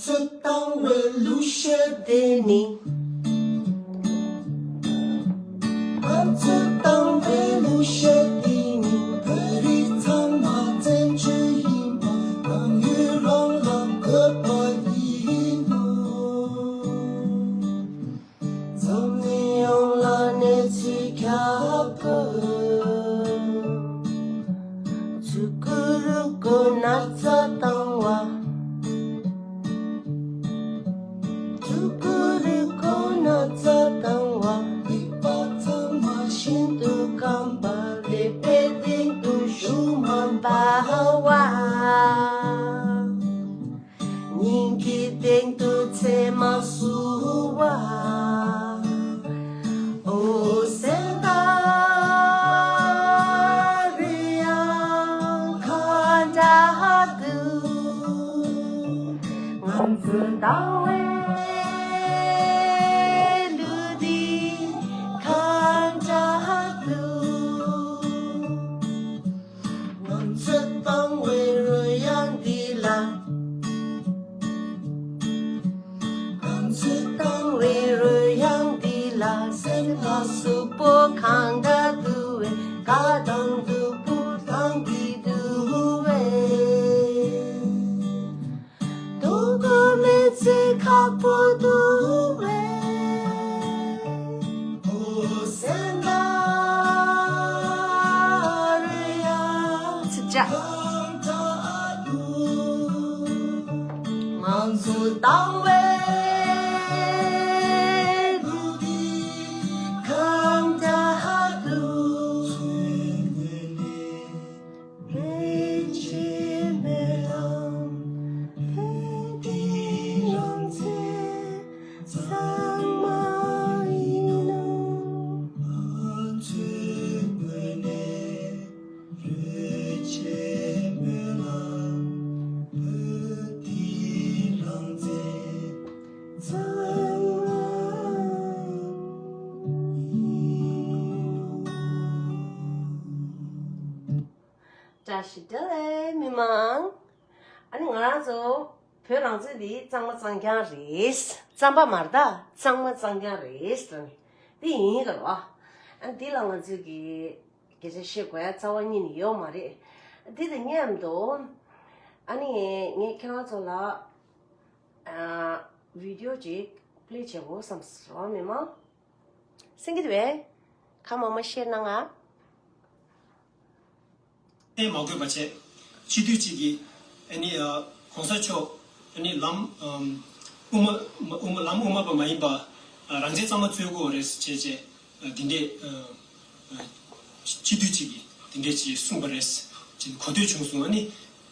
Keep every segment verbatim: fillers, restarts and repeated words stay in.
ཚོད་བཏང་བའི་ལུགས་བཤད་དེ་ནི། ང་ཚོད་བཏང་བའི་ལུགས་བཤད་དེ་ནི། བོད་རིགས་ཚང་མ་བཙན་བྱོལ་ཡིན་པ། རང་ཡུལ་རང་ལ་དགོས་པ་ཡིན་ནོ། འཛམ་གླིང་ཡོངས་ལ་གནས་ཚུལ་ཁྱབ་དགོས། ཚུ་གུ་རུ་གུ་ན་ཚ་བཏང་བ། ཚུ་གུ་རུ་གུ་ན་ཚ་བཏང་བ། སྡིག་པ་ཚང་མ་ཤིན་ཏུ་སྐམ་པ། ཀླད་པའི་སྟེང་དུ་ཞུགས་མ་འབར་བ། སྙིང་གི་སྟེང་དུ་ཚེར་མ་བསུ་བ། འོ་སེམས་དང་རུ་ཡང་གང་འདྲ་འདུག་ང་ཚོ་བཏང་བའི་ལུགས་འདི་གང་འདྲ་འདུག་ང་ཚོས་བཏང་བའི་རོལ་དབྱངས་འདི་ལ། ང་ཚོས་བཏང་བའི་རོལ་དབྱངས་འདི་ལ། སེམས་ལ་ཟུག་པོ་གང་འདྲ་འདུག་བས། དགའ་དང་སྡུག་པོ་དང་གི་འདུག་བས། དུ་གོ་མེད་ཚེ་ཁག་པོ་འདུག་བས། འོ་སེམས་དང་རུ་ཡང་ཚིག་ཅག་ང་ཚོ་བཏང་བའི་ལུགས་འདི་གང་འདྲ་འདུག་བོད་ཆེན་མེད་ལམ་བོད་འདི་རང་བཙན་གཙང་མ་ཡིན་ནོ། ང་ཚོའི་ངོས་ནས་བོད་ཆེན་མེད་ལམ་བོད་འདི་རང་བཙན་གཙང་མ་ཡིན་ནོ། བཀྲ་ཤིས་བདེ་ལེགས་མི་མང་། ཨ་ནི་ང་རང་ཚོ་བོད་རང་བཙན་འདི་གཙང་མ་གཙང་རྐྱང་རེད། རྩམ་པ་མ་རེད་ད། གཙང་མ་གཙང་རྐྱང་རེད་ཟེར་ནས་འདི་ཡིན་ག་རེད་བ། ཨ་ནི་འདི་ལ་ང་ཚོས་ཀྱི་སྐད་ཆ་བཤད་དགོས་ཡ་རྩ་བ་ཉིད་ནས་ཡོད་མ་རེད། འདི་དང་མཉམ་དུ་ཨ་ནི་ངས་ཁྱེད་རང་ཚོ་ལ་ཨ་བི་ཌི་ཡོ་ཅིག་པླེ་བྱེད་དགོས་བསམ་སོང་མི་མང་། སེང་གེ་དེ་བས་ཁ་མང་མང་བཤད་གནང་ང་། ཨེ་མ་དགོས་པ་བྱས། སྤྱི་འཐུས་གཅིག་གིས་ཨ་ནི་ཨ་གོང་ས་མཆོག་ཨ་ནི་ལམ་ཨམ་དབུ་མ་དབུ་མ་ལམ་དབུ་མ་པ་མ་ཡིན་པ་ཨ་རང་བཙན་གཙང་མ་རྩོད་དགོས་རེད་ཟེར་བྱས་བྱས་ཨ་འདི་འདྲས་ཨ་ཨ་སྤྱི་འཐུས་གཅིག་གིས་འདི་འདྲས་ཅིག་གསུངས་པ་རེད་ཅེས་གོ་ཐོས་བྱུང་སོང་། ཨ་ནི་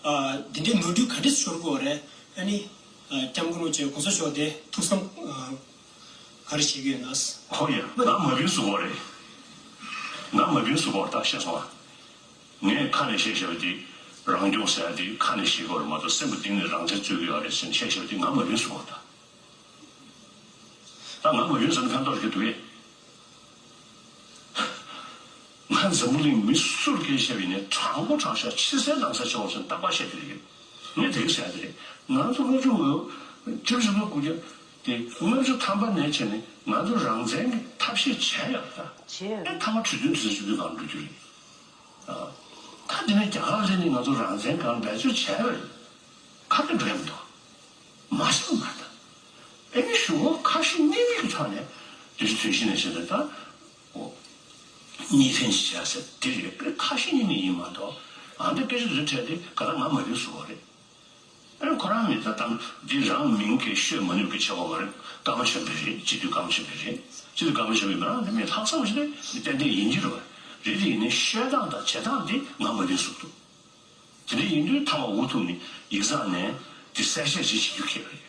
ཨ་འདི་འདྲས་ནོར་འཁྲུལ་ག་འདྲས་ཤོར་དགོས་རེད། ཨ་ནི་ཨ་སྐྱབས་མགོན་རིན་པོ་ཆེ་གོང་ས་མཆོག་དེ་ཐུགས་བསམ་ཨ་ག་རེ་བྱེད་ཀྱི་ཡོད་ན། ཁོ་ཡ་ང་མ་བུན་བཟོ་གོ་རེད། ང་མ་བུན་བཟོ་གོ་རེད་ད་ཤེས་སོང་ཨ། ངས་ཁ་ནས་བཤད་བཞག་པ་དེ་རང་སྐྱོང་ཟེར་ཡ་དེ་ཁ་ནས་བཤད་དགོས་རེད་མ་གཏོགས་སེམས་ཀྱི་གཏིང་ནས་རང་བཙན་རྩོད་ཀྱི་ཡོད་རེད་ཟེར་ནས་བཤད་བཞག་པ་དེ་ང་མ་བུན་བཟོ་གོ་རེད་ད། ད་ང་མ་བུན་བཟོ་ན་ཕན་ཐོགས་རེད་འདུག་གས། ང་འཛམ་བུ་གླིང་མི་སུར་སྐད་བཤད་པ་ཡིན་ནའི་དྲང་པོ་དྲང་བཞག་ཕྱི་གསལ་ནང་གསལ་ཆེ་བ་ཞིག་རྟག་པར་བཤད་ཀྱི་རེད། ངས་དེ་ག་ཟེར་ཡ་དེ་རེད། ང་ཚོ་ལྔ་བཅུ་ང་བཅུ་ང་དགུ་བརྒྱ་དེ་ལྔ་བཅུ་ཐམ་པ་ནས་བྱས་ནས་ང་ཚོ་རང་བཙན་གྱི་ཐབས་ཤེས་བྱས་ཡོད་ད། བྱས་ཡོད། ཨེ་མཐའ་མ་གྲོས་མཐུན་དུས་ཚོད་བཅུ་བདུན་སྒང་འགྲོ་རྒྱུ་རེད། ད་དེ་ནས་རྒྱ་གར་ལ་ནི་ང་ཚོ་རང་བཙན་སྒང་འབད་རྩོལ་བྱས་པ་རེད། ཁ་གཏད་འགྲོ་ཡ་མི་འདུག་མ་བྱས་པ་མ་རེད་ད། ཨེ་ནི་གཞུང་ཁ་ཞེ་གཉིས་མེད་ཀྱི་ཐོག་ནས་དེ་ཚོ་དོན་ཞིག་ནས་བཤད་ན་ད། ཨོ། གཉིས་ཕན་ཞིག་བྱ་ཟེར་དེ་རེད། ཁ་ཞེ་གཉིས་མེད་ཡིན་མ་གཏོགས་ཨ་འདི་སྐད་ཆ་དེ་ཚོ་འཕྲད་དེ་ག་ད་ང་མ་བུན་བཟོ་བ་རེད། ཨ་ཁོ་རང་མི་ད་དམ་འདི་རང་མིང་གི་ཤོད་མ་ནུས་ཀྱི་ཆེ་བ་མ་རེད། ཀརྨ་ཆེན་པོ་རེད། སྤྱི་འཐུས་ཀརྨ་ཆེན་པོ་རེད། སྤྱི་འཐུས་ཀརྨ་ཆེན་པོ་མི་རང་དེ་མི་ལྷག་བསམ་ཞིག་རེད། ཏན་ཏན་ཡིན་གྱི་རེད། རེད་དེ་ཡིན་ནའི་ཤོད་སྟངས་དང་བྱེད་སྟངས་དེ་ང་མ་བདེན་བཟོ་འདུག་དེ་འདྲ་ཡིན་དུས་ཐ་མ་འུ་ཐུག་ནས་ཡིག་ཚང་ནས་དེ་གསལ་བཤད་ཅིག་བྱེད་རྒྱུ་ཁེལ་བ་རེད།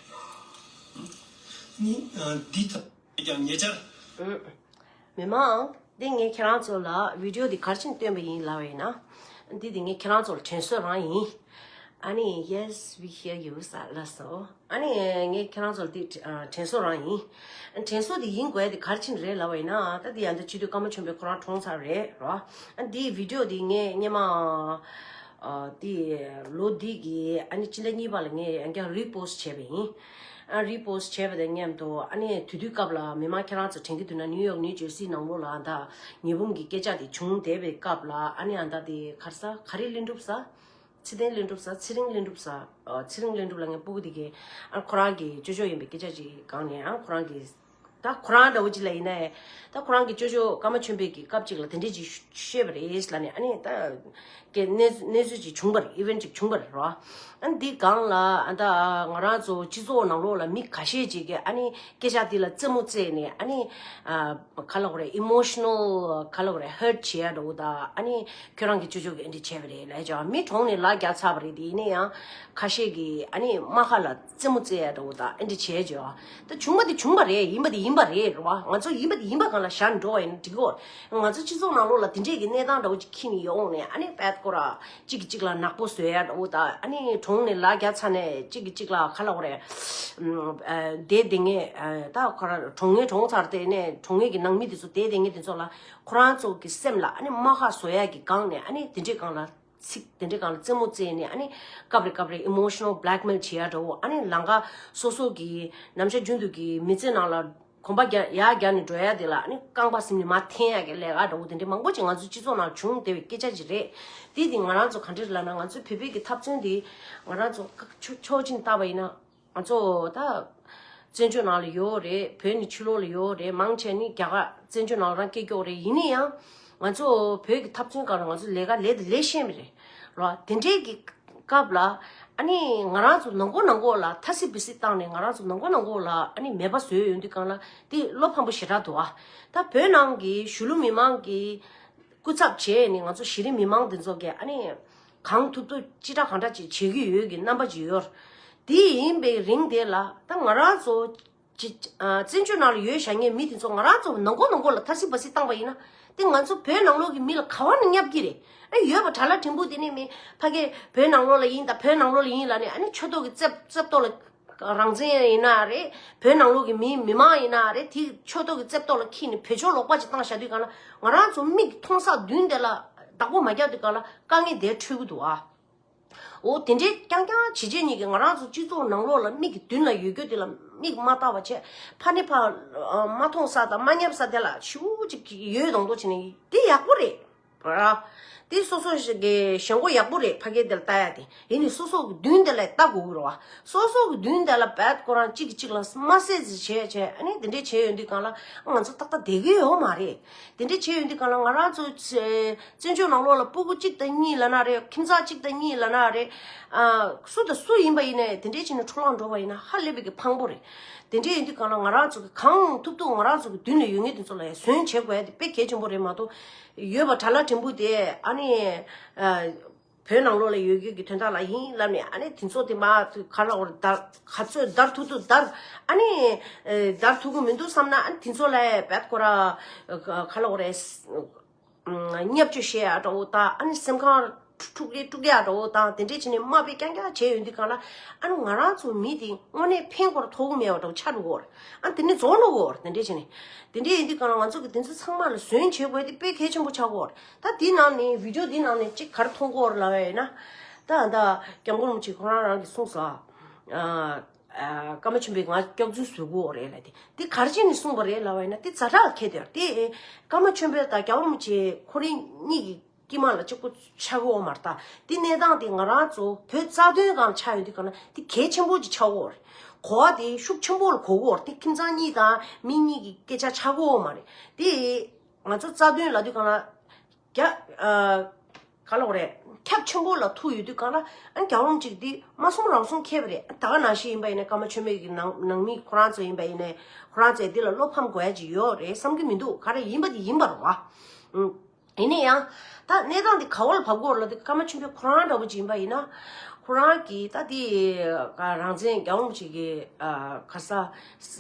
ནི་འདི་ད་ཀྱང་ཉེ་ཆར། མི་མང་། འདི་ངས་ཁྱེད་རང་ཚོ་ལ་བི་ཌི་ཡོ་འདི་ག་རེ་བྱས་ནས་སྟོན་པ་ཡིན་ལབ་པ་ཡིན་ན། འདི་འདི་ངས་ཁྱེད་རང་ཚོ་ལ་དྲན་གསོ་རང་ཡིན། ཨ་ནི་Yes, we hear you ཟེར་ལབ་སོང་། ཨ་ནི་ངས་ཁྱེད་རང་ཚོ་ལ་འདི་དྲན་གསོ་རང་ཡིན། དྲན་གསོ་འདི་ཡིན་དགོས་ཡ་འདི་ག་རེ་བྱས་ནས་རེད་ལབ་པ་ཡིན་ན། ད་འདི་ཡང་འདི་སྤྱི་འཐུས་ཀརྨ་ཆེན་པོས་ཁོ་རང་གྲོངས་ཚར་རེད་རོ། ཨ་འདིའི་བི་ཌི་ཡོ་འདི་ངས་སྔོན་མ། ཨ་དེ་ལོ་འདི་གི་ཨ་ནི་སྤྱི་ཟླ་གཉིས་པ་ལ་ངས་ཡང་བསྐྱར་རི་པོ་སི་བྱས་པ་ཡིན། ཨ་རི་པོ་སི་བྱས་པ་དང་མཉམ་དུ་ཨ་ནི་དེ་དུས་སྐབས་ལ་མི་མང་ཁྱེད་རང་ཚོ་དྲན་གྱི་འདུག་ན། ནིའུ་ཡོག་ནིའུ་ཇར་སི་ནང་ལོགས་ལ་ཨ་ད་ཉི་འབུམ་གྱི་སྐད་ཆ་དེ་བྱུང་བསྡད་པའི་སྐབས་ལ། ཨ་ནི་ཨ་ད་དེ་ག་རེ་ཟ། ག་རེ་ལྷུན་གྲུབ་ཟ། ཚེ་བརྟན་ལྷུན་གྲུབ་ཟ། ཚེ་རིང་ལྷུན་གྲུབ་ཟ། ཨ་ཚེ་རིང་ལྷུན་གྲུབ་ལ་ངས་སྤུ་གུ་དེ་གས་ཨ་ཁོ་རང་གི་ཅོ་ཅོ་ཡིན་པའི་སྐད་ཆ་ཅིག་སྒང་ནས། ཨ་ཁོ་རང་གི་ད་ཁོ་རང་འདྲ་བོ་ཅིག་ལ་ཡིན་ནའི། ད་ཁོ་རང་གི་ཅོ་ཅོ་ཀརྨ་ཆོས་འཕེལ་གྱི་སྐབས་ཅིག་ལ་དེ་འདྲས་ཅིག་བཤད་པ་རེད་ལབ་ནས། ཨ་ནི་ད་གི་གནས་གནས་ཚུལ་ཅིག་བྱུང་བ་རེད། ཨི་ཝེན་ཊི་ཅིག་བྱུང་བ་རེད་རོ། ཨ་ནི་འདི་སྒང་ལ་ཨ་ད་ང་རང་ཚོ་སྤྱི་ཚོགས་ནང་ལོགས་ལ་མི་ཁ་ཤས་ཅིག་གིས་ཨ་ནི་སྐད་ཆ་འདི་ལ་རྩེད་མོ་རྩེས་ནས། ཨ་ནི་ཨ་ག་ལ་གོ་རེད། ཨི་མོ་ཤི་ནལ་ག་ལ་གོ་རེད། ཧར་ཊི་བྱེད་ཡ་འདྲ་བོ་དང་། ཨ་ནི་ཁྱོད་རང་གི་ཅོ་ཅོ་གིས་ཨེ་འདྲས་བྱས་པ་རེད་ལབ་ཅིག་མི་གྲོངས་ནས་ལག་བརྒྱབ་ཚར་བ་རེད། དེ་ཡིན་ན་ཡང་ཁ་ཤས་ཀྱིས་ཨ་ནི་རྨ་ཁ་ལ་རྩེད་མོ་རྩེ་ཡ་འདྲ་བོ་དང་ཨེ་འདྲ་བྱས་བྱས། ད་བྱུང་བ་དེ་བྱུང་བ་རེད། ཡིན་པ་དེ་ཡིན་པ་རེད་རེད་བ། ང་ཚོ་ཡིན་པ་དེ་ཡིན་པ་སྒང་ལ་བཞག་འགྲོ་བ་ཡིན་ན་འགྲིག་གོ། ང་ཚོ་སྤྱི་ཚོགས་ནང་ལོགས་ལ་དེ་འདྲས་ཀྱི་གནས་སྟངས་འདྲ་བོ་ཅིག་འཁྱེར་ནས་ཡོང་ནས། ཨ་ནི་པད་ཀོ་ར་གཅིག་གིས་གཅིག་ལ་ནག་པོ་བཟོ་ཡ་འདྲ་བོ་དང་། ཨ་ནི་གྲོངས་ནས་ལག་བརྒྱབ་ཚར་ནས་གཅིག་གིས་གཅིག་ལ་ག་ལ་གོ་རེད། ཨ་བསྡད་བསྡད་མཁན། ཨ་ད་ཁོ་ར་གྲོངས་མཁན་གྲོངས་ཚར། དེ་ནས་གྲོངས་མཁན་གྱི་ནང་མི་དེ་ཚོ་བསྡད་བསྡད་མཁན་དེ་ཚོ་ལ་ཁོ་རང་ཚོ་གི་སེམས་ལ་ཨ་ནི་རྨ་ཁ་བཟོ་ཡ་གི་སྒང་ནས། ཨ་ནི་དེ་འདྲས་སྒང་ལ་ཚིག་དེ་འདྲའི་སྒང་ལ་རྩེད་མོ་རྩེས་ནས། ཨ་ནི་སྐབས་རེ་སྐབས་རེ་ཨི་མོ་ཤི་ནལ་བྷེ་ལེག་མེལ་བྱེད་ཡ་འདྲ་བོ། ཨ་ནི་ལམ་ཁ་སོ་སོ་གི་ནམ་ཞག་རྒྱུན་དུ་གི་མི་ཚེ་ནང་ལ་གོམ་པ་རྒྱག་ཡར་རྒྱག་ནས་འགྲོ་ཡ་དེ་ལ། ཨ་ནི་རྐང་པ་ཟིན་ནས་མར་འཐེན་ཡ་གི་ལས་ཀ་འདྲ་བོ་དེ་འདྲའི་མང་པོ་ཅིག་ང་ཚོའི་སྤྱི་ཚོགས་ནང་བྱུང་བསྡད་པའི་སྐད་ཆ་ཅིག་རེད། དེ་དེ་ང་རང་ཚོ་ག་འདྲ་ལབ་ན། ང་ཚོའི་བོད་པའི་གི་འཐབ་རྩོད་འདི་ང་རང་ཚོ་ཕྱོགས་ཕྱོགས་གཅིག་ནས་བལྟས་པ་ཡིན་ན། ང་ཚོ་ད་བཙན་བྱོལ་ནང་ལ་ཡོད་རེད། བོད་ནས་ཕྱི་ལོགས་ལ་ཡོད་རེད། མང་ཆེ་ནི་རྒྱ་གར་བཙན་བྱོལ་ནང་ལ་རང་སྐྱེས་ཀྱོག་རེད། ཡིན་ན་ཡང་ང་ཚོ་བོད་ཀྱི་འཐབ་རྩོད་སྒང་ལ་ང་ཚོ་ལས་ཀ་ལས་དེ་ལས་ཤེས་མི་རེད་རོ། དེ་འདྲའི་གི་སྐབས་ལ་ཨ་ནི་ང་རང་ཚོ་ནང་ཁོག་ནང་ཁོག་ལ་ཐ་སི་བི་སི་བཏང་ནས། ང་རང་ཚོ་ནང་ཁོག་ནང་ཁོག་ལ་ཨ་ནི་མེད་པ་བཟོས་ཡོང་དུས་སྒང་ལ་དེ་བློ་ཕམ་པོ་ཞེ་དྲག་འདུག་ཨ། ད་བོད་ནང་གི་གཞིས་ལུས་མི་མང་གི་སྐུ་ཚབ་བྱས་ནས་ང་ཚོ་གཞི་རིམ་མི་མང་འདི་ཚོ་གིས་ཨ་ནི་གང་ཐུབ་ཐུབ་ཅི་དྲག་གང་དྲག་ཅིག་བྱེད་ཀྱི་ཡོད་ཀྱི་རྣམ་པ་ཅིག་ཡོད། དེ་ཡིན་པའི་རིང་དེ་ལ་ད་ང་རང་ཚོ་ཅི་ཨ་བཙན་བྱོལ་ནང་ལ་ཡོད་བཞག་མཁན་མི་དེ་ཚོ་ང་རང་ཚོ་ནང་ཁོག་ནང་ཁོག་ལ་ཐ་སི་བ་སི་བཏང་པ་ཡིན་ན། དེ་ང་ཚོ་བོད་ནང་ལོགས་ཀྱི་མི་ལ་ག་བ་ནས་བསྙབ་ཀྱི་རེད། ཨ་ཡོད་པ་དྲ་ལ་དྲིན་པོ་དེ་ནས་མི་ཕ་གི་བོད་ནང་ལོགས་ལ་ཡིན་ད། བོད་ནང་ལོགས་ལ་ཡིན་ལབ་ནས། ཨ་ནི་ཆོས་ཐོག་གི་རྩེབ་རྩེབ་ཏོག་ལ་རང་བཙན་ཡིན་ན་རེད། བོད་ནང་ལོགས་ཀྱི་མི་མི་མང་ཡིན་ན་རེད། དེ་ཆོས་ཐོག་གི་རྩེབ་ཏོག་ལ་འཁྱེར་ནས་བོད་ཕྱོགས་ལོག་པ་ཅིག་བཏང་བཞག་དུས་སྒང་ལ། ང་རང་ཚོ་མིག་མཐོང་ས་མདུན་དེ་ལ་བདག་པོ་མ་རྒྱག་དུས་སྒང་ལ་དཀའ་ངལ་དེ་འཕྲད་ཀྱི་འདུག་ཨ། འོ་དེ་འདྲའི་རྐྱང་རྐྱང་བྱས་བྱས་ཉིད་ཀྱིས་ང་རང་ཚོ་སྤྱི་ཚོགས་ནང་ལོགས་ལ་མིག་གི་མདུན་ལ་ཡོད་རྒྱུ་དེ་ལ་མིག་མ་བལྟ་བ་བྱས། ཕ་ནི་ཕ་མ་མཐོང་ས་དང་མ་བསྙབ་ས་དེ་ལ་ཤུགས་ཅིག་ཡོད་མདོག་མདོག་བྱས་ནས། དེ་ཡག་པོ་རེད། ར། དེ་སོ་སོ་ཞིག་གི་ཞེན་ཁོག་ཡག་པོ་རེད། ཕ་གི་དེ་ལ་ལྟ་ཡ་དེ། ཡིན་ནའི་སོ་སོ་གི་མདུན་དེ་ལ་ལྟ་དགོས་ཀྱི་རེད་བ། སོ་སོ་གི་མདུན་དེ་ལ་བད་ཁོ་རང་གཅིག་གིས་གཅིག་ལ་དམའ་བསད་ཟིག་བྱས་བྱས། ཨ་ནི་དེ་འདྲས་བྱས་ཡོང་དུས་སྒང་ལ་ང་ཚོ་ཏག་ཏག་བསྡད་ཀྱི་ཡོད་མ་རེད། དེ་འདྲས་བྱས་ཡོང་དུས་སྒང་ལ་ང་རང་ཚོ་ཚེ་བཙན་བྱོལ་ནང་ལོགས་ལ་སྤུ་གུ་གཅིག་དང་གཉིས་ལབ་ན་རེད། ཁྱིམ་ཚང་གཅིག་དང་གཉིས་ལབ་ན་རེད། ཨ་སུ་དང་སུ་ཡིན་པ་ཡིན་ནའི་དེ་འདྲས་བྱས་ནས་འཕྲོ་བརླག་འགྲོ་བ་ཡིན་ན་ཧ་ལས་པའི་གི་ཕངས་པོ་རེད། དེ་འདྲས་ཡིན་དུས་སྒང་ལ་ང་རང་ཚོ་གིས་གང་ཐུབ་ཐུབ་ང་རང་ཚོ་གི་མདུན་ལ་ཡོད་མཁན་དེ་ཚོ་ལ་ཡ་ཟོན་བྱེད་དགོས་ཡ་དེ་དཔེ་གལ་ཆེན་པོ་རེད་མ་གཏོགས། ཡོད་པ་དྲ་ལ་དྲིན་པོ་དེ་ཨ་ནི་ཨ་བོད་ནང་ལོགས་ལ་ཡོད་རྒྱུ་གི་དོན་དག་ལ་ཡིན་ལབ་ནས། ཨ་ནི་དེ་ཚོ་དེ་མ་ག་ལ་འོར་དར་ག་ཚོད་དར་ཐུབ་ཐུབ་དར། ཨ་ནི་ཨེ་དར་ཐུབ་ཀྱི་མི་འདུག་བསམ་ན། ཨ་ནི་དེ་ཚོ་ལ་བད་ཁོ་ར་ག་ལ་འོར་བརྙས་བཅོས་བྱེད་ཡ་འདྲ་བོ་དང་། ཨ་ནི་སེམས་ཁམས་འཁྲུག་ལེ་དཀྲུག་ཡ་འདྲ་བོ་དང་། དེ་འདྲས་བྱས་ནས་དམའ་འབེབས་རྐྱང་རྐྱང་བྱས་ཡོང་དུས་སྒང་ལ། ཨ་ནི་ང་རང་ཚོ་མི་དེ་དངོས་གནས་ཕན་སྐོར་ཐོགས་ཀྱི་མེད་པ་འདྲ་བོ་ཆགས་འགྲོ་གི་ཡོད་རེད། ཨ་ནི་དེ་ནས་རྫོགས་འགྲོ་གི་ཡོད་རེད། དེ་འདྲས་བྱས་ནས། དེ་འདྲས་ཡིན་དུས་སྒང་ལ་ང་ཚོ་གིས་དེ་ཚོ་ཚང་མ་ལ་ཟོན་བྱེད་དགོས་དེ་དཔེ་གལ་ཆེན་པོ་ཆགས་ཀྱི་ཡོད་རེད། ད་དེའི་ནང་ནས་བི་ཌིའོ་དེའི་ནང་ནས་གཅིག་ག་རེ་མཐོང་གི་ཡོད་རེད་ལབ་པ་ཡིན་ན། ད་ད་སྐྱབས་མགོན་རིན་པོ་ཆེ་ཁོ་རང་རང་གིས་གསུངས་སོང་། ཨ་ཨ་ཀརྨ་ཆོས་འཕེལ་ང་སྐྱག་རྫུན་བཟོ་གི་ཡོད་རེད་ལབ་དེ། དེ་ག་རེ་བྱས་ནས་གསུངས་པ་རེད་ལབ་པ་ཡིན་ན། དེ་ཛ་དྲག་ཁེལ་དེ་ཡོད་རེད། དེ་ཀརྨ་ཆོས་འཕེལ་དང་སྐྱབས་མགོན་རིན་པོ་ཆེ་ཁོ་རང་གཉིས་ཀྱི་དཀྱིལ་མ་ལ་གཅིག་པོ་ཆགས་ཀྱི་ཡོད་མ་རེད། ད་དེ་གནས་སྟངས་དེ་ང་རང་ཚོ་བོད་རྩ་དོན་སྒང་ཆགས་ཡོང་དུས་སྒང་ལ་དེ་གལ་ཆེན་པོ་ཅིག་ཆགས་ཀྱི་ཡོད་རེད། གོ་བ་དེ་ཤུགས་ཆེན་པོ་ལ་གོ་གི་ཡོད་རེད། དེ་ཁྱིམ་ཚང་གཉིས་དང་མི་གཉིས་ཀྱི་སྐད་ཆ་ཆགས་ཀྱི་ཡོད་མ་རེད། དེ་ང་ཚོ་རྩ་དོན་ལབ་དུས་སྒང་ལ་རྒྱ་ཨ་ག་ལབ་དགོས་རེད། ཁྱབ་ཆེན་པོ་ལ་ཐུག་ཡོད་དུས་སྒང་ལ། ཨ་ནི་རྒྱལ་བ་རིན་པོ་ཆེ་གིས་དེ་མ་གསུང་རང་གསུང་ཁེལ་བ་རེད། ད་ག་ནང་བཞིན་ཡིན་པ་ཡིན་ན་ཀརྨ་ཆོས་འཕེལ་གྱི་ནང་ནང་མི་ཁོ་རང་ཚོ་ཡིན་པ་ཡིན་ནའི། ཁོ་རང་ཚོས་འདི་ལ་བློ་ཕམ་དགོས་ཡ་ཅིག་ཡོད་རེད་བསམ་གྱི་མི་འདུག་ག་རེ་ཡིན་པ་དེ་ཡིན་པ་རེད་བ། ཨུམ། ཡིན་ན་ཡང་ད་གནས་སྟངས་འདི་ག་བ་ལ་བབས་ཀྱི་ཡོད་རེད་ལབ་དུས། ཀརྨ་ཆོས་འཕེལ་ཁོ་རང་འདྲ་བོ་ཅིག་ཡིན་པ་ཡིན་ན། ཁོ་རང་གིས་ད་དེ་ག་རང་བཙན་རྒྱལ་བ་རིན་པོ་ཆེ་གི་ཨ་ག་ས་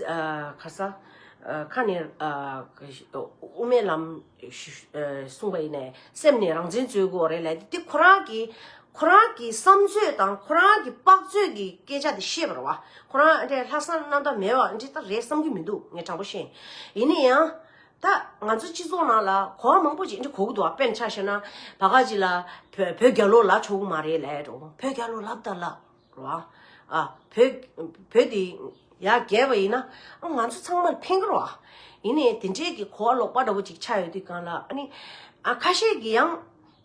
ཨ་ག་ས་ཨ་ཁ་ནས་ཨ་དབུ་མའི་ལམ་ཞུ་ཨ་གསུངས་པ་ཡིན་ནའི་སེམས་ནས་རང་བཙན་རྩོད་ཀྱི་ཡོད་རེད་ལབ་དེ། དེ་ཁོ་རང་གི་ཁོ་རང་གི་བསམ་ཚོད་དང་ཁོ་རང་གི་དཔག་ཚོད་ཀྱི་སྐད་ཆ་དེ་བཤད་པ་རེད་བ། ཁོ་རང་འདྲའི་ལྷག་བསམ་རྣམ་དག་མེད་པ་འདྲ་ད་རེད་བསམ་གྱི་མི་འདུག་ངས་དྲང་པོ་བཤད། ཡིན་ན་ཡང་། ད་ང་ཚོ་སྤྱི་ཚོགས་ནང་ལ་གོ་བ་མང་པོ་ཅིག་འདི་གོ་གི་འདུག་བ། དཔེར་ན་ཆ་བཞག་ན་བ་ག་ཅིག་ལ་བོད་བོད་རྒྱལ་ལོ་ལབ་ཆོག་གི་མ་རེད་ལབ་འགྲོ། བོད་རྒྱལ་ལོ་ལབ་ད་ལབ་རོ། ཨ་བོད་བོད་དེ་ཡར་རྒྱས་པ་ཡིན་ན་ཨ་ང་ཚོ་ཚང་མར་ཕན་གི་རོ། ཡིན་ནའི་དེ་འདྲའི་གི་གོ་བ་ལོག་པ་འདྲ་བོ་ཅིག་ཆགས་ཡོད་དུས་སྒང་ལ་ཨ་ནི་ཨ་ཁ་ཤས་ཀྱིས་ཡང་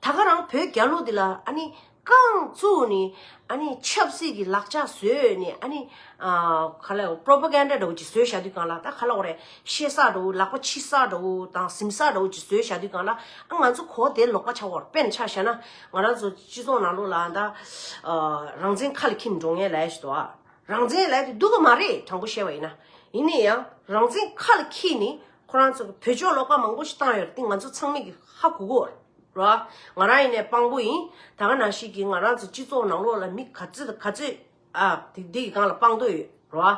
ད་ག་རང་བོད་རྒྱལ་ལོ་འདི་ལ་ཨ་ནི་རྐང་བཙུགས་ནས་ཨ་ནི་ཆབ་སྲིད་ཀྱི་ལག་ཆ་བཟོས་ནས་ཨ་ནི་ཨ་ག་ལ་propaganda འདྲ་བོ་ཅིག་བཟོས་བཞག་དུས་སྒང་ལ། ད་ག་ལ་འོ་རེད། བཤད་ས་འདྲ་བོ། ལག་པ་ཕྱིས་ས་འདྲ་བོ་དང་ཟིམ་ས་འདྲ་བོ་ཅིག་བཟོས་བཞག་དུས་སྒང་ལ་ཨ་ང་ཚོ་གོ་བ་དེ་ལོག་པ་ཆགས་ཡོད་རེད། དཔེར་ན་ཆ་བཞག་ན་ང་རང་ཚོ་སྤྱི་ཚོགས་ནང་ལོགས་ལ་ད་ཨ་རང་བཙན་ཁ་ལ་འཁྱེར་འགྲོ་མཁན་ལབ་ཡ་ཞིག་འདུག་ཨ། རང་བཙན་ལབ་ཡ་དེ་སྡུག་གི་མ་རེད། དྲང་པོ་བཤད་པ་ཡིན་ན། ཡིན་ན་ཡང་རང་བཙན་ཁ་ལ་འཁྱེར་ནས་ཁོ་རང་ཚོ་གི་བེད་སྤྱོད་ལོག་པ་མང་པོ་ཞིག་བཏང་ཡོད་རེད། དེ་ང་ཚོ་ཚང་མས་ཀྱི་ཧ་གོ་གི་ཡོད་རེད། ར། ང་རང་ཡིན་ནའི་དཔང་པོ་ཡིན། ད་ག་ནང་བཞིན་གྱི་ང་རང་ཚོ་སྤྱི་ཚོགས་ནང་ལོགས་ལ་མི་ག་ཚོད་དང་ག་ཚོད་ཨ་དེ་དེ་གི་སྒང་ལ་དཔང་རྟགས་ཡོད་ར།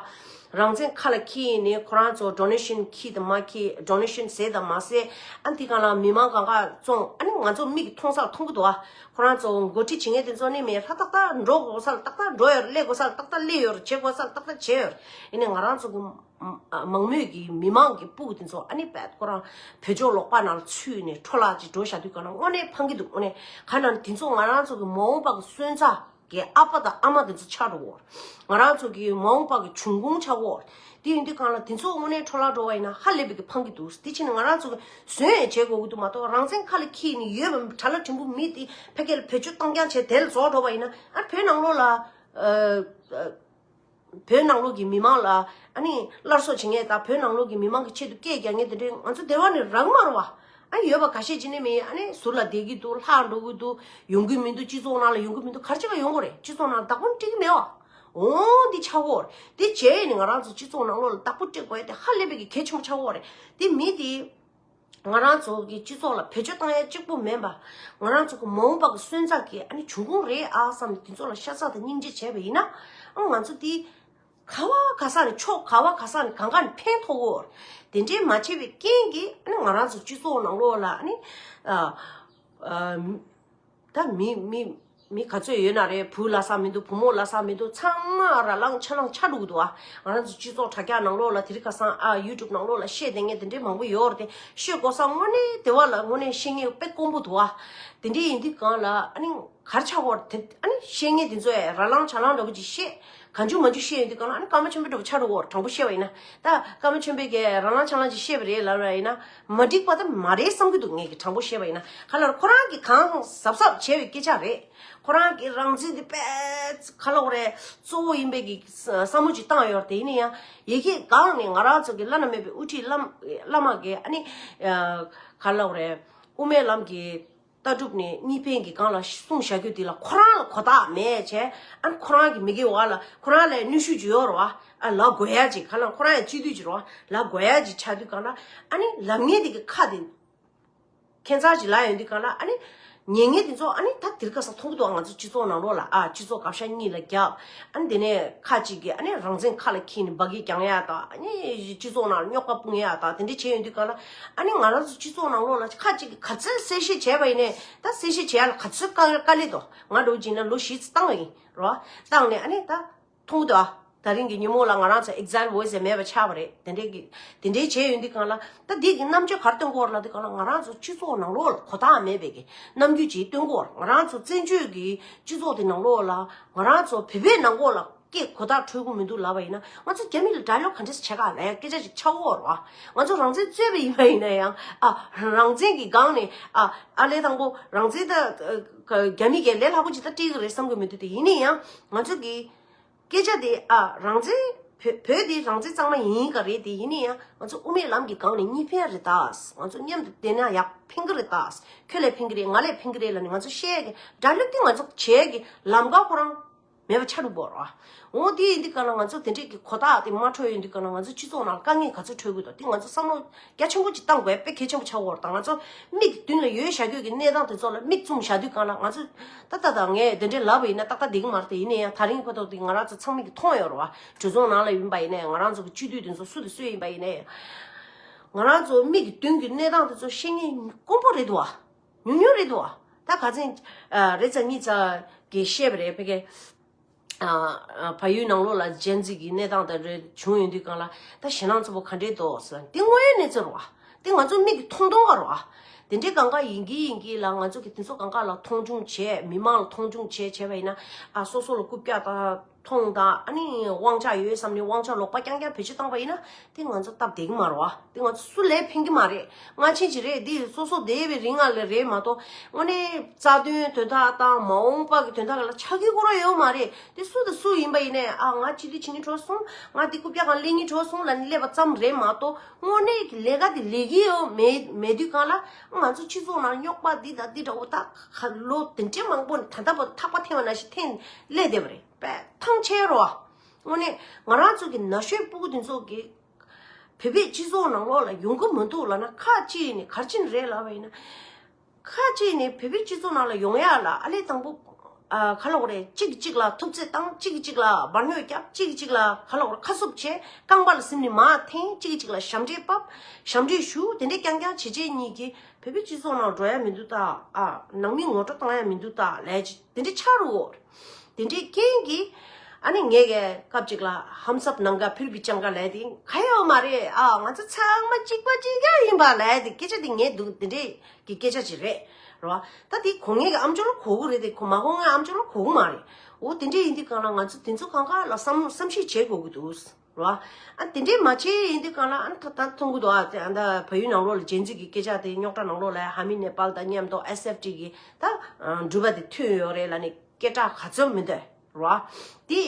རང་བཙན་ཁ་ལ་འཁྱེར་ནས་ཁོ་རང་ཚོ་donation འཁྱེར་དང་མ་འཁྱེར། donation ཟེར་དང་མ་ཟེར། ཨ་དེ་སྒང་ལ་མི་མང་གང་ག་བཙོང་། ཨ་ནི་ང་ཚོ་མིག་གིས་མཐོང་སར་མཐོང་གི་འདུག་ཨ། ཁོ་རང་ཚོ་འགོ་ཁྲིད་བྱེད་མཁན་དེ་ཚོ་ནི་མི་ཧྲ་ཏག་ཏག་འགྲོ་དགོས་སར་ཏག་ཏག་འགྲོ་ཡོད་རེད། སླེབས་དགོས་སར་ཏག་ཏག་སླེབས་ཡོད་རེད། བྱེད་དགོས་སར་ཏག་ཏག་བྱས་ཡོད་རེད། ཡིན་ནའི་ང་རང་ཚོ་གི་མང་མོས་ཀྱི་མི་མང་གི་སྤུ་གུ་དེ་ཚོ་ཨ་ནི་བད་ཁོ་རང་བོད་ལྗོངས་ལོག་པ་ནང་ལ་ཚུད་ནས་འཕྲོ་བརླག་ཅིག་འགྲོ་བཞག་དུས་སྒང་ལ་དངོས་གནས་ཕངས་ཀྱི་འདུག་དངོས་གནས་ག་ན་དེ་ཚོ་ང་རང་ཚོ་གི་མ་འོངས་པ་གི་སོན་རྩ་གི་ཨ་ཕ་དང་ཨ་མ་དེ་ཚོ་ཆགས་འགྲོ་གི་ཡོད་རེད། ང་རང་ཚོ་གི་མ་འོངས་པ་གི་འབྱུང་ཁུངས་ཆགས་ཀྱི་ཡོད་རེད། དེ་ཡིན་དུས་སྒང་ལ་དེ་ཚོ་དངོས་གནས་འཕྲོ་བརླག་འགྲོ་བ་ཡིན་ན་ཧ་ལས་པའི་གི་ཕངས་ཀྱི་འདུག་དེ་ཕྱིན་ང་རང་ཚོ་གི་བཟོས་ཡང་བྱེད་དགོས་ཀྱི་འདུག་མ་གཏོགས་རང་བཙན་ཁ་ལ་འཁྱེར་ནས་ཡོད་པའི་དྲ་ལམ་ཕྲན་བུ་མི་དེ་ཕ་གི་ལ་བེད་སྤྱོད་བཏང་རྐྱང་བྱས་དེ་ལ་རྫོགས་འགྲོ་བ་ཡིན་ན། ཨ་བོད་ནང་ལོགས་ལ་ཨ་བོད་ནང་ལོགས་ཀྱི་མི་མང་ལ་ཨ་ནི་སླར་གསོ་བྱེད་མཁན་དང་བོད་ནང་ལོགས་ཀྱི་མི་མང་གི་ཆེད་དུ་སྐད་རྒྱག་མཁན་དེ་འདྲའི་ང་ཚོ་སྡེ་བ་ནས་རག་མ་རེད་བ། ཨ་ཡོད་པ་ཁ་ཤས་ཅིག་ནི་མིན། ཨ་ནི་ཟུར་ལ་བསྡད་ཀྱི་འདུག་ལྷག་འགྲོ་གི་འདུག་ཡོང་གི་མི་འདུག་སྤྱི་ཚོགས་ནང་ལ་ཡོང་གི་མི་འདུག་ག་རེ་བྱེད་ག་ཡོང་དགོས་རེད། སྤྱི་ཚོགས་ནང་ལ་བདག་པོ་སྤྲད་ཀྱི་མེད་བ། འོ་འདི་ཆགས་ཀྱི་ཡོད་རེད། དེ་བྱས་ནས་ང་རང་ཚོ་སྤྱི་ཚོགས་ནང་ལོགས་ལ་བདག་པོ་སྤྲད་དགོས་ཡ་དེ་ཧ་ལས་པའི་གི་གལ་ཆེན་པོ་ཆགས་ཀྱི་ཡོད་རེད། དེ་མི་དེ་ང་རང་ཚོ་གི་སྤྱི་ཚོགས་ལ་བེད་སྤྱོད་བཏང་ཡ་གཅིག་པུ་མིན་པ། ང་རང་ཚོ་གི་མ་འོངས་པ་གི་སོན་རྩ་གི་ཨ་ནི་འབྱུང་ཁུངས་རེད་ཨ་བསམ་ནས་དེ་ཚོ་ལ་ཤ་ཚ་དང་སྙིང་རྗེ་བྱས་པ་ཡིན་ན། ཨ་ང་ཚོ་དེ་ག་བ་ག་ས་ནས་ཕྱོགས་ག་བ་ག་ས་ནས་གང་ག་ནས་ཕན་ཐོགས་ཀྱི་ཡོད་རེད། དེ་འདྲའི་མ་བྱས་པའི་རྐྱེན་གྱིས་ཨ་ནི་ང་རང་ཚོ་སྤྱི་ཚོགས་ནང་ལོགས་ལ་ཨ་ནི་ཨ་ཨ་ད་མི་མི་མི་ག་ཚོད་ཡོད་ན་རེད། བུ་ལབ་ས་མི་འདུག་བུ་མོ་ལབ་ས་མི་འདུག་ཚང་མ་ར་ལངས་ཆ་ལངས་ཆ་འགྲོ་གི་འདུག་ཨ། ང་རང་ཚོ་སྤྱི་ཚོགས་དྲ་རྒྱ་ནང་ལོགས་ལ་དེ་རིང་ཁ་སང་ཨ་ཡུ་ཊུབ་ནང་ལོགས་ལ་བཤད་བསྡད་མཁན་དེ་འདྲའི་མང་པོ་ཡོད་རེད་དེ། བཤད་དགོས་ས་དངོས་གནས་སྡེ་བ་ལ་དངོས་གནས་བཤད་མཁན་དཔེ་དཀོན་པོ་འདུག་ཨ། དེ་འདྲའི་ཡིན་དུས་སྒང་ལ་ཨ་ནི་ག་རེ་ཆགས་ཀྱི་ཡོད་རེད་དེ། ཨ་ནི་བཤད་མཁན་དེ་ཚོས་ར་ལངས་ཆ་ལངས་འདྲ་པོ་ཅིག་བཤད། གང་བྱུང་མང་བྱུང་བཤད་ཡོང་དུས་སྒང་ལ་ཨ་ནི་ཀརྨ་ཆོས་འཕེལ་འདྲ་པོ་ཆགས་འགྲོ་གི་ཡོད་རེད། དྲང་པོ་བཤད་པ་ཡིན་ན། ད་ཀརྨ་ཆོས་འཕེལ་གྱིས་ར་ལངས་ཆ་ལངས་ཅིག་བཤད་པ་རེད་ལབ་པ་ཡིན་ན་མ་འགྲིག་པ་ད་མ་རེད་བསམ་གྱི་འདུག་ངས་ཀྱི་དྲང་པོ་བཤད་པ་ཡིན་ན། ག་ལ་ཁོ་རང་གིས་གང་གཟབ་གཟབ་བྱས་པའི་སྐད་ཆ་རེད། ཁོ་རང་གིས་རང་བཙན་དེ་དཔེ་ག་ལ་འོ་རེད་གཙོ་བོ་ཡིན་པའི་གི་བསམ་བློ་ཅིག་བཏང་ཡོད་རེད་དེ། ཡིན་ན་ཡང་ཡ་གི་སྒང་ནས་ང་རང་ཚོ་གི་བླ་ན་མེད་པའི་དབུ་ཁྲིད་བླ་བླ་མ་གིས་ཨ་ནི་ག་ལ་འོ་རེད་དབུ་མའི་ལམ་གྱི་ལྟ་གྲུབ་ནས་གཉིས་ཕན་གྱི་སྒང་ལ་གསུངས་བཞག་རྒྱུ་དེ་ལ་ཁོ་རང་ལ་གོ་རྟོགས་མེད་བྱས། ཨ་ནི་ཁོ་རང་གི་མི་དགེ་བ་ལ་ཁོ་རང་ལ་ནུས་ཤུགས་ཅིག་ཡོད་རེད་བ། ཨ་ལབ་དགོས་ཡ་ཅིག་ག་ལ་ཁོ་རང་ཡང་སྤྱི་འཐུས་ཅིག་རེད་བ། ལབ་དགོས་ཡ་ཅིག་ཆགས་དུས་སྒང་ལ་ཨ་ནི་ལབ་མཁན་དེ་གི་ཁ་དེ་ཁྱད་མཚར་ཅིག་ལབ་ཡོང་དུས་སྒང་ལ་ཨ་ནི་ཉན་མཁན་དེ་ཚོ་ཨ་ནི་ད་དེ་རིང་ཁ་སང་མཐོང་གི་འདུག་ང་ཚོ་སྤྱི་ཚོགས་ནང་ལོགས་ལ་ཨ་སྤྱི་ཚོགས་བག་ཆགས་གཉིས་ལ་རྒྱབ། ཨ་ནི་དེ་ནས་ཁ་ཅིག་གིས་ཨ་ནི་རང་བཙན་ཁ་ལ་འཁྱེར་ནས་འབའ་འགེལ་རྒྱག་ཡ་དང་། ཨ་ནི་སྤྱི་ཚོགས་ནང་ལ་རྙོག་པ་སྤུངས་ཡ་དང་དེ་འདྲ་བྱས་ཡོང་དུས་སྒང་ལ་ཨ་ནི་ང་རང་ཚོ་སྤྱི་ཚོགས་ནང་ལོགས་ལ་ཁ་ཅིག་གིས་ག་ཚོད་གསལ་བཤད་བྱས་པ་ཡིན་ནའི་ད་གསལ་བཤད་བྱེད་ཡ་ལ་ག་ཚོད་དཀའ་དཀའ་ལས་འདུག་ང་འདྲ་བོ་ཅིག་ཡིན་ན་ལོ་བཞི་ཙམ་བཏང་བ་ཡིན་རོ། བཏང་ནས་ཨ་ནི་ད་མཐོང་གི་འདུག་ད་རིང་གི་ཉིན་མོ་ལ་ང་རང་ཚོ་exile voice ཡང་མེད་པ་ཆགས་པ་རེད། དེ་འདྲའི་གི་དེ་འདྲའི་བྱས་ཡོང་དུས་སྒང་ལ་ད་འདི་གི་རྣམ་དཔྱོད་ག་རེ་སྟོན་གྱི་ཡོད་རེད་ལབ་དུས་སྒང་ལ་ང་རང་ཚོ་སྤྱི་ཚོགས་ནང་ལོགས་ལ་གོ་རྟོགས་མེད་པའི་གི་རྣམ་འགྱུར་ཅིག་སྟོན་གྱི་ཡོད་རེད། ང་རང་ཚོ་བཙན་བྱོལ་གི་སྤྱི་ཚོགས་དེ་ནང་ལོགས་ལ་ང་རང་ཚོ་བོད་པའི་ནང་ལོགས་ལ་སྐད་གོ་བརྡ་འཕྲོད་ཀྱི་མི་འདུག་ལབ་པ་ཡིན་ན། ང་ཚོ་རྒྱ་མི་ལ་dialogue ག་འདྲས་བྱེད་ག་ལབ་ཡ་སྐད་ཆ་ཅིག་ཆགས་ཀྱི་ཡོད་རེད་བ། ང་ཚོ་རང་བཙན་རྩོད་པ་ཡིན་པ་ཡིན་ན་ཡང་ཨ་རང་བཙན་གྱི་སྒང་ནས་ཨ་ཨ་ལས་དང་པོ་རང་བཙན་ད་རྒྱ་མི་གིས་ལས་སླ་པོ་ཅིག་ད་སྤྲད་ཀྱི་རེད་བསམ་གྱི་མི་འདུག་དེ་ཡིན་ན་ཡང་ང་ཚོ་གི་སྐད་ཆ་དེ་ཨ་རང་བཙན་བོད་བོད་དེ་རང་བཙན་གཙང་མ་ཡིན་ག་རེད། དེ་ཡིན་ན་ཡང་ང་ཚོ་དབུ་མའི་ལམ་གྱི་སྒང་ནས་གཉིས་ཕན་རེད་ད། ང་ཚོ་མཉམ་དུ་བསྡད་ན་ཡག་ཕན་གི་རེད་ད། ཁྱོད་ལ་ཕན་གི་རེད། ང་ལ་ཕན་གི་རེད་ལབ་ནས་ང་ཚོ་བཤད་ཀྱི་dialogue དེ་ང་ཚོ་བྱེད་ཀྱི་ལམ་ཀ་ཁོ་རང་མེད་པ་ཆགས་འགྲོ་གི་ཡོད་རེད་བ། འོ་དེ་ཡིན་དུས་སྒང་ལ་ང་ཚོ་དེ་འདྲས་ཀྱི་གོ་རྟོགས་དེ་མ་འཕྲོད་ཡོང་དུས་སྒང་ལ་ང་ཚོ་སྤྱི་ཚོགས་ནང་ལ་དཀའ་ངལ་ག་ཚོད་འཕྲད་ཀྱི་འདུག་དེ་ང་ཚོ་བསམ་བློ་རྒྱ་ཆེན་པོ་ཅིག་བཏང་དགོས་དཔེ་གལ་ཆེན་པོ་ཆགས་ཀྱི་ཡོད་རེད་ད། ང་ཚོ་མིག་གི་མདུན་ལ་ཡོད་བཞག་རྒྱུ་གི་གནས་སྟངས་དེ་ཚོ་ལ་མིག་བཙུམ་བཞག་དུས་སྒང་ལ་ང་ཚོ་ད་ལྟ་དང་ངས་དེ་འདྲས་ལབ་པ་ཡིན་ན་ཏག་ཏག་བསྡད་ཀྱི་མ་རེད་དེ། ཡིན་ན་ཡང་དེ་རིང་གི་བར་ཐོག་དེ་ང་རང་ཚོ་ཚང་མས་ཀྱི་མཐོང་ཡོད་རེད་བ། གྲོས་ཚོགས་ནང་ལ་ཡིན་པ་ཡིན་ན་ཡང་ང་རང་ཚོ་གི་སྤྱི་འཐུས་དེ་ཚོ་སུ་དང་སུ་ཡིན་པ་ཡིན་ན་ཡང་ང་རང་ཚོ་མིག་གི་མདུན་གྱི་གནས་སྟངས་དེ་ཚོ་ཤེས་མཁན་དཀོན་པོ་རེད་འདུག་བ། ཉུང་ཉུང་རེད་འདུག་བ། ད་ག་ཚོད་ཨ་རེ་ཚ་གཉིས་ཚ་གིས་བཤད་པ་རེད། ཕ་གི་ཨ་ཨ་བལ་ཡུལ་ནང་ལོགས་ལ་Gen Z གི་གནས་སྟངས་དང་རེ་བྱུང་ཡོང་དུས་སྒང་ལ་ད་ཞེད་སྣང་ཚ་པོ་ག་འདྲས་འདུག་ཟེར། འདི་དངོས་ཡོད་གནས་ཚུལ་རེད་བ། དེ་ང་ཚོ་མིག་གིས་མཐོང་མཐོང་བ་རོ། ཨ། དེ་འདྲའི་གང་ག་ཡིན་གྱི་ཡིན་གྱི་ལ། ང་ཚོ་གི་དེ་ཚོ་གང་ག་ལ་མཐོང་ཆུང་བྱས། མི་མང་ལ་མཐོང་ཆུང་བྱས་བྱས་པ་ཡིན་ན། ཨ། སོ་སོ་ལ་རྐུབ་བཀྱག་དང་མཐོང་དང་། ཨ་ནི་དབང་ཆ་ཡོད་བསམ་ནས་དབང་ཆ་ལོག་པ་རྐྱང་རྐྱང་བེད་སྤྱོད་བཏང་པ་ཡིན་ན། དེ་ང་ཚོ་སྟབས་བདེ་གི་མ་རེད་བ། དེ་ང་ཚོ་སུ་ལས་ཕན་གི་མ་རེད། སྔ་ཕྱིན་ཅིག་རེད། དེ་སོ་སོ་བསྡད་པའི་རིང་ང་ལ་རེད་མ་གཏོགས། དངོས་གནས་རྩ་དོན་དོན་དག་དང་མ་འོངས་པ་གི་དོན་དག་ལ་ཆ་གི་གོ་ར་ཡོད་མ་རེད། དེ་སུ་དང་སུ་ཡིན་པ་ཡིན་ནའི། ཨ། ང་ཅི་དེ་བྱེད་ནི་གྲོགས་སོང་། ང་དེ་རྐུབ་བཀྱག་གང་ལེན་ནི་གྲོགས་སོང་ལ་ནི་སླེབས་པ་ཙམ་རེད་མ་གཏོགས། དངོས་གནས་ཀྱི་ལས་ཀ་དེ་ལས་ཀྱི་ཡོད་མེད་མེད་དུས་གང་ལ། ང་ཚོ་སྤྱི་ཚོགས་ནང་རྙོག་པ་འདི་དང་འདི་འདྲ་བོ་ད་ཁ་ལོ་དེ་འདྲའི་མང་པོ་ད་ལྟ་བར་ཐག་པ་འཐེན་པ་ནང་བཞིན་འཐེན་སླེབས་བསྡད་པ་རེད། པས་ཐང་ཆད་རོ། དངོས་གནས་ང་རང་ཚོ་གི་ན་གཞོན་སྤུ་གུ་དེ་ཚོ་གི་བོད་པའི་སྤྱི་ཚོགས་ནང་ལོགས་ལ་ཡོང་གི་མི་འདུག་ལབ་ན། ཁ་ཅིག་ནས་ག་རེ་བྱས་ནས་རེད་ལབ་པ་ཡིན་ན། ཁ་ཅིག་ནས་བོད་པའི་སྤྱི་ཚོགས་ནང་ལ་ཡོང་ཡ་ལ། ཨ་ལས་དང་པོ། ཨ། ག་ལབ་དགོས་རེད། གཅིག་གིས་གཅིག་ལ་ཐུབ་ཚོད་བཏང་། གཅིག་གིས་གཅིག་ལ་འབར་སྨྱོག་བརྒྱབ། གཅིག་གིས་གཅིག་ལ་ག་ལབ་དགོས་རེད། ཁ་སུབ་བྱས། རྐང་པ་ལ་ཟིན་ནས་མར་འཐེན། གཅིག་གིས་གཅིག་ལ་ཞབས་འདྲེན་ཕབ། ཞབས་འདྲེན་ཞུ། དེ་འདྲས་རྐྱང་རྐྱང་བྱེད་བྱེད་གཉིས་ཀྱིས་བོད་པའི་སྤྱི་ཚོགས་ནང་འགྲོ་ཡ་མི་འདུག་ད། ཨ། ནང་མི་ངོ་སྤྲོད་བཏང་ཡ་མི་འདུག་ད་ལབ་ཅིག་དེ་འདྲས་ཆགས་འགྲོ་གི་ཡོད་རེད། དེ་འདྲའི་རྐྱེན་གྱིས། ཨ་ནི་ངས་ཀྱི་སྐབས་ཅིག་ལ་ཧམ་སབ་ནང་ག་ཕིར་བི་ཅང་ག་ལབ་དེ་ག་ཡོད་མ་རེད། ཨ། ང་ཚོ་ཚང་མ་གཅིག་པ་གཅིག་རྐྱང་ཡིན་པ་ལབ་དེ་སྐད་ཆ་དེ་ངས་འདུག་དེ་འདྲའི་གི་སྐད་ཆ་ཅིག་རེད་རོ། ད་དེ་གོ་ངེད་ཀྱི་ཨམ་ཅོག་ལ་གོ་གི་རེད་དེ། གོ་མ་གོ་ངེད་ཨམ་ཅོག་ལ་གོ་གི་མ་རེད། འོ། དེ་འདྲའི་ཡིན་དུས་གང་ལ་ང་ཚོ་དེ་ཚོ་གང་ག་ལ་བསམ་བསམ་ཤེས་བྱེད་དགོས་ཀྱི་འདུག་རོ། ཨ། དེ་འདྲའི་མ་བྱས་ཡིན་དུས་གང་ལ། ཨ། ད་ད་མཐོང་གི་འདུག། ཨ། དེ་ཨ་ད་བལ་ཡུལ་ནང་ལོགས་ལ་ཇེན་ཛི་གི་སྐད་ཆ་དེ་རྙོག་དྲ་ནང་ལོགས་ལ་ཧ་མི་ནེ་པཱལ་དང་མཉམ་དུ་ཨེས་ཨེཕ་ཊི་གི་ད་འགྲུལ་པ་དེ་ཐོན་ཡོད་རེད་ལབ་ནས། སྐད་གྲགས་ག་ཚོད་མི་འདུག་རོ། དེ་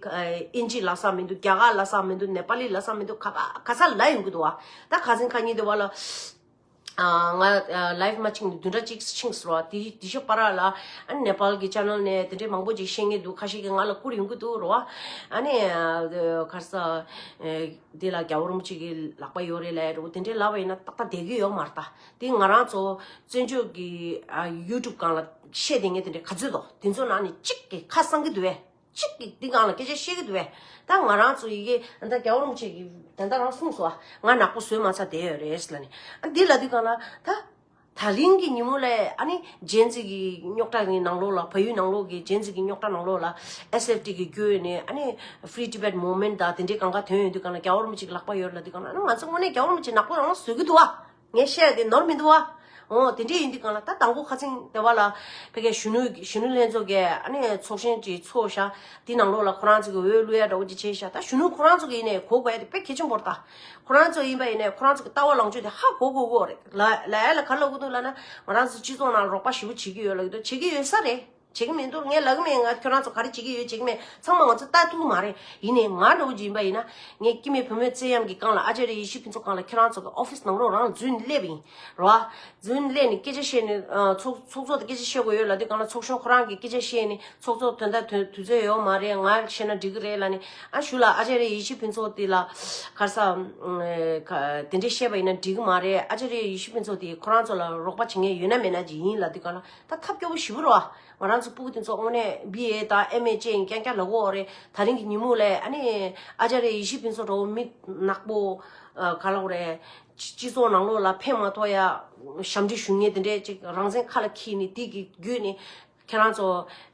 ཨ་ཨིན་ཇི་ལབ་ས་མི་འདུག། རྒྱ་གར་ལབ་ས་མི་འདུག། ནེ་པ་ལི་ལབ་ས་མི་འདུག། ག་ག་ག་ས་ལབ་ཡོང་གི་འདུག་བ། ད་ཁ་སང་ཁ་ཉིན་དེ་བ་ལ། ཨ། ང་ཨ་ལའིབ་མ་ཕྱིན་ནས་བདུན་ཕྲག་གཅིག་ཕྱིན་སོང་རོ། དེ་དེ་ཤོག་པ་ར་ལ། ཨ་ནི་ནེ་པཱལ་གི་ཅེ་ནལ་ནས་དེ་འདྲའི་མང་པོ་ཅིག་བཤད་མཁན་འདུག། ཁ་ཤས་ཀྱིས་ང་ལ་བསྐུར་ཡོང་གི་འདུག་རོ། ཨ་ནི་ཨ་ག་རེ་ཟེར། ཨ་དེ་ལ་རྒྱལ་བ་རིན་པོ་ཆེ་གི་ལག་པ་ཡོད་རེད་ལབ་རོ། དེ་འདྲའི་ལབ་པ་ཡིན་ན་ཏག་ཏག་བསྡད་ཀྱི་ཡོད་མ་རེད་ད། དེ་ང་རང་ཚོ་བཙན་བྱོལ་གྱི་ཨ་ཡུ་ཊུབ་སྒང་ལ་བཤད་བསྡད་མཁན་དེ་འདྲ་ག་ཚོད་འདུག། དེ་ཚོ་ནང་ནས་གཅིག་གིས་ཁ་གསང་གི་འདུག་བས། གཅིག་གིས་འདི་སྒང་ལ་སྐད་ཆ་བཤད་ཀྱི་འདུག་བས། ད་ང་རང་ཚོ་ཡི་གེ་ད་རྒྱལ་བ་རིན་པོ་ཆེ་གིས་ད་ལྟ་རང་གསུངས་སོང་། ང་ནག་པོ་བཟོས་མ་ཚར་བསྡད་ཡོད་རེད་ལབ་ནས། ཨ་འདི་ལབ་དུས་སྒང་ལ་ད། ད་རིང་གི་ཉིན་མོ་ལ་ཨ་ནི་ཇེན་ཛི་གི་རྙོག་དྲ་གི་ནང་ལོགས་ལ། བལ་ཡུལ་ནང་ལོགས་ཀྱི་ཇེན་ཛི་གི་རྙོག་དྲ་ནང་ལོགས་ལ་ཨེས་ཨེཕ་ཊི་གི་བརྒྱུད་ནས་ཨ་ནི་Free Tibet Movement དང་དེ་འདྲའི་གང་ག་ཐོན་ཡོང་དུས་སྒང་ལ། རྒྱལ་བ་རིན་པོ་ཆེ་གི་ལག་པ་ཡོད་རེད་ལབ་དུས་སྒང་ལ། ཨ་ནི་ང་ཚོ་དངོས་གནས་རྒྱལ་བ་རིན་པོ་ཆེ་ནག་པོ་རང་བཟོས་ཀྱི་འདུག་བ། ངས་བཤད་ཡ་དེ་ནོར་མི་འདུག་བ། འོ། དེ་འདྲས་ཡིན་དུས་སྒང་ལ་ད་དང་པོ་ཁ་སང་དེ་བ་ལ་ཕ་གིའི་གཞོན་ནུ་གཞོན་ནུ་ལྷན་ཚོགས་ཀྱི་ཨ་ནི་ཚོགས་ཆེན་ཅིག་ཚོགས་ཤག། དེ་ནང་ལོགས་ལ་ཁོ་རང་ཚོ་གི་འོས་བླུག་ཡ་འདྲ་བོ་ཅིག་བྱས་ཤག། ད་གཞོན་ནུ་ཁོ་རང་ཚོ་གི་ཡིན་ནའི་གོ་དགོས་ཡ་དེ་དཔེ་གལ་ཆེན་པོ་རེད་ད། ཁོ་རང་ཚོ་ཡིན་པ་ཡིན་ནའི་ཁོ་རང་ཚོ་གི་ལྟ་བ་ལངས་ཕྱོགས་དེ་ཧ་གོ་དགོས་ཀྱི་རེད། ལ་ལ་ཡ་ལ་ག་ལབ་ཀྱི་འདུག་ལབ་ན། ང་རང་ཚོ་སྤྱི་ཚོགས་ནང་རོགས་པ་ཞེ་པོ་བྱེད་ཀྱི་ཡོད་ལབ་ཀྱི་འདུག། བྱེད་ཀྱི་ཡོད་ས་རེད། བྱེད་ཀྱི་མི་འདུག། ངས་ལབ་ཀྱི་མེད། ང་ཁྱོད་རང་ཚོ་ག་རེ་བྱེད་ཀྱི་ཡོད་བྱེད་ཀྱི་མེད་ཚང་མ་ང་ཚོ་ལྟ་ཐུབ་ཀྱི་མ་རེད། ཡིན་ནའི་ང་འདྲ་བོ་ཅིག་ཡིན་པ་ཡིན་ན། ངས་སྐྱེ་དམན་བུད་མེད་བཙན་གཡེམ་གྱི་སྒང་ལ་ཨ་ཙརྱ་ཡེ་ཤེས་ཕུན་ཚོགས་སྒང་ལ་ཁྱོད་རང་ཚོ་གི་ཨོ་ཕི་སི་ནང་ལོགས་རང་འཛུལ་ནས་སླེབས་པ་ཡིན་རོ། འཛུལ་ནས་སླེབས་ནས་སྐད་ཆ་བཤད་ནས། ཨ། ཚོགས་ཚོགས་གཙོ་དང་སྐད་ཆ་བཤད་དགོས་ཡོད་ལབ་དུས་སྒང་ལ་ཚོགས་གཞོན་ཁོ་རང་གིས་སྐད་ཆ་བཤད་ནས། ཚོགས་གཙོ་དོན་དག་དོན་དུས་ཚོད་ཡོད་མ་རེད། ང་བཤད་ན་འགྲིག་གི་རེད་ལབ་ནས། ཨ་ཞུ་ལ་ཨ་ཙརྱ་ཡེ་ཤེས་ཕུན་ཚོགས་དེ་ལ་ག་རེ་ཟེར། ཨ། ག་དེ་འདྲས་བཤད་པ་ཡིན་ན་འགྲིག་གི་མ་རེད། ཨ་ཙརྱ་ཡེ་ཤེས་ཕུན་ཚོགས་དེ་ཁོ་རང་ཚོ་ལ་རོགས་པ་བྱེད་མཁན་ཡོད་ན་མེད་ན་ཅིག་ཡིན་ལབ་དུས་སྒང་ལ། ད་ཐབས་སྐྱོ་པོ་ཞེ་པོ་རེད་བ། ང་རང་ཚོ་སྤུ་གུ་དེ་ཚོ་དངོས་གནས་བི་ཨེ་དང་ཨེམ་ཨེ་བྱས་ཡིན་རྐྱང་རྐྱང་ལབ་ཀྱི་ཡོད་རེད། ད་རིང་གི་ཉིན་མོ་ལ་ཨ་ནི་ཨ་ཙརྱ་ཡེ་ཤེས་ཕུན་ཚོགས་འདྲ་བོ་མི་ནག་པོ། ཨ། ག་ལབ་དགོས་རེད། སྤྱི་སྤྱི་ཚོགས་ནང་ལོགས་ལ་ཕན་མ་ཐོགས་ཡ་ཞབས་འདྲེན་ཞུ་མཁན་དེ་འདྲས་ཅིག་རང་བཙན་ཁ་ལ་འཁྱེར་ནས། དེ་གི་བརྒྱུད་ནས་ཁྱེད་རང་ཚོ་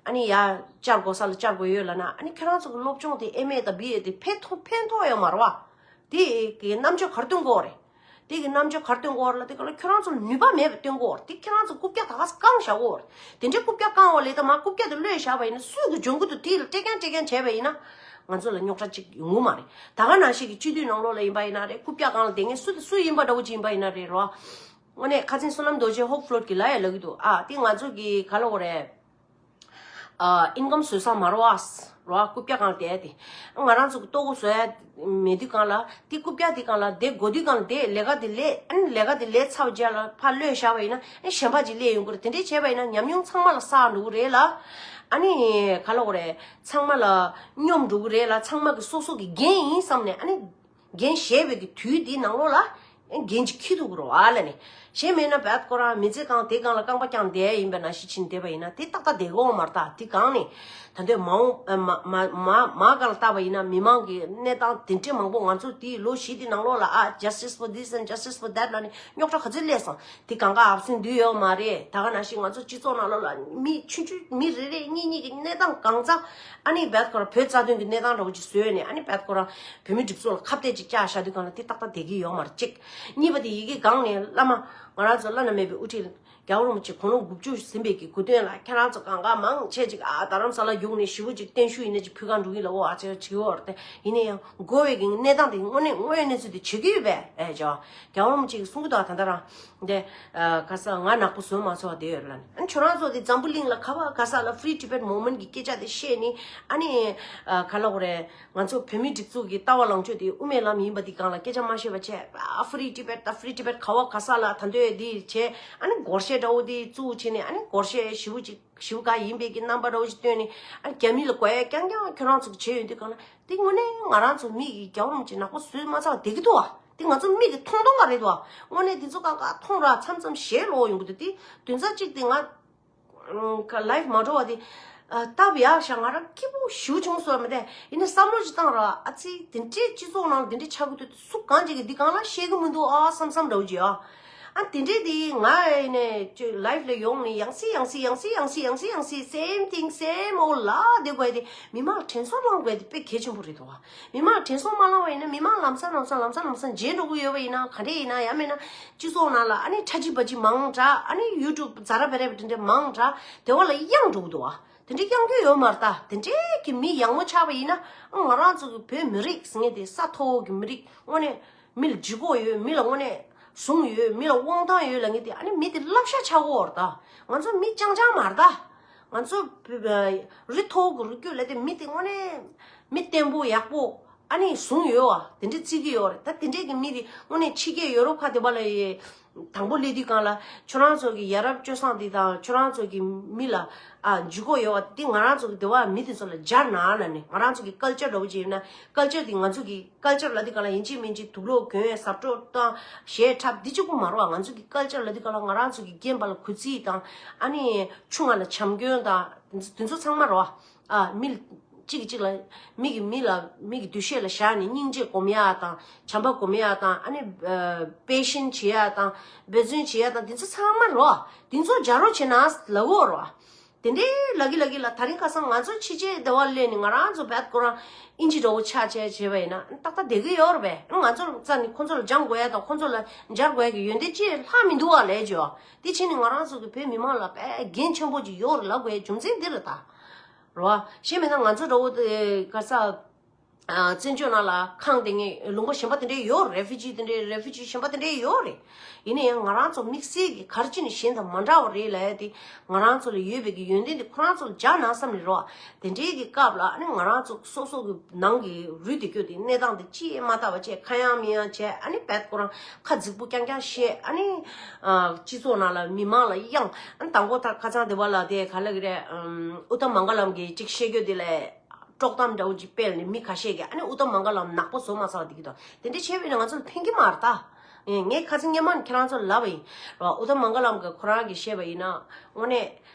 ཨ་ནི་ཡར་བཅར་དགོས་ས་ལ་བཅར་དགོས་ཡོད་ལབ་ན། ཨ་ནི་ཁྱེད་རང་ཚོ་གི་སློབ་སྦྱོང་དེ་ཨེམ་ཨེ་དང་བི་ཨེ་དེ་ཕན་ཐོགས་ཕན་ཐོགས་ཡོད་མ་རེད་བ། དེ་གི་རྣམ་དཔྱོད་ག་རེ་སྟོན་དགོས་རེད། དེ་གི་རྣམ་དཔྱོད་ག་རེ་སྟོན་དགོས་རེད་ལབ་དུས་སྒང་ལ། ཁྱོད་རང་ཚོ་ལ་ནུས་པ་མེད་པ་སྟོན་དགོས་རེད། དེ་ཁྱོད་རང་ཚོ་རྐུབ་བཀྱག་ད་ག་སེ་བཀང་བཞག་དགོས་རེད། དེ་འདྲའི་རྐུབ་བཀྱག་བཀང་བ་ལས། ད་མར་རྐུབ་བཀྱག་དེ་གློད་བཞག་པ་ཡིན་ན་སུས་གི་འཇོན་གི་འདུག། དེ་ལ་སྤྲད་རྐྱང་སྤྲད་རྐྱང་བྱས་པ་ཡིན་ན་ང་ཚོ་ལ་རྙོག་དྲ་གཅིག་ཡོང་གི་མ་རེད། ད་ག་ནང་བཞིན་གྱི་སྤྱི་འཐུས་ནང་ལོགས་ལ་ཡིན་པ་ཡིན་ན་རེད། རྐུབ་བཀྱག་སྒང་ལ་བསྡད་མཁན་སུ་དང་སུ་ཡིན་པ་འདྲ་བོ་ཅིག་ཡིན་པ་ཡིན་ན་རེད་རོ། དངོས་གནས་ཁ་སང་བསོད་ནམས་རྡོ་རྗེ་ཧོབ་ཕློད་ཀྱིས་ལབ་ཡ་ལབ་ཀྱི་འདུག། ཨ། དེ་ང་ཚོ་གི་ག་ལབ་དགོས་རེད། ཨ། ཨིན་ཀམ་བཟོ་ས་མ་རེད་བ། རོ། རྐུབ་བཀྱག་སྒང་ལ་བསྡད་དེ། ང་རང་ཚོ་གི་ལྟོ་གོས་བཟོ་ཡ་མེད་དུས་སྒང་ལ། དེ་རྐུབ་བཀྱག་དེ་སྒང་ལ་བསྡད་དགོས་དུས་སྒང་ལ། དེ་ལས་ཀ་དེ་ལས། ཨ་ནི་ལས་ཀ་དེ་ལས་ཚར་བའི་རྗེས་ལ་ཕར་གློད་བཞག་པ་ཡིན་ན། ཨ་ནི་གཞན་པ་ཅིག་སླེབས་ཡོང་གི་རེད། དེ་འདྲས་བྱས་པ་ཡིན་ན་ཉམས་མྱོང་ཚང་མ་ལ་བསགས་འགྲོ་གི་རེད་ལ། ཨ་ནི་ག་ལབ་དགོས་རེད། ཚང་མ་ལ་སྙོམས་འགྲོ་གི་རེད་ལ། ཚང་མ་གི་སོ་སོ་གི་འགན་ཡིན་བསམ་ནས། ཨ་ནི་འགན་བཞེས་པའི་གི་དུས་དེའི་ནང་ལོགས་ལ་འགན་ཅིག་འཁྱེར་ཐུབ་ཀྱི་རེད་བ་ལབ་ནས། གཞན་མེད་ན་བད་ཁོ་རང་མི་ཚེ་གང་དེ་གང་ལ་རྐང་པ་བརྐྱངས་བསྡད་ཡིན་པ་ནང་བཞིན་ཕྱིན་བསྡད་པ་ཡིན་ན་དེ་ཏག་ཏག་བསྡད་དགོས་མ་རེད་ད། དེ་གང་ནས་ད་འདོད་མ་འོང་ཨ། མ་མ་མ་མ་ག་ལ་བལྟ་བ་ཡིན་ན་མི་མང་གི་གནས་སྟངས་དེ་འདྲས་མང་པོ་ང་ཚོ་དེའི་ལོ་བཞི་དེ་ནང་ལོགས་ལ་ཨ། Justice for this and justice for that ལ་ནི་རྙོག་དྲ་ག་ཚོད་སླེབས་སོང་། དེ་གང་ག་ཨབ་སེན་འདུས་ཡོད་མ་རེད། ད་ག་ནང་བཞིན་ང་ཚོ་སྤྱི་ཚོགས་ནང་ལོགས་ལ་མི་ཆུང་ཆུང་མི་རེ་རེ་གཉིས་གཉིས་ཀྱི་གནས་སྟངས་གང་ཚང་ཨ་ནི་བད་ཁོ་རང་བོད་རྩ་དོན་གྱི་གནས་སྟངས་འདྲ་བོ་ཅིག་བཟོས་ནས་ཨ་ནི་བད་ཁོ་རང་བོད་མི་སྒྲིག་འཛུགས་ལ་ཁ་གཏད་ཅིག་བཅག་བཞག་དུས་གང་ལ་དེ་ཏག་ཏག་བསྡད་ཀྱི་ཡོད་མ་རེད། གཅིག་གཉིས་པ་དེ་ཡི་གེ་སྒང་ནས་བླ་མ་ང་རང་ཚོ་བླ་ན་མེད་པའི་དབུ་ཁྲིད་རྒྱལ་བ་རིན་པོ་ཆེ་དགུང་ལོ་དགུ་བཅུ་ཟིན་པའི་གི་གོ་སྟོན་ལ་ཁྱེད་རང་ཚོ་གང་ག་མང་ཆེ་ཅིག་ཨ་རྡ་རམ་ས་ལ་རྒྱུགས་ནས་ཞེ་པོ་ཅིག་བརྟན་བཞུགས་ཡིན་ན་ཅིག་ཕུལ་ག་འགྲོ་གི་ལ་འོ་ཨ་ཅེ་ཅིག་འོ་རེད། དེ་ཡིན་ན་ཡང་དགོས་པའི་གི་གནས་སྟངས་དེ་དངོས་གནས་དངོས་ཡོད་གནས་ཚུལ་དེ་བྱེད་ཀྱི་ཡོད་པས་ཨེ་ཅོ། རྒྱལ་བ་རིན་པོ་ཆེ་གིས་གསུང་གི་འདུག་ད་ལྟ་རང་དེ་ཨ་ག་ས་ང་ནག་པོ་བཟོས་མ་ཚོགས་དེ་ཡོད་ལ་ནི་ཨ་ཁྱོད་རང་ཚོ་དེ་འཛམ་བུ་གླིང་ལ་ག་བ་ག་ས་ལ་Free Tibet Movement གི་སྐད་ཆ་དེ་བཤད་ནི་ཨ་ནི་ཨ་ག་ལ་གོ་རེད། ང་ཚོ་བོད་མི་སྒྲིག་འཛུགས་ཀྱི་ལྟ་བ་ལངས་ཕྱོགས་དེ་དབུ་མའི་ལམ་ཡིན་པ་འདི་སྒང་ལ་སྐད་ཆ་མ་བཤད་པ་བྱས། ཨ་Free Tibet ད་Free Tibet ག་བ་ག་ས་ལ་ད་འདོད་འདི་བྱས། ཨ་ནི་སྒོར་གཞས་འདྲ་བོ་འདི་བཙུགས་བྱས་ནས་ཨ་ནི་སྒོར་གཞས་ཞེ་པོ་ཅིག་ཞེ་པོ་ག་ཡིན་པའི་གི་རྣམ་པ་འདྲ་བོ་ཞིག་སྟོན་ནས་ཨ་ནི་རྒྱ་མི་ལ་དགོས་ཡ་རྐྱང་རྐྱང་ཁྱོད་རང་ཚོ་གི་བྱས་ཡོད་དུས་སྒང་ལ་འདི་དངོས་གནས་ང་རང་ཚོ་མི་གི་རྒྱལ་བ་རིན་པོ་ཆེ་ནག་པོ་བཟོས་མ་ཚར་བསྡད་ཀྱི་འདུག་བ། འདི་ང་ཚོ་མིག་གིས་མཐོང་མཐོང་ག་རེད་འདུག་བ། དངོས་གནས་འདི་ཚོ་གང་ག་མཐོང་ར་མཚམས་མཚམས་ཞེད་ལོག་ཡོང་གི་འདུག་འདི་དོན་རྩ་གཅིག་དེ་ང་ལའིབ་མ་འགྲོ་བ་དེ་ཨ་སྟབས་ཡག་ཤག་ང་རང་སྐྱིད་པོ་ཞེ་པོ་བྱུང་སོང་བ་དེ། ཡིན་ནའི་བསམ་བློ་ཅིག་བཏང་ར་ཨ་ཙི་དེ་འདྲའི་སྤྱི་ཚོགས་ནང་དེ་འདྲའི་ཆགས་ཀྱི་འདུག་སུ་གང་ཅིག་གིས་འདི་གང་ལ་བཤད་ཀྱི་མི་འདུག་ཨ་བསམ་བསམ་འདྲ་བོ་ཅིག་ཨ། ཨ་དེ་འདྲའི་དེ་ང་ཡིན་ནའི་ཅོ་ལའིབ་ལ་ཡོང་ནས་ཡང་སེ་ཡང་སེ་ཡང་སེ་ཡང་སེ་ཡང་སེ་ཡང་སེ་same thing same old ལ་དེ་དགོས་དེ་མི་མང་ལ་དྲན་གསོ་བསླང་དགོས་དེ་དཔེ་གལ་ཆེན་པོ་རེད་འདུག་ཨ། མི་མང་ལ་དྲན་གསོ་མ་བསླངས་པ་ཡིན་ན་མི་མང་ལམ་སང་ལམ་སང་ལམ་སང་ལམ་སང་བརྗེད་འགྲོ་གི་ཡོད་པ་ཡིན་ན་ག་འདྲས་ཡིན་ན་ཡང་མིན་ན་སྤྱི་ཚོགས་ནང་ལ་ཨ་ནི་ཁྲ་ཆིལ་བ་ཆིལ་མང་དྲགས་ཨ་ནི་ཡུ་ཊུབ་ཛ་ར་བེ་ར་བེ་དེ་འདྲས་མང་དྲགས་དེ་བ་ལ་གཡང་འགྲོ་གི་འདུག་ཨ། དེ་འདྲས་གཡང་རྒྱུ་ཡོད་མ་རེད་ད། དེ་འདྲས་ཀྱི་མི་ཡག་མོ་ཆགས་པ་ཡིན་ན་ཨ་ང་རང་ཚོ་གི་བོད་མི་རིགས་ཟེར་མཁན་དེ་ས་མཐོ་བོ་གི་མི་རིགས་དངོས་གནས་མི་ལ་ལྗིད་ཁོག་ཡོད། མི་ལ་དངོས་གནས་ཟུངས་ཡོད། མི་ལ་དབང་ཐང་ཡོད་ལབ་མཁན་དེ་ཨ་ནི་མི་དེ་བསླབ་བྱ་ཆགས་ཀྱི་ཡོད་རེད་ད། ང་ཚོ་མི་རྐྱང་རྐྱང་མ་རེད་ད། ང་ཚོ་རི་མཐོ་བོ་གི་རི་རྒྱུད་ལ་དེ་མི་དེ་དངོས་གནས་མི་བརྟན་པོ་ཡག་པོ་ཨ་ནི་ཟུངས་ཡོད་བ་དེ་འདྲས་བརྩི་གི་ཡོད་རེད་ད། དེ་འདྲས་ཀྱི་མི་དེ་དངོས་གནས་ཕྱི་རྒྱལ་ཡོ་རོབ་ཁ་དེ་པ་ལ་ཡི་དང་པོ་སླེབས་དུས་སྒང་ལ་ཁྱོད་རང་ཚོ་གི་ཡ་རབས་སྤྱོད་བཟང་དེ་དང་ཁྱོད་རང་ཚོ་གི་མི་ལ་ཨ་ལྗིད་ཁོག་ཡོད་བ་དེ་ང་རང་ཚོ་གི་དེ་བ་མི་དེ་ཚོ་ལ་སྦྱར་ན་ལབ་ནས། ང་རང་ཚོ་གི་ཀལ་ཅར་འདྲ་བོ་ཅིག་ཡོད་ན་ཀལ་ཅར་དེ་ང་ཚོ་གི་ཀལ་ཅར་ལབ་དུས་སྒང་ལ་ཡིན་གཅིག་མིན་གཅིག་དུག་ལོག་གྱོན་ཟབ་སྤྲོ་བཏང་གཞས་འཁྲབ་འདི་གཅིག་པུ་མ་རེད་བ། ང་ཚོ་གི་ཀལ་ཅར་ལབ་དུས་སྒང་ལ་ང་རང་ཚོ་གི་རྒན་པ་ལ་གུས་བརྩི་དང་ཨ་ནི་ཆུང་བ་ལ་བྱམས་སྐྱོང་དང་དེ་ཚོ་ཚང་མ་རེད་བ། ཨ་མི་གཅིག་གིས་གཅིག་ལ་མི་གིས་མི་ལ་མི་གི་འདུ་ཤེས་ལ་བཞག་ནས་སྙིང་རྗེ་སྒོམ་ཡག་དང་བྱམས་པ་སྒོམ་ཡག་དང་ཨ་ནི་ཨ་པེ་ཤན་བྱེད་ཡག་དང་འབད་བརྩོན་བྱེད་ཡག་དང་དེ་ཚོ་ཚང་མ་རེད་བ། དེ་ཚོ་སྦྱར་རོགས་བྱེད་ན་ལབ་ཀྱི་ཡོད་རེད་བ། དེ་འདྲའི་ལབ་ཀྱི་ལབ་ཀྱི་ལ་དེ་རིང་ཁ་སང་ང་ཚོ་ཕྱི་རྒྱལ་དེ་བ་སླེབས་ནས་ང་རང་ཚོ་བད་ཁོ་རང་ཨིན་ཇི་འདྲ་བོ་ཆགས་བྱས་བྱས་པ་ཡིན་ན་ཏག་ཏག་བསྡད་ཀྱི་ཡོད་རེད་པས། ང་ཚོ་རྩ་ནས་ཁོ་ཚོ་ལ་སྦྱང་དགོས་ཡ་དང་ཁོ་ཚོ་ལ་སྦྱར་དགོས་ཡ་གི་ཡོན་ཏན་ཅི་ལྷག་མི་འདུག་བ་ལས་ཅོ། དེ་བྱས་ནས་ང་རང་ཚོ་གི་བོད་མི་མང་ལ་དཔེ་འགན་ཆེན་པོ་ཅིག་ཡོད་རེད་ལབ་དགོས་ཡ་རྒྱུ་མཚན་འདི་རེད་ད། རེད་བ། གཞན་མིན་ན་ང་ཚོ་འདྲ་བོ་དེ་ག་ས། ཨ་བཙན་བྱོལ་ནང་ལ་ཁང་དེ་ངས་ལུང་པ་གཞན་པ་དེ་འདྲའི་ཡོད་རེད། རེ་ཕུ་ཇི་དེ་འདྲའི་རེ་ཕུ་ཇི་གཞན་པ་དེ་འདྲའི་ཡོད་རེད། ཡིན་ན་ཡང་ང་རང་ཚོ་དམིགས་བསལ་གྱི་ག་རེ་བྱས་ནས་གཞན་དང་མ་འདྲ་བ་རེད་ལབ་ཡ་དེ་ང་རང་ཚོ་ལ་ཡོད་པའི་གི་ཡོན་ཏན་དེ་ཁོ་རང་ཚོ་ལ་སྦྱར་ན་བསམ་ནས་རེད་བ། དེ་འདྲའི་གི་སྐབས་ལ་ཨ་ནི་ང་རང་ཚོ་སོ་སོ་གི་ནང་གི་རུལ་དེ་སྐྱོ་དེ་གནས་སྟངས་དེ་ཅི་ཡང་མ་བལྟ་བ་བྱས་ཁ་ཡང་མི་ཡང་བྱས་ཨ་ནི་བད་ཁོ་རང་ཁ་རྫིག་པོ་རྐྱང་རྐྱང་བཤད་ཨ་ནི་ཨ་སྤྱི་ཚོགས་ནང་ལ་མི་མང་ལ་གཡང་ཨ་ནི་དང་པོ་ད་ཁ་སང་དེ་བ་ལ་དེ་ག་ལ་གི་རེད། ཨུ་ཏམ་མང་ག་ལམ་གི་ཅིག་བཤད་རྒྱུ་དེ་ལས། དཀྲོག་གཏམ་འདྲ་བོ་ཅིག་སྤེལ་ནས་མི་ཁ་ཤས་ཀྱིས་ཨ་ནི་ཨུ་ཏམ་མང་ག་ལམ་ནག་པོ་བཟོ་མ་ཚར་བ་འདི་གི་དང་དེ་འདྲ་བྱས་པས་ན་ང་ཚོ་ལ་ཕན་གྱི་མ་རེད་ད། ངས་ཁ་སང་སྔོན་མ་ནས་ཁྱེད་རང་ཚོ་ལ་ལབ་པ་ཡིན། རོ་ཨུ་ཏམ་མང་ག་ལམ་གྱི་ཁོ་རང་གིས་བཤད་པ་ཡིན་ན་དངོས་གནས་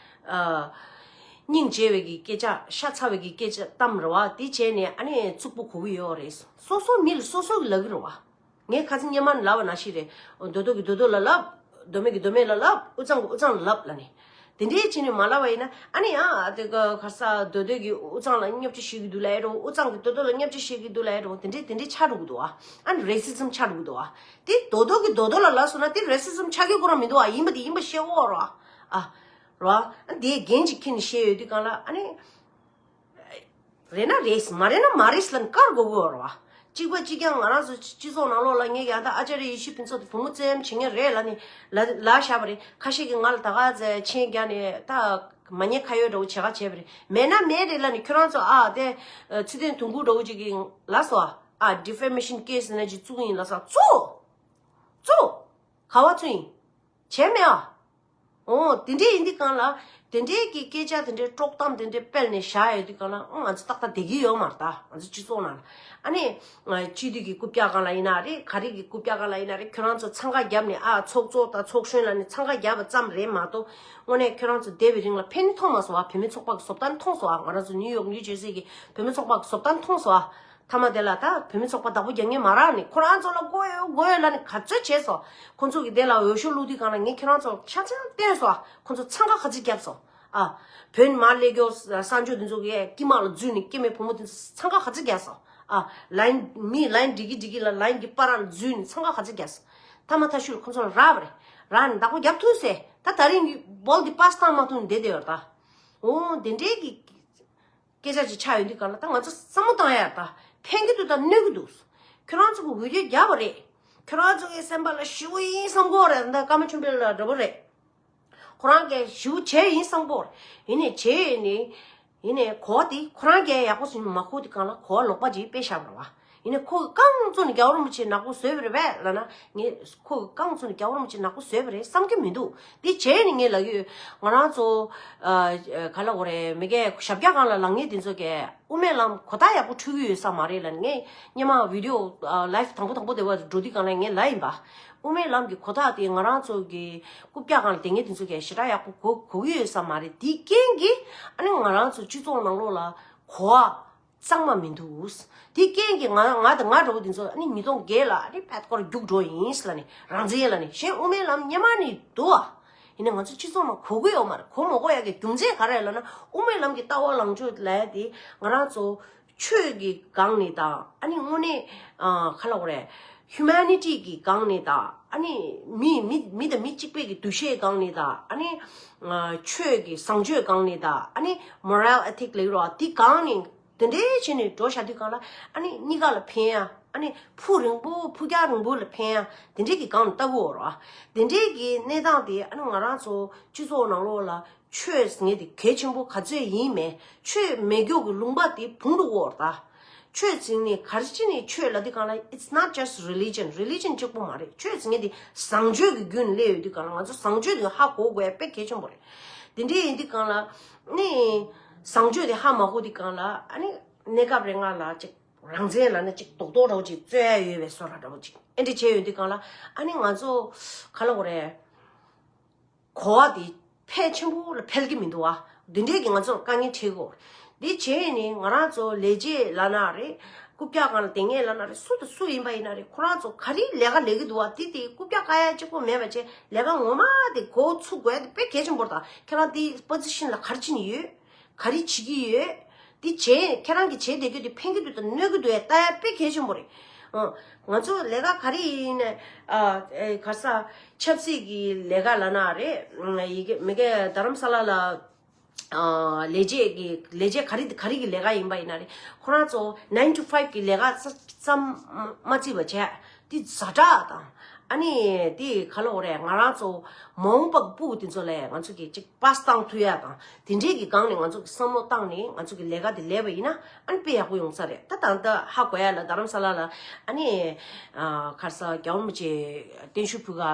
ཨ་སྙིང་རྗེ་བའི་གི་སྐད་ཆ་ཤ་ཚ་བའི་གི་སྐད་ཆ་གཏམ་རེད་བ། དེ་བྱས་ནས་ཨ་ནི་རྩུབ་པོ་གོ་གི་ཡོད་རེད། སོ་སོ་མི་ལ་སོ་སོ་གི་ལབ་གི་རེད་བ། ངས་ཁ་སང་སྔོན་མ་ནས་ལབ་པ་ནང་བཞིན་རེད། རྡོ་རྡོ་གིས་རྡོ་རྡོ་ལ་ལབ། རྡོ་སྨད་ཀྱིས་རྡོ་སྨད་ལ་ལབ། དབུས་གཙང་གིས་དབུས་གཙང་ལ་ལབ་ལབ་ནས། དེ་འདྲའི་བྱས་ནས་མ་ལབ་པ་ཡིན་ན་ཨ་ནི་ཡང་དེ་ག་ག་ས་རྡོ་རྡོ་གིས་དབུས་གཙང་ལ་བརྙས་བཅོས་བྱེད་ཀྱི་འདུག་ལབ་ཡ་འདྲ་བོ། དབུས་གཙང་གིས་རྡོ་རྡོ་ལ་བརྙས་བཅོས་བྱེད་ཀྱི་འདུག་ལབ་ཡ་འདྲ་བོ། དེ་འདྲའི་དེ་འདྲའི་ཆགས་འགྲོ་གི་འདུག་ཨ། ཨ་ནི་རེ་སི་ཛམ་ཆགས་འགྲོ་གི་འདུག་ཨ། དེ་རྡོ་རྡོ་གིས་རྡོ་རྡོ་ལ་ལབ་སོང་ན་དེ་རེ་སི་ཛམ་ཆགས་ཀྱི་ཁོ་རང་མི་འདུག་ཨ། ཡིན་པ་དེ་ཡིན་པ་བཤད་འོ་རོ་ཨ། རོ་ཨ། དེའི་འགན་ཅིག་འཁྱེར་ནས་བཤད་ཡོད་དུས་སྒང་ལ་ཨ་ནི། རེད་ན་རེད། མ་རེད་ན་མ་རེད་ལབ་ནས་བཀར་དགོས་ཀྱི་ཡོད་རེད་བ། གཅིག་པ་གཅིག་རྐྱང་ང་རང་ཚོ་སྤྱི་ཚོགས་ནང་ལོགས་ལ་ངས་ཀྱང་ད་ཨ་ཅཱརྱ་ཡེ་ཤེས་ཕུན་ཚོགས་དེ་བུ་མོ་བཙན་བྱེད་མཁན་རེད་ལབ་ནས་ལ་ལབ་བཞག་པ་རེད། ཁ་ཤས་ཀྱིས་ང་ལ་ད་ག་ཚོད་མཆན་རྒྱག་ནས་ད་མ་ཉེས་ཁ་གཡོག་འདྲ་བོ་བྱེད་ག་བྱས་པ་རེད། མེད་ན་མེད་རེད་ལབ་ནས་ཁྱོད་རང་ཚོ་ཨ་དེ་ཚེ་བརྟན་དུང་དཀར་འདྲ་བོ་ཅིག་གིས་ལབ་སོང་ཨ། ཨ་ཌི་ཕེ་མེ་ཤན་ཀེ་སི་ནང་ཅིག་བཙུགས་ཡིན་ལབ་སོང་། བཙུགས། བཙུགས། ག་བ་བཙུགས་ཡིན། བྱས་མེད་ཨ། འོ་དེ་འདྲས་ཡིན་དུས་གང་ལ། དེ་འདྲས་ཀྱི་སྐད་ཆ་དེ་འདྲས་དཀྲོག་གཏམ་དེ་འདྲས་སྤེལ་ནས་བཞག་ཡོད་དུས་གང་ལ། ཨང་ང་ཚོ་ཏག་ཏག་བསྡད་ཀྱི་ཡོད་མ་རེད་ད། ང་ཚོ་སྤྱི་ཚོགས་ནང་ལ། ཨ་ནི། སྤྱི་འཐུས་ཀྱི་རྐུབ་བཀྱག་སྒང་ལ་ཡིན་ན་རེད། ག་རེ་གི་རྐུབ་བཀྱག་སྒང་ལ་ཡིན་ན་རེད། ཁྱོད་རང་ཚོ་འཚང་ཁ་བརྒྱབ་ནས། ཨ་ཚོགས་གཙོ་དང་ཚོགས་གཞོན་ལབ་ནས་འཚང་ཁ་བརྒྱབ་པ་ཙམ་རེད་མ་གཏོགས། དངོས་གནས་ཁྱོད་རང་ཚོ་འདས་པའི་རིང་ལ་ཕན་ཐོགས་མ་སོང་བ། བོད་མི་ཚོགས་པ་གི་བཟོ་ལྟ་ནི་མཐོང་སོང་བ། ང་རང་ཚོ་ནིའུ་ཡོག་ནིའུ་ཇར་སི་གི་བོད་མི་ཚོགས་པ་གི་བཟོ་ལྟ་ནི་མཐོང་སོང་བ། མཐའ་མ་དེ་ལ་ད་བོད་མི་ཚོགས་པ་བདག་པོ་རྒྱག་མཁན་མ་རག་ནས། ཁོ་རང་ཚོ་ལ་དགོས་ཡོད་དགོས་ཡོད་ལབ་ནས་ག་ཚོད་བྱས་སོང་། ཁོ་ཚོ་གི་དེ་ལ་འོས་ཤོག་བླུགས་དུས་གང་ལ་ངས་ཁྱོད་རང་ཚོ་ལ་ཆ་ཚང་བསྟན་སོང་། ཁོ་ཚོ་འཚང་ཁ་ག་ཚོད་བརྒྱབ་སོང་། ཨ། བོད་མར་སླེབས་མགྱོགས་གསར་འབྱོར་འདི་ཚོ་གི་དཀྱིལ་མ་ལ་འཛུལ་ནས། སྐྱེ་དམན་བུ་མོ་དེ་ཚོ་འཚང་ཁ་ག་ཚོད་བརྒྱབ་སོང་། ཨ། ལའིན་མི་ལའིན་སྒྲིག་གི་སྒྲིག་གི་ལ་ལའིན་གི་བར་ལ་འཛུལ་ནས་འཚང་ཁ་ག་ཚོད་བརྒྱབ་སོང་། མཐའ་མ་མཐའ་གཞུག་ལ་ཁོ་ཚོ་ལ་རག་པ་རེད། རག་ནས་བདག་པོ་རྒྱབ་ཐུབ་ཟེར། ད་ད་རིང་གི་བོལ་དེ་པ་སི་བཏང་མ་ཐུབ་ནས་བསྡད་བསྡད་ཡོད་རེད་ད། འོ་དེ་འདྲའི་གི་སྐད་ཆ་ཅིག་ཆགས་ཡོང་དུས་གང་ལ། ད་ང་ཚོ་བསམ་བློ་བཏང་ཡ་ད་ཕན་གྱི་འདུག་ད་གནོད་ཀྱི་འདུག་ཁྱོད་རང་ཚོ་གི་འོས་བསྡུ་བརྒྱབ་པ་རེད། ཁྱོད་རང་ཚོ་གི་སེམས་པ་ལ་ཞེ་པོ་ཡིན་བསམ་གྱི་ཡོད་རེད། ད་ཀརྨ་ཆོས་འཕེལ་ལགས་འདྲ་པོ་རེད། ཁོ་རང་གིས་ཞེ་པོ་བྱས་ཡིན་བསམ་གྱི་ཡོད་རེད། ཡིན་ནའི་བྱས་ནས། ཡིན་ནའི་གོ་བ་དེ་ཁོ་རང་གིས་ཡག་པོ་ཞིག་མ་གོ་དུས་གང་ལ་གོ་བ་ལོག་པ་ཅིག་སྤེལ་བཞག་པ་རེད་པ། ཡིན་ནའི་ཁོ་གི་རྐང་བཙུགས་ནས་རྒྱལ་བ་རིན་པོ་ཆེ་ནག་པོ་བཟོས་པ་རེད་པས་ལབ་ན། ངས་ཁོ་གི་རྐང་བཙུགས་ནས་རྒྱལ་བ་རིན་པོ་ཆེ་ནག་པོ་བཟོས་པ་རེད་བསམ་གྱི་མི་འདུག་དེ་བྱས་ནས་ངས་ལབ་ཀྱི་ཡོད། ང་རང་ཚོ་ཨ་ཨ་ག་ལབ་དགོས་རེད། མི་སྒེར་ཞབས་བཀྱག་སྒང་ལ་ལངས་མཁན་དེ་ཚོ་གིས་དབུ་མའི་ལམ་གོ་བརྡ་ཡག་པོ་འཕྲོད་ཀྱི་ཡོད་ས་མ་རེད་ལབ་ནས། ངས་སྔོན་མ་བི་ཌི་ཡོ་ཨ་ལའིབ་དང་པོ་དང་པོ་དེ་བར་འགྲོ་དུས་གང་ལ་ངས་ལབ་ཡིན་པ། དབུ་མའི་ལམ་གྱི་གོ་བརྡ་དེ་ང་རང་ཚོ་གི་རྐུབ་བཀྱག་སྒང་ལ་བསྡད་མཁན་དེ་ཚོ་གིས་ཞེ་དྲག་ཡག་པོ་གོ་གོ་གི་ཡོད་ས་མ་རེད། དེའི་རྐྱེན་གྱིས་ཨ་ནི་ང་རང་ཚོ་སྤྱི་ཚོགས་ནང་ལོགས་ལ་གོ་བ་གཙང་མ་མི་འདུག་དེའི་རྐྱེན་གྱིས་ང་ང་དང་ང་འདྲ་པོ་དེ་ཚོ་ཨ་ནི་ཉིས་སྟོང་བརྒྱད་ལ་ཨ་ནི་ཕེད་སྐོར་རྒྱུགས་འགྲོ་ཡིན་ལབ་ནས། རང་བཙན་ལབ་ནས། གཞན་དབུ་མའི་ལམ་སྔོན་མ་ནས་འདུག་ཨ། ཡིན་ནའི་ང་ཚོ་སྤྱི་ཚོགས་ནང་གོ་གི་ཡོད་མ་རེད། གོ་མ་གོ་ཡག་གི་རྒྱུ་མཚན་ག་རེ་ལབ་ན། དབུ་མའི་ལམ་གྱི་ལྟ་བ་ལངས་ཕྱོགས་ལབ་ཡ་དེ་ང་རང་ཚོ་ཆོས་ཀྱི་སྒང་ནས་དང་། ཨ་ནི་དངོས་གནས་ཨ་ག་ལབ་དགོས་རེད། ཧིའུ་མེ་ནི་ཊི་གི་སྒང་ནས་དང་། ཨ་ནི་མི་མི་མི་དང་མི་གཅིག་པའི་གི་འདུ་ཤེས་སྒང་ནས་དང་། ཨ་ནི་ཨ་ཆོས་ཀྱི་བཟང་སྤྱོད་སྒང་ནས་དང་། ཨ་ནི་མོ་རལ་ཨེ་ཐིག་ལབ་ཀྱི་རེད་པ། དེ་སྒང་ནས་དེ་འདྲའི་བྱས་ནས་འགྲོ་བཞག་དུས་གང་ལ། ཨ་ནི་གཉིས་ཀ་ལ་ཕན་ཡ། ཨ་ནི་ཕུགས་རིང་པོ་ཕུགས་རྒྱང་རིང་པོ་ལ་ཕན་ཡ། དེ་འདྲའི་གི་སྒང་ནས་ལྟ་གི་ཡོད་རེད་པ། དེ་འདྲའི་གི་གནས་སྟངས་དེ་ཨ་ནི་ང་རང་ཚོ་སྤྱི་ཚོགས་ནང་ལོགས་ལ་ཆོས་ཟེར་མཁན་དེ་གལ་ཆེན་པོ་ག་ཚོད་ཡིན་མེད། ཆོས་མེད་རྒྱུ་གི་ལུང་པ་དེ་བུང་དུ་འོར་ད། ཆོས་ཟེར་ནས་ག་རེ་བྱས་ནས་ཆོས་ལབ་དུས་གང་ལ། it's not just religion. རི་ལི་ཇན་གཅིག་པོ་མ་རེད། ཆོས་ཟེར་མཁན་དེ་བཟང་སྤྱོད་ཀྱི་རྒྱུན་སླེབས་ཡོད་དུས་གང་ལ། ང་ཚོ་བཟང་སྤྱོད་དེ་ཧ་གོ་དགོས་ཡ་དཔེ་གལ་ཆེན་པོ་རེད། དེ་འདྲའི་ཡིན་དུས་གང་ལ་ནི། བཟང་སྤྱོད་དེ་ཧ་མ་གོ་དུས་གང་ལ། ཨ་ནི་གནས་སྐབས་རེ་ང་ལ་ཅིག་རང་བཙན་ལབ་ན་ཅིག་རྡོག་རྡོག་འདྲ་པོ་ཅིག་རྩོད་ཡ་ཡོད་པའི་བཟོ་འདྲ་འདྲ་པོ་ཅིག་ཨེ་འདྲ་བྱས་ཡོང་དུས་གང་ལ། ཨ་ནི་ང་ཚོ་ག་ལབ་དགོས་རེད། གོ་བ་དེ་ཕལ་ཆེན་པོ་ལ་འཕེལ་གྱི་མི་འདུག་བ། འདི་འདྲས་ཀྱིས་ང་ཚོར་དཀའ་ངལ་འཕྲད་ཀྱི་ཡོད་རེད། འདི་བྱས་ནས་ང་རང་ཚོ་ལས་བྱེད་ལབ་ན་རེད། རྐུབ་བཀྱག་སྒང་ལ་བསྡད་མཁན་ལབ་ན་རེད། སུ་དང་སུ་ཡིན་པ་ཡིན་ན་རེད། ཁོ་རང་ཚོ་ག་རེ་ལས་ཀ་ལས་ཀྱི་འདུག་བ། དེ་དེ་རྐུབ་བཀྱག་བཀག་ཡ་གཅིག་པོ་མེད་པ་བྱས། ལས་ཀ་ངོ་མ་དེ་འགོ་ཚུགས་དགོས་ཡ་དེ་དཔེ་གལ་ཆེན་པོ་རེད། ད་ཁྱེད་རང་དེ་པོ་ཟི་ཤན་ལ་ག་རེ་བྱེད་ཀྱི་ཡོད། ག་རེ་བྱེད་ཀྱི་ཡོད། འདི་བྱས། ཁྱེད་རང་གིས་བྱས་བསྡད་རྒྱུ་དེ་ཕན་གྱི་འདུག་དང་གནོད་ཀྱི་འདུག་ཡ་ལྟ་ཡ་དཔེ་གལ་ཆེན་པོ་རེད། ཨ། ང་ཚོ་ལས་ཀ་ག་རེ་ཡིན་ནའི། ཨ། ཨེ། ག་རེ་ཟ། ཆབ་སྲིད་ཀྱི་ལས་ཀ་ལབ་ན་རེད། ཡི་གེ་མི་སྒེར་རྡ་རམ་ས་ལ་ལ། ཨ། ལས་བྱེད་ཀྱི་ལས་བྱེད་ག་རེ་ག་རེ་གི་ལས་ཀ་ཡིན་པ་ཡིན་ན་རེད། ཁོ་རང་ཚོ་nine to five གི་ལས་ཀ་ཙམ་མ་བརྩིས་པ་བྱས། དེ་ཛ་དྲག་དང་། ཨ་ནི་དེ་ག་ལབ་དགོས་རེད། ང་རང་ཚོ་མ་འོངས་པ་གི་སྤུ་གུ་དེ་ཚོ་ལ་ང་ཚོ་གིས་ཅིག་པཱ་སི་བཏང་ཐུབ་ཡ་དང་། དེ་འདྲའི་གི་སྒང་ནས་ང་ཚོ་གིས་བསམ་བློ་བཏང་ནས་ང་ཚོ་གི་ལས་ཀ་དེ་ལས་པ་ཡིན་ན། ཨ་ནི་དཔེ་ཡག་པོ་ཡོང་ས་རེད། ད་ད་ལྟ་ཧ་གོ་ཡ་ལ། རྡ་རམ་ས་ལ་ལ། ཨ་ནི་ཨ་ག་རེ་ཟ། རྒྱལ་བ་རིན་པོ་ཆེ་བརྟན་བཞུགས་ཕུལ་ག་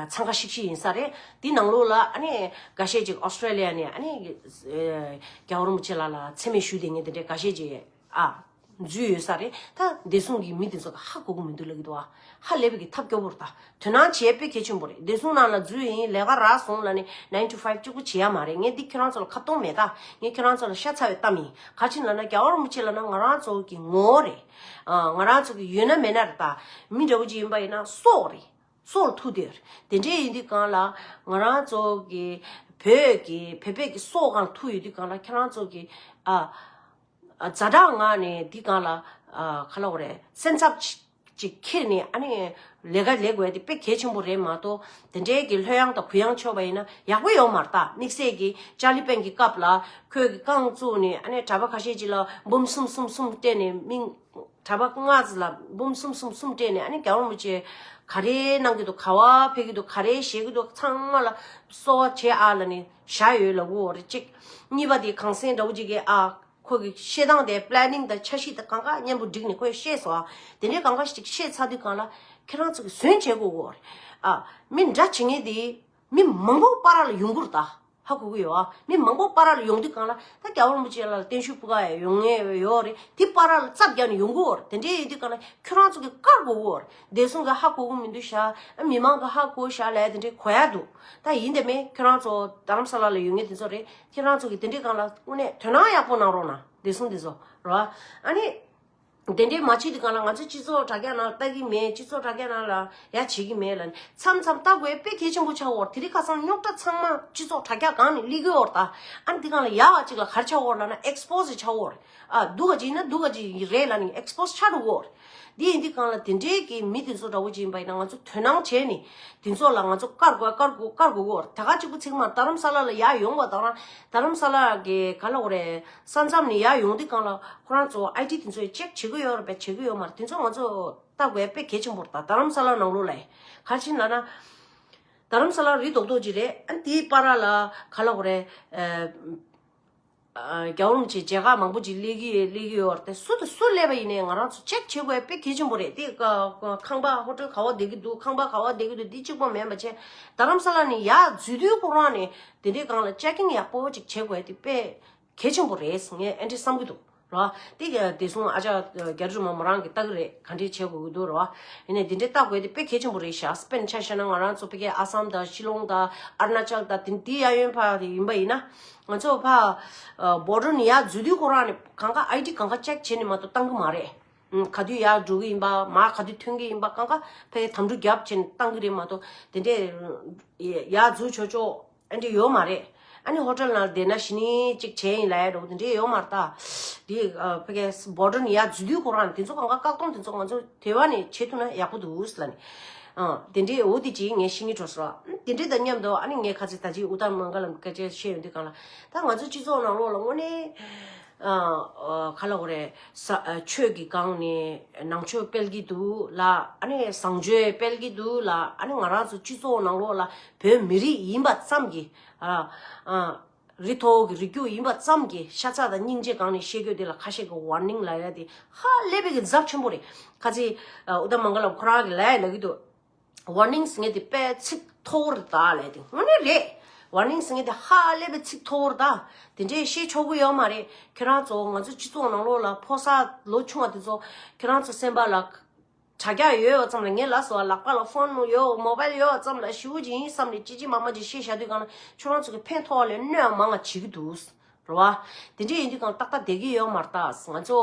འཚང་ཁ་ཤིག་ཤིག་ཡིན་ས་རེད། དེ་ནང་ལོགས་ལ་ཨ་ནི་འགའ་ཤས་ཅིག་ཨོ་སི་ཀྲེ་ལི་ཡ་ནས་ཨ་ནི་ཨ་རྒྱལ་བ་རིན་པོ་ཆེ་ལགས་ལ་མཚན་སྨད་ཞུ་བསྡད་མཁན་དེ་འདྲ་འགའ་ཤས་ཅིག་ཨ། འཛུལ་ཡོད་ས་རེད། ད་བདེ་སྲུང་གི་མི་དེ་ཚོ་ཧ་གོ་གི་མི་འདུག་ལབ་ཀྱི་འདུག་ཨ། ཧ་ལས་པའི་གི་ཐབས་སྐྱོ་པོ་རེད། ད་དོ་སྣང་བྱེད་དཔེ་གལ་ཆེན་པོ་རེད། བདེ་སྲུང་ནང་ལ་འཛུལ་ཡིན། ལས་ཀ་རག་སོང་ལབ་ནས་nine to five གཅིག་པུ་བྱེད་ཡ་མ་རེད། ངས་འདི་ཁྱེད་རང་ཚོ་ལ་ཁ་བཏང་མེད། ད་ངས་ཁྱེད་རང་ཚོ་ལ་ཤ་ཚ་བའི་གཏམ་ཡིན། ག་ཅི་ལབ་ན། རྒྱལ་བ་རིན་པོ་ཆེ་ལབ་ན་ང་རང་ཚོ་གི་ངོ་བོ་རེད། ཨ། ང་རང་ཚོ་གི་ཡོད་ན་མེད་ན་རེད། ད་མི་འདྲ་བོ་ཅིག་ཡིན་པ་ཡིན་ན་སྲོག་རེད། སྲོག་ལ་ཐུག་བསྡད་ཡོད་རེད། དེ་འདྲའི་ཡིན་དུས་གང་ལ་ང་རང་ཚོ་གི་བོད་ཀྱི་བོད་པའི་གི་སྲོག་སྒང་ཐུག་ཡོད་དུས་གང་ལ། ཁྱེད་རང་ཚོ་གི་ཨ། ཛ་དྲག་ངང་ནས་འདི་སྒང་ལ་ཨ་ག་ལབ་དགོས་རེད། སེམས་འཚབ་ཅིག་ཅིག་འཁྱེར་ནས་ཨ་ནི་ལས་ཀ་ལས་དགོས་ཡ་དེ་དཔེ་གལ་ཆེན་པོ་རེད་མ་གཏོགས། དེ་འདྲའི་གི་ལྷོད་ཡངས་དང་གུ་ཡངས་ཆོག་པ་ཡིན་ན་ཡག་པོ་ཡོད་མ་རེད། ད་དམིགས་བསལ་གྱི་ཅར་ལི་པན་གྱི་སྐབས་ལ་ཁོས་གི་རྐང་བཙུགས་ནས་ཨ་ནི་གྲྭ་པ་ཁ་ཤས་ཅིག་ལ་འབུམ་གསུམ་གསུམ་གསུམ་སྤྲད་ནས། མི་གྲྭ་པ་ལྔ་ཙམ་ལ་འབུམ་གསུམ་གསུམ་གསུམ་སྤྲད་ནས། ཨ་ནི་རྒྱལ་བ་རིན་པོ་ཆེ་ག་རེ་གནང་གི་འདུག་ག་པར་ཕེབས་ཀྱི་འདུག་ག་རེ་བཞེས་ཀྱི་འདུག་ཚང་མ་ལ་གསོལ་བ་བྱེད་ཨ་ལབ་ནས་བཞག་ཡོད་ལབ་ཀྱི་ཡོད་རེད། གཅིག་གཉིས་པ་དེ་གངས་སེང་འདྲ་བོ་ཅིག་གིས་ཨ། ཁོ་གི་བཤད་སྟངས་དེ་པི་ལེ་ནིང་དང་འཆར་གཞི་དང་གང་ག་མཉམ་པོ་བསྒྲིགས་ནས་ཁོས་བཤད་སོང་ཨ། དེ་འདྲའི་གང་ག་ཞིག་བཤད་ཚར་དུས་གང་ལ་ཁྱེད་རང་ཚོ་གིས་ཟོན་བྱེད་དགོས་ཀྱི་ཡོད་རེད། ཨ། མི་འདྲ་བྱེད་མཁན་དེ་ མི་མང་པོ་པར་ལ་ཡོང་གི་རེད་ད། ཧ་གོ་གི་ཡོད་ཨ། མི་མང་པོ་པར་ལ་ཡོང་དུས་གང་ལ་ད་རྒྱལ་བ་རིན་པོ་ཆེ་ལ་བརྟན་བཞུགས་ཕུལ་ག་ཡ་ཡོང་ངེས་ཡོད་རེད། དེ་པར་ལ་རྩབ་རྒྱག་ནས་ཡོང་གི་ཡོད་རེད། དེ་འདྲའི་ཡིན་དུས་གང་ལ་ཁྱོད་རང་ཚོ་གི་བཀར་དགོས་ཀྱི་ཡོད་རེད། བདེ་སྲུང་གི་ཧ་གོ་གི་མི་འདུག་ཤག་མི་མང་གི་ཧ་གོ་ཤག་ལབ་དེ་འདྲའི་གོ་ཡ་འདུག་ད་ཡིན་དེ་མིན་ཁྱོད་རང་ཚོ་རྡ་རམ་ས་ལ་ལ་ཡོད་མཁན་དེ་ཚོ་རེད། ཁྱེད་རང་ཚོ་གི་དེ་འདྲའི་སྒང་ལ་དངོས་གནས་དོ་སྣང་ཡག་པོ་གནང་རོགས་གནང་། བདེ་སྲུང་དེ་ཚོ་རོ། ཨ་ནི། དེ་འདྲའི་མ་བྱེད་དུས་སྒང་ལ་ང་ཚོ་སྤྱི་ཚོགས་དྲ་རྒྱ་ནང་ལ་ལྟ་གི་མེད། སྤྱི་ཚོགས་དྲ་རྒྱ་ནང་ལ་ཡ་བྱེད་ཀྱི་མེད་ལབ་ནས་མཚམས་མཚམས་ལྟ་དགོས་དཔེ་གལ་ཆེན་པོ་ཆགས་ཡོད་རེད། དེ་རིང་ཁ་སང་རྙོག་དྲ་ཚང་མ་སྤྱི་ཚོགས་དྲ་རྒྱ་སྒང་ནས་སླེབས་ཀྱི་ཡོད་རེད་ད། ཨ་ནི་དེ་སྒང་ལ་ཡག་ག་ཅིག་ལ་ག་རེ་ཆགས་ཡོད་རེད་ལབ་ན་ཨེགས་པོ་སི་ཆགས་ཡོད་རེད། ཨ་སྡུག་ག་ཅིག་ཡིན་ན་སྡུག་ག་ཅིག་རེད་ལབ་ནས་ཨེགས་པོ་སི་ཆགས་འགྲོ་གི་ཡོད་རེད། འདི་ཡིན་དུས་སྒང་ལ་དེ་འདྲའི་གི་མི་དེ་ཚོ་འདྲ་བོ་ཅིག་ཡིན་པ་ཡིན་ན་ང་ཚོ་དོ་སྣང་བྱས་ནས་དེ་ཚོ་ལ་ང་ཚོ་བཀར་དགོས་བཀར་དགོས་བཀར་དགོས་ཀྱི་ཡོད་རེད། ད་ག་གཅིག་པུ་ཚིག་མ་རྡ་རམ་ས་ལ་ལ་ཡར་ཡོང་བ་དང་རང་རྡ་རམ་ས་ལ་གི་ག་ལ་འོ་རེད། ས་མཚམས་ནས་ཡར་ཡོང་དུས་སྒང་ལ་ཁོ་རང་ཚོ་ཨའི་ཌི་དེ་ཚོ་ཅེག་བྱེད་ཀྱི་ཡོད་རེད་པས། བྱེད་ཀྱི་ཡོད་མ་རེད། དེ་ཚོ་ང་ཚོ་ལྟ་དགོས་དཔེ་གལ་ཆེན་པོ་རེད། ད་རྡ་རམ་ས་ལ་ནང་ལོགས་ལ་ག་རེ་བྱས་ན་ན། རྡ་རམ་ས་ལ་རི་རྡོག་རྡོག་ཅིག་རེད། ཨ་དེའི་བར་ལ་ག་ལ་འོ་རེད། ཨ་རྒྱལ་བ་རིན་པོ་ཆེ་མཇལ་ཁ་མང་པོ་ཅིག་སླེབས་ཀྱི་སླེབས་ཀྱི་ཡོད་རེད་དེ། སུ་དང་སུ་སླེབས་པ་ཡིན་ནའི་ང་རང་ཚོ་ཅེག་བྱེད་དགོས་དཔེ་གལ་ཆེན་པོ་རེད་དེ། ཁང་པ་ཧོ་ཊེལ་ག་བ་བསྡད་ཀྱི་འདུག་ཁང་པ་ག་བ་བསྡད་ཀྱི་འདུག་འདི་གཅིག་པོ་མིན་པ་བྱས་རྡ་རམ་ས་ལ་ནས་ཡར་འཛུལ་དུས་ཁོ་རང་ནས་དེ་འདྲའི་སྒང་ལ་ཅེག་གིང་ཡག་པོ་ཅིག་བྱེད་དགོས་དེ་དཔེ་གལ་ཆེན་པོ་རེད་ངས་ཨེ་འདྲ་བསམ་གྱི་འདུག་ར། དེ་ག་དེ་སོང་ཨ་ཅག་རྒྱ་རི་མ་མོ་རང་གི་ལྟ་གི་རེད། ག་འདྲས་བྱེད་དགོས་ཀྱི་འདུག་ར། ཡིན་ནའི་དེ་འདྲས་ལྟ་དགོས་དེ་དཔེ་གལ་ཆེན་པོ་རེད་ཤག་དཔེར་ན་ཆ་བཞག་ན་ང་རང་ཚོ་ཕ་གིའི་ཨ་སམ་དང་ཤི་ལོང་དང་ཨ་རུ་ན་ཅལ་དང་དེ་དེ་ཡ་ཡོན་ཕ་ཡིན་པ་ཡིན་ན་ང་ཚོ་ཕ་བོར་ཌར་ནས་ཡར་འཛུལ་དུས་ཁོ་རང་ནས་གང་ག་ཨའི་ཌི་གང་ག་ཅེག་བྱས་ནས་མ་གཏོགས་བཏང་གི་མ་རེད། ག་དུས་ཡར་འགྲོ་གི་ཡིན་པ་མར་ག་དུས་ཐོན་གི་ཡིན་པ་གང་ག་ཕ་གིའི་དམ་ཕྲུག་རྒྱབ་བྱས་ནས་བཏང་གི་རེད་མ་གཏོགས་དེ་འདྲས་ཡར་འཛུལ་ཆོག་ཆོག་ཨ་འདྲ་ཡོད་མ་རེད། ཨ་ནི་ཧོ་ཊེལ་ནང་བསྡད་ན་ཞི་ནི་གཅིག་བྱས་ཡིན་ལབ་ཡ་འདྲ་བོ་དེ་འདྲ་ཡོད་མ་རེད་ད། དེ་ཕ་གིའི་བོར་ཌར་ནས་ཡར་འཛུལ་དུས་ཁོ་རང་དེ་ཚོ་གང་ག་བཀག་སྡོམ་དེ་ཚོ་ང་ཚོ་དེ་བ་ནས་བྱེད་ཐུབ་ན་ཡག་པོ་འདུག་ལབ་ནས། ཨ་དེ་འདྲའི་འོ་དེ་ཅིག་ངས་ཤེས་ཀྱི་འགྲོ་སོང་། དེ་འདྲའི་དང་མཉམ་དུ་ཨ་ནི་ངས་ཁ་ཚིག་ད་ཅིག་ཨུ་ཏམ་མང་ག་ལམ་སྐད་ཆ་བཤད་ཡོང་དུས་གང་ལ་ད་ང་ཚོ་སྤྱི་ཚོགས་ནང་ལོགས་ལ་དངོས་གནས། ཨ་ཨ་ག་ལབ་དགོས་རེད། ས་ཨ་ཆོས་ཀྱི་སྒང་ནས་ནང་ཆོས་སྤེལ་གྱི་འདུག་ལ། ཨ་ནི་བཟང་སྤྱོད་སྤེལ་གྱི་འདུག་ལ། ཨ་ནི་ང་རང་ཚོ་སྤྱི་ཚོགས་ནང་ལོགས་ལ་བོད་མི་རིགས་ཡིན་པ་ཙམ་གྱིས་ཨ་ཨ་རི་མཐོ་བོ་གི་རིགས་རྒྱུད་ཡིན་པ་ཙམ་གྱིས་ཤ་ཚ་དང་སྙིང་རྗེ་སྒང་ནས་བཤད་རྒྱུ་དེ་ལ་ཁ་ཤས་ཀྱི་ཝར་ནིང་ལབ་ཡ་དེ་ཧ་ལས་པའི་གི་ཚབས་ཆེན་པོ་རེད། ཁ་ཚིག་ཨ་ཨུ་ཏམ་མང་ག་ལམ་ཁོ་རང་གི་ལབ་ཡ་ལབ་ཀྱི་འདུག་ཝར་ནིང་ཟེར་མཁན་དེ་དཔེ་ཚིག་མཐོ་བོ་རེད་ད་ལབ་དེ་དངོས་གནས་རེད། ཝར་ནིང་ཟེར་མཁན་དེ་ཧ་ལས་པའི་ཚིག་མཐོ་བོ་རེད་ད། དེ་འདྲས་བཤད་ཆོག་གི་ཡོད་མ་རེད། ཁྱེད་རང་ཚོ་ང་ཚོ་སྤྱི་ཚོགས་ནང་ལོགས་ལ་ཕོ་གསར་ལོ་ཆུང་བ་དེ་ཚོ་ཁྱེད་རང་ཚོ་སེམས་པ་ལ་དྲ་རྒྱ་ཡོད་པ་ཙམ་ལ་ངས་ལབ་སོང་བ། ལག་པ་ལ་ཕོན་ཡོད་མོ་བལ་ཡོད་པ་ཙམ་ལ་ཞེ་པོ་ཅིག་ཡིན་བསམ་ནས་ཅི་ཅི་མ་མ་ཅིག་བཤད་བཞག་དུས་གང་ལ་ཁྱོད་རང་ཚོ་གི་ཕན་ཐོགས་པ་ལས་གནོད་པ་མང་བ་བྱེད་ཀྱི་འདུག་རེད་བ། དེ་འདྲ་ཡིན་དུས་གང་ཏག་ཏག་བསྡད་ཀྱི་ཡོད་མ་རེད་ད། ང་ཚོ་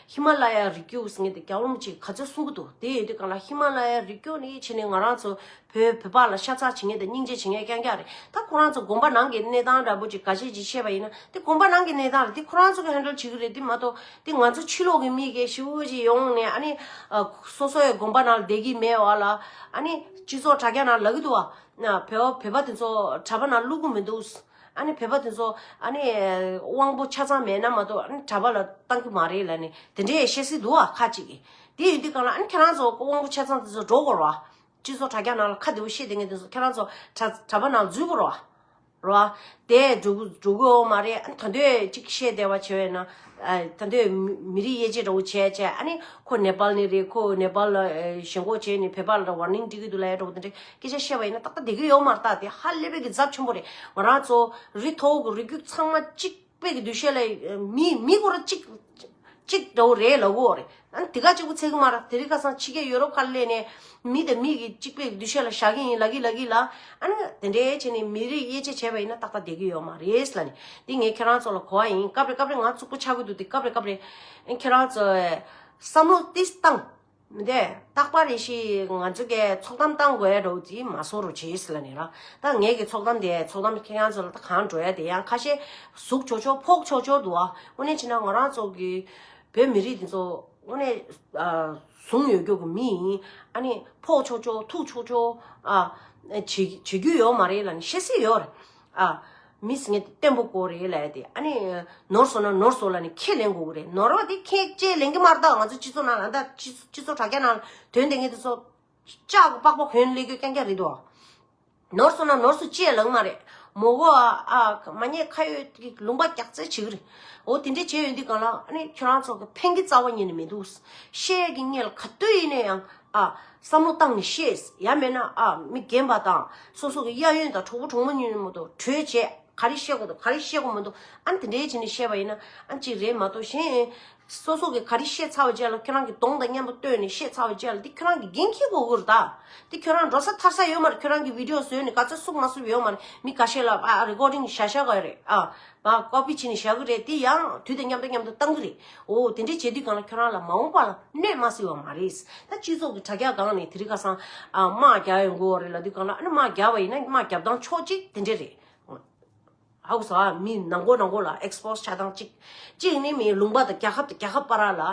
ཧི་མ་ལ་ཡ་རི་རྒྱུད་ཟེར་མཁན་དེ་རྒྱལ་བ་རིན་པོ་ཆེས་ག་ཚོད་གསུང་གི་འདུག་དེ་ཡིན་དུས་གང་ལ་ཧི་མ་ལ་ཡ་རི་རྒྱུད་ནས་བྱས་ནས་ང་རང་ཚོ་བོད་བོད་པ་ལ་ཤ་ཚ་བྱེད་མཁན་དང་སྙིང་རྗེ་བྱེད་མཁན་རྐྱང་རྐྱང་རེད། ད་ཁོ་རང་ཚོ་དགོན་པ་ནང་གི་གནས་སྟངས་འདྲ་པོ་ཅིག་འགའ་ཤས་ཅིག་བཤད་པ་ཡིན་ན་དེ་དགོན་པ་ནང་གི་གནས་སྟངས་རེད། དེ་ཁོ་རང་ཚོ་གི་ཧེན་ཌལ་བྱེད་ཀྱི་རེད། དེ་མ་གཏོགས་དེ་ང་ཚོ་ཕྱི་ལོགས་ཀྱི་མི་གིས་ཞེ་པོ་ཅིག་ཡོང་ནས་ཨ་ནི་སོ་སོའི་དགོན་པ་ནང་ལ་བསྡད་ཀྱི་མེད་པ་ལ་ཨ་ནི་སྤྱི་ཚོགས་དྲ་རྒྱ་ནང་ལབ་ཀྱི་འདུག་བ། བོད་བོད་པ་དེ་ཚོ་གྲྭ་པ་ནང་བླུག་གི་མི་འདུག་ཨ་ནི་བོད་པ་དེ་ཚོ་ཨ་ནི་དབང་པོ་ཆ་ཚང་མེད་ན་མ་གཏོགས་ཨ་ནི་གྲྭ་པ་ལ་བཏང་གི་མ་རེད་ལབ་ནས་དེ་འདྲའི་བཤད་སྲིད་འདུག་ཨ་ཁ་ཅིག་གིས། དེ་ཡིན་དུས་གང་ལ་ཨ་ནི་ཁྱེད་རང་ཚོ་དབང་པོ་ཆ་ཚང་དེ་ཚོ་འགྲོ་དགོས་རེད་བ། སྤྱི་ཚོགས་དྲ་རྒྱ་ནང་ལ་ཁ་བདེ་པོ་བཤད་བསྡད་མཁན་དེ་ཚོ་ཁྱེད་རང་ཚོ་གྲྭ་གྲྭ་པ་ནང་འཛུལ་དགོས་རེད་བ། རེད་བ། དེ་འགྲོ་གི་འགྲོ་གི་ཡོད་མ་རེད། ཨ་ནི་ད་འདོད་ཅིག་བཤད་བསྡད་པ་བྱས་པས་ན། ད་འདོད་མི་མི་རིགས་དབྱེ་འབྱེད་འདྲ་བོ་བྱས་བྱས་ཨ་ནི་ཁོ་ནེ་པཱལ་ནས་རེད། ཁོ་ནེ་པཱལ་ལ་ཞེན་ཁོག་བྱས་ནས་བོད་པ་ལ་ཝར་ནིང་སྤྲད་ཀྱི་འདུག་ལབ་ཡ་འདྲ་བོ་དེ་འདྲའི་སྐད་ཆ་བཤད་པ་ཡིན་ན་ཏག་ཏག་བསྡད་ཀྱི་ཡོད་མ་རེད་ད། དེ་ཧ་ལས་པའི་གི་ཚབས་ཆེན་པོ་རེད། ང་རང་ཚོ་རི་མཐོ་བོ་གི་རི་རྒྱུད་ཚང་མ་གཅིག་པའི་གི་འདུ་ཤེས་ལ་མི་མི་ཁོ་རང་གཅིག་གཅིག་འདྲ་བོ་རེད་ལབ་གོ་རེད། ཨ་ནི་དེ་ག་གཅིག་པུ་ཚད་གི་མ་རེད། དེ་རིང་ཁ་སང་ཕྱི་རྒྱལ་ཡོ་རོབ་ཁག་སླེབས་ནས་མི་དང་མི་གི་གཅིག་པའི་གི་འདུ་ཤེས་ལ་བཞག་གི་ཡིན་ལབ་གི་ལབ་གི་ལ། ཨ་ནི་དེ་འདྲའི་བྱས་ནས་མི་རིགས་དབྱེ་འབྱེད་བྱས་པ་ཡིན་ན་ཏག་ཏག་བསྡད་གི་ཡོད་མ་རེད་ལབ་ནས་འདི་ངས་ཁྱེད་རང་ཚོ་ལ་གོ་བ་ཡིན། སྐབས་རེ་སྐབས་རེ་ང་རྩུབ་པོ་ཆགས་གི་འདུག་དེ་སྐབས་རེ་སྐབས་རེ་ཨ་ནི་ཁྱེད་རང་ཚོ་བསམ་བློ་ཏིས་བཏང་། མི་འདུག་རྟག་པར་རེ་ཞིག་ང་ཚོ་གིས་ཚོགས་གཏམ་བཏང་དགོས་ཡ་འདྲ་བོ་དེ་མ་བཟོ་རོགས་བྱེད་ཟེར་ལབ་ནས་ར། ད་ངས་ཀྱི་ཚོགས་གཏམ་དེ་ཚོགས་གཏམ་ཁྱེད་རང་ཚོ་ལ་ད་གང་འགྲོ་ཡ་དེ་ཡང་ཁ་ཤས་ཟུག་ཆོག་ཆོག་ཕོག་ཆོག་ཆོག་འདུག་ཨ། དངོས་གནས་བྱས་ན་ང་རང་ཚོ་གི་བོད་མི་རིགས་དེ་ཚོ་དངོས་གནས་ཨ་བཟུང་ཡོད་རྒྱུ་གི་མི་ཡིན། ཨ་ནི་ཕོག་ཆོག་ཆོག་ཐུག་ཆོག་ཆོག་ཨ་བྱེད་བྱེད་རྒྱུ་ཡོད་མ་རེད་ལབ་ནས་བཤད་སྲིད་ཡོད་རེད་ཨ། མི་ཟེར་མཁན་དེ་བརྟན་པོ་དགོས་རེད་ལབ་ཡ་དེ། ཨ་ནི་ནོར་སོང་ན་ནོར་སོང་ལབ་ནས་ཁས་ལེན་དགོས་ཀྱི་རེད། ནོར་བ་དེ་ཁས་ཁས་ལེན་གྱི་མ་རེད་ད། ང་ཚོ་སྤྱི་ཚོགས་ནང་ལ་ད་སྤྱི་སྤྱི་ཚོགས་དྲ་རྒྱ་ནང་དོན་དེ་ངས་དེ་ཚོ་ལྕགས་ཀྱི་པགས་པ་གོན་སླེབས་རྒྱུ་རྐྱང་རྐྱང་རེད་དོ། ནོར་སོང་ན་ནོར་སོང་ཅེས་ལབ་ཀྱི་མ་རེད། མོ་གོ་ཨ་ཨ་མ་ཉེས་ཁ་ཡོད་ཀྱི་ལུང་པ་རྒྱག་རྩིས་བྱེད་ཀྱི་རེད། འོ་དེ་འདྲས་བྱས་ཡོད་དུས་གང་ལ་ཨ་ནི་ཁྱོད་རང་ཚོ་གི་ཕན་གྱི་རྩ་བ་ཉིད་ནས་མི་འདུག་བཤད་ཀྱི་སྔོན་ལ་ག་དུས་ཡིན་ན་ཡང་། ཨ་བསམ་བློ་བཏང་ནས་བཤད། ཡང་མེད་ན་ཨ་མི་རྒན་པ་དང་སོ་སོ་གི་གཡས་གཡོན་དང་གྲོགས་པོ་གྲོགས་མོ་གཉིས་མོ་དང་གྲོས་བྱས། ག་རེ་བཤད་དགོས་འདུག་ག་རེ་བཤད་དགོས་མི་འདུག་ཨ་ནི་དེ་འདྲའི་བྱས་ནས་བཤད་པ་ཡིན་ན་ཨ་ཅིག་རེད་མ་གཏོགས། གཞན་སོ་སོ་གི་ག་རེ་བཤད་ཚར་བའི་རྗེས་ལ་ཁྱོད་རང་གི་གདོང་དང་མཉམ་དུ་ལྟོས་ནས་བཤད་ཚར་བའི་རྗེས་ལ་འདི་ཁྱོད་རང་གི་འགན་འཁྱེར་དགོས་ཀྱི་རེད་ད། འདི་ཁྱོད་རང་འགྲོ་ས་ཐར་ས་ཡོད་མ་རེད། ཁྱོད་རང་གི་བི་ཌི་ཡོ་བཟོས་ནས་ག་ཚོད་བཙུགས་མ་བཙུགས་ཡོད་མ་རེད། མི་ཁ་ཤས་ལ་ཨ་རི་ཀོར་ཌིང་བཞག་བཞག་གི་རེད། ཨ་མ་ཀོ་པི་བྱས་ནས་བཞག་གི་རེད། དེ་ཡང་དུས་དང་མཉམ་དུ་མཉམ་དུ་བཏང་གི་རེད། འོ་དེ་འདྲས་བྱེད་དུས་གང་ལ་ཁྱོད་རང་ལ་མ་འོངས་པ་ལ་གནོད་མ་སྲིད་པ་མ་རེད། ད་སྤྱི་ཚོགས་ཀྱི་དྲ་རྒྱ་སྒང་ནས་དེ་རིང་ཁ་སང་ཨ་དམག་རྒྱག་ཡོང་གི་ཡོད་རེད་ལབ་དུས་གང་ལ། ཨ་ནི་དམག་རྒྱག་པ་ཡིན་ན་དམག་རྒྱབ་སྟངས་ཕྱོགས་གཅིག་དེ་འདྲས་རེད། ཧ་གོ་སོང་ཨ། མི་ནང་སྒོ་ནང་སྒོ་ལ་ཨེག་སི་པོ་སི་ཆགས་སྟངས་གཅིག་གཅིག་ནི་མི་ལུང་པ་དང་རྒྱལ་ཁབ་དང་རྒྱལ་ཁབ་བར་ལ་ཨ་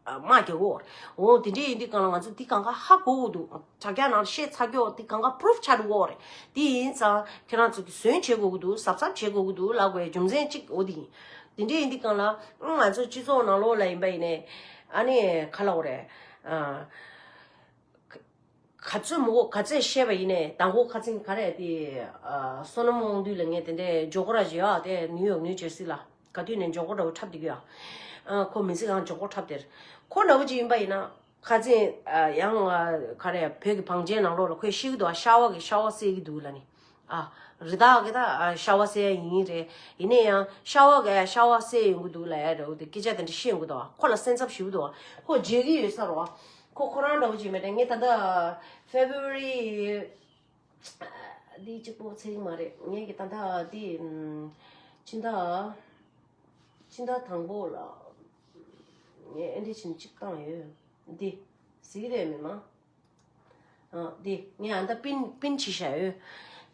དམག་རྒྱག་གི་ཡོད་རེད། འོ་དེ་འདྲས་ཡིན་དུས་གང་ལ་ང་ཚོ་འདི་གང་ག་ཧ་གོ་གི་འདུག་དྲ་རྒྱ་ནང་བཤད་ཚར་གྱི་ཡོད། འདི་གང་ག་པུ་རུབ་ཆགས་འགྲོ་གི་ཡོད་རེད། དེ་ཡིན་ཙང་ཁྱེད་རང་ཚོ་གིས་ཟོན་བྱེད་དགོས་ཀྱི་འདུག་གཟབ་གཟབ་བྱེད་དགོས་ཀྱི་འདུག་ལབ་དགོས་རྒྱུ་མཚན་གཅིག་འོ་དེ་ཡིན། དེ་འདྲས་ཡིན་དུས་གང་ལ་ང་ཚོ་སྤྱི་ཚོགས་ནང་ལོགས་ལ་ཡིན་པ་ཡིན་ནའི་ཨ་ནི་ག་ལབ་དགོས་རེད། ཨ། ག་ཚོད་མོ་ག་ཚོད་བཤད་པ་ཡིན་ནའི་དང་པོ་ཁ་སང་ག་རེ་དེ་ཨ་བསོད་ནམས་དབང་འདུས་ལ་ངས་དེ་འདྲའི་ཇོ་ཀོ་ར་ཞིག་ཡོད་ཨ། དེ་ནིའུ་ཡོག་ནིའུ་ཇར་སི་ལ་ག་དུས་ནས་ཇོ་ཀོ་འདྲ་བོ་འཁྲབ་བསྡད་ཀྱི་ཡོད་ཨ། ཁོ་མི་ཚེ་གང་ཇོ་ཀོ་འཁྲབ་བསྡད་རེད། ཁོ་འདྲ་བོ་ཅིག་ཡིན་པ་ཡིན་ན་ཁ་སང་ཨ་ཡང་ཨ་ག་རེ་བོད་ཀྱི་བང་ཆེན་ནང་ལོགས་ལ་ཁོས་བཤད་ཀྱི་འདུག་ཨ། ཤ་བ་གི་ཤ་བ་བསད་ཀྱི་འདུག་ལབ་ནི། ཨ། རི་དྭགས་ཀྱི་ད་ཨ་ཤ་བ་བསད་ཡ་ཡིན་རེད། ཡིན་ན་ཡང་ཤ་བ་གི་ཤ་བ་བསད་ཡོང་གི་འདུག་ལབ་ཡ་འདྲ་བོ་དེ་སྐད་ཆ་དེ་འདྲ་བཤད་ཡོང་གི་འདུག་ཨ། ཁོ་ལ་སེམས་འཚབ་ཞེ་པོ་འདུག་ཨ། ཁོ་བརྗེད་ཀྱི་ཡོད་ས་རེད་ཨ། ཁོ་ཁོ་རང་འདྲ་བོ་ཅིག་མེད་དྲ། ངས་ད་ལྟ་ཕེབ་རུ་རི་འདི་གཅིག་པོ་ཚེ་རིང་མ་རེད། ངས་ཀྱི་ད་ལྟ་འདི་ཕྱི་ཟླ་ཕྱི་ཟླ་དང་པོ་ལ་ངས་ཨེ་འདྲ་བྱས་ནས་གཅིག་བཏང་ཡོད། འདི་གཟིགས་རེད་མི་མ། ཨ་འདི་ངས་ཨ་ད་པིན་པིན་བྱས་བཞག་ཡོད།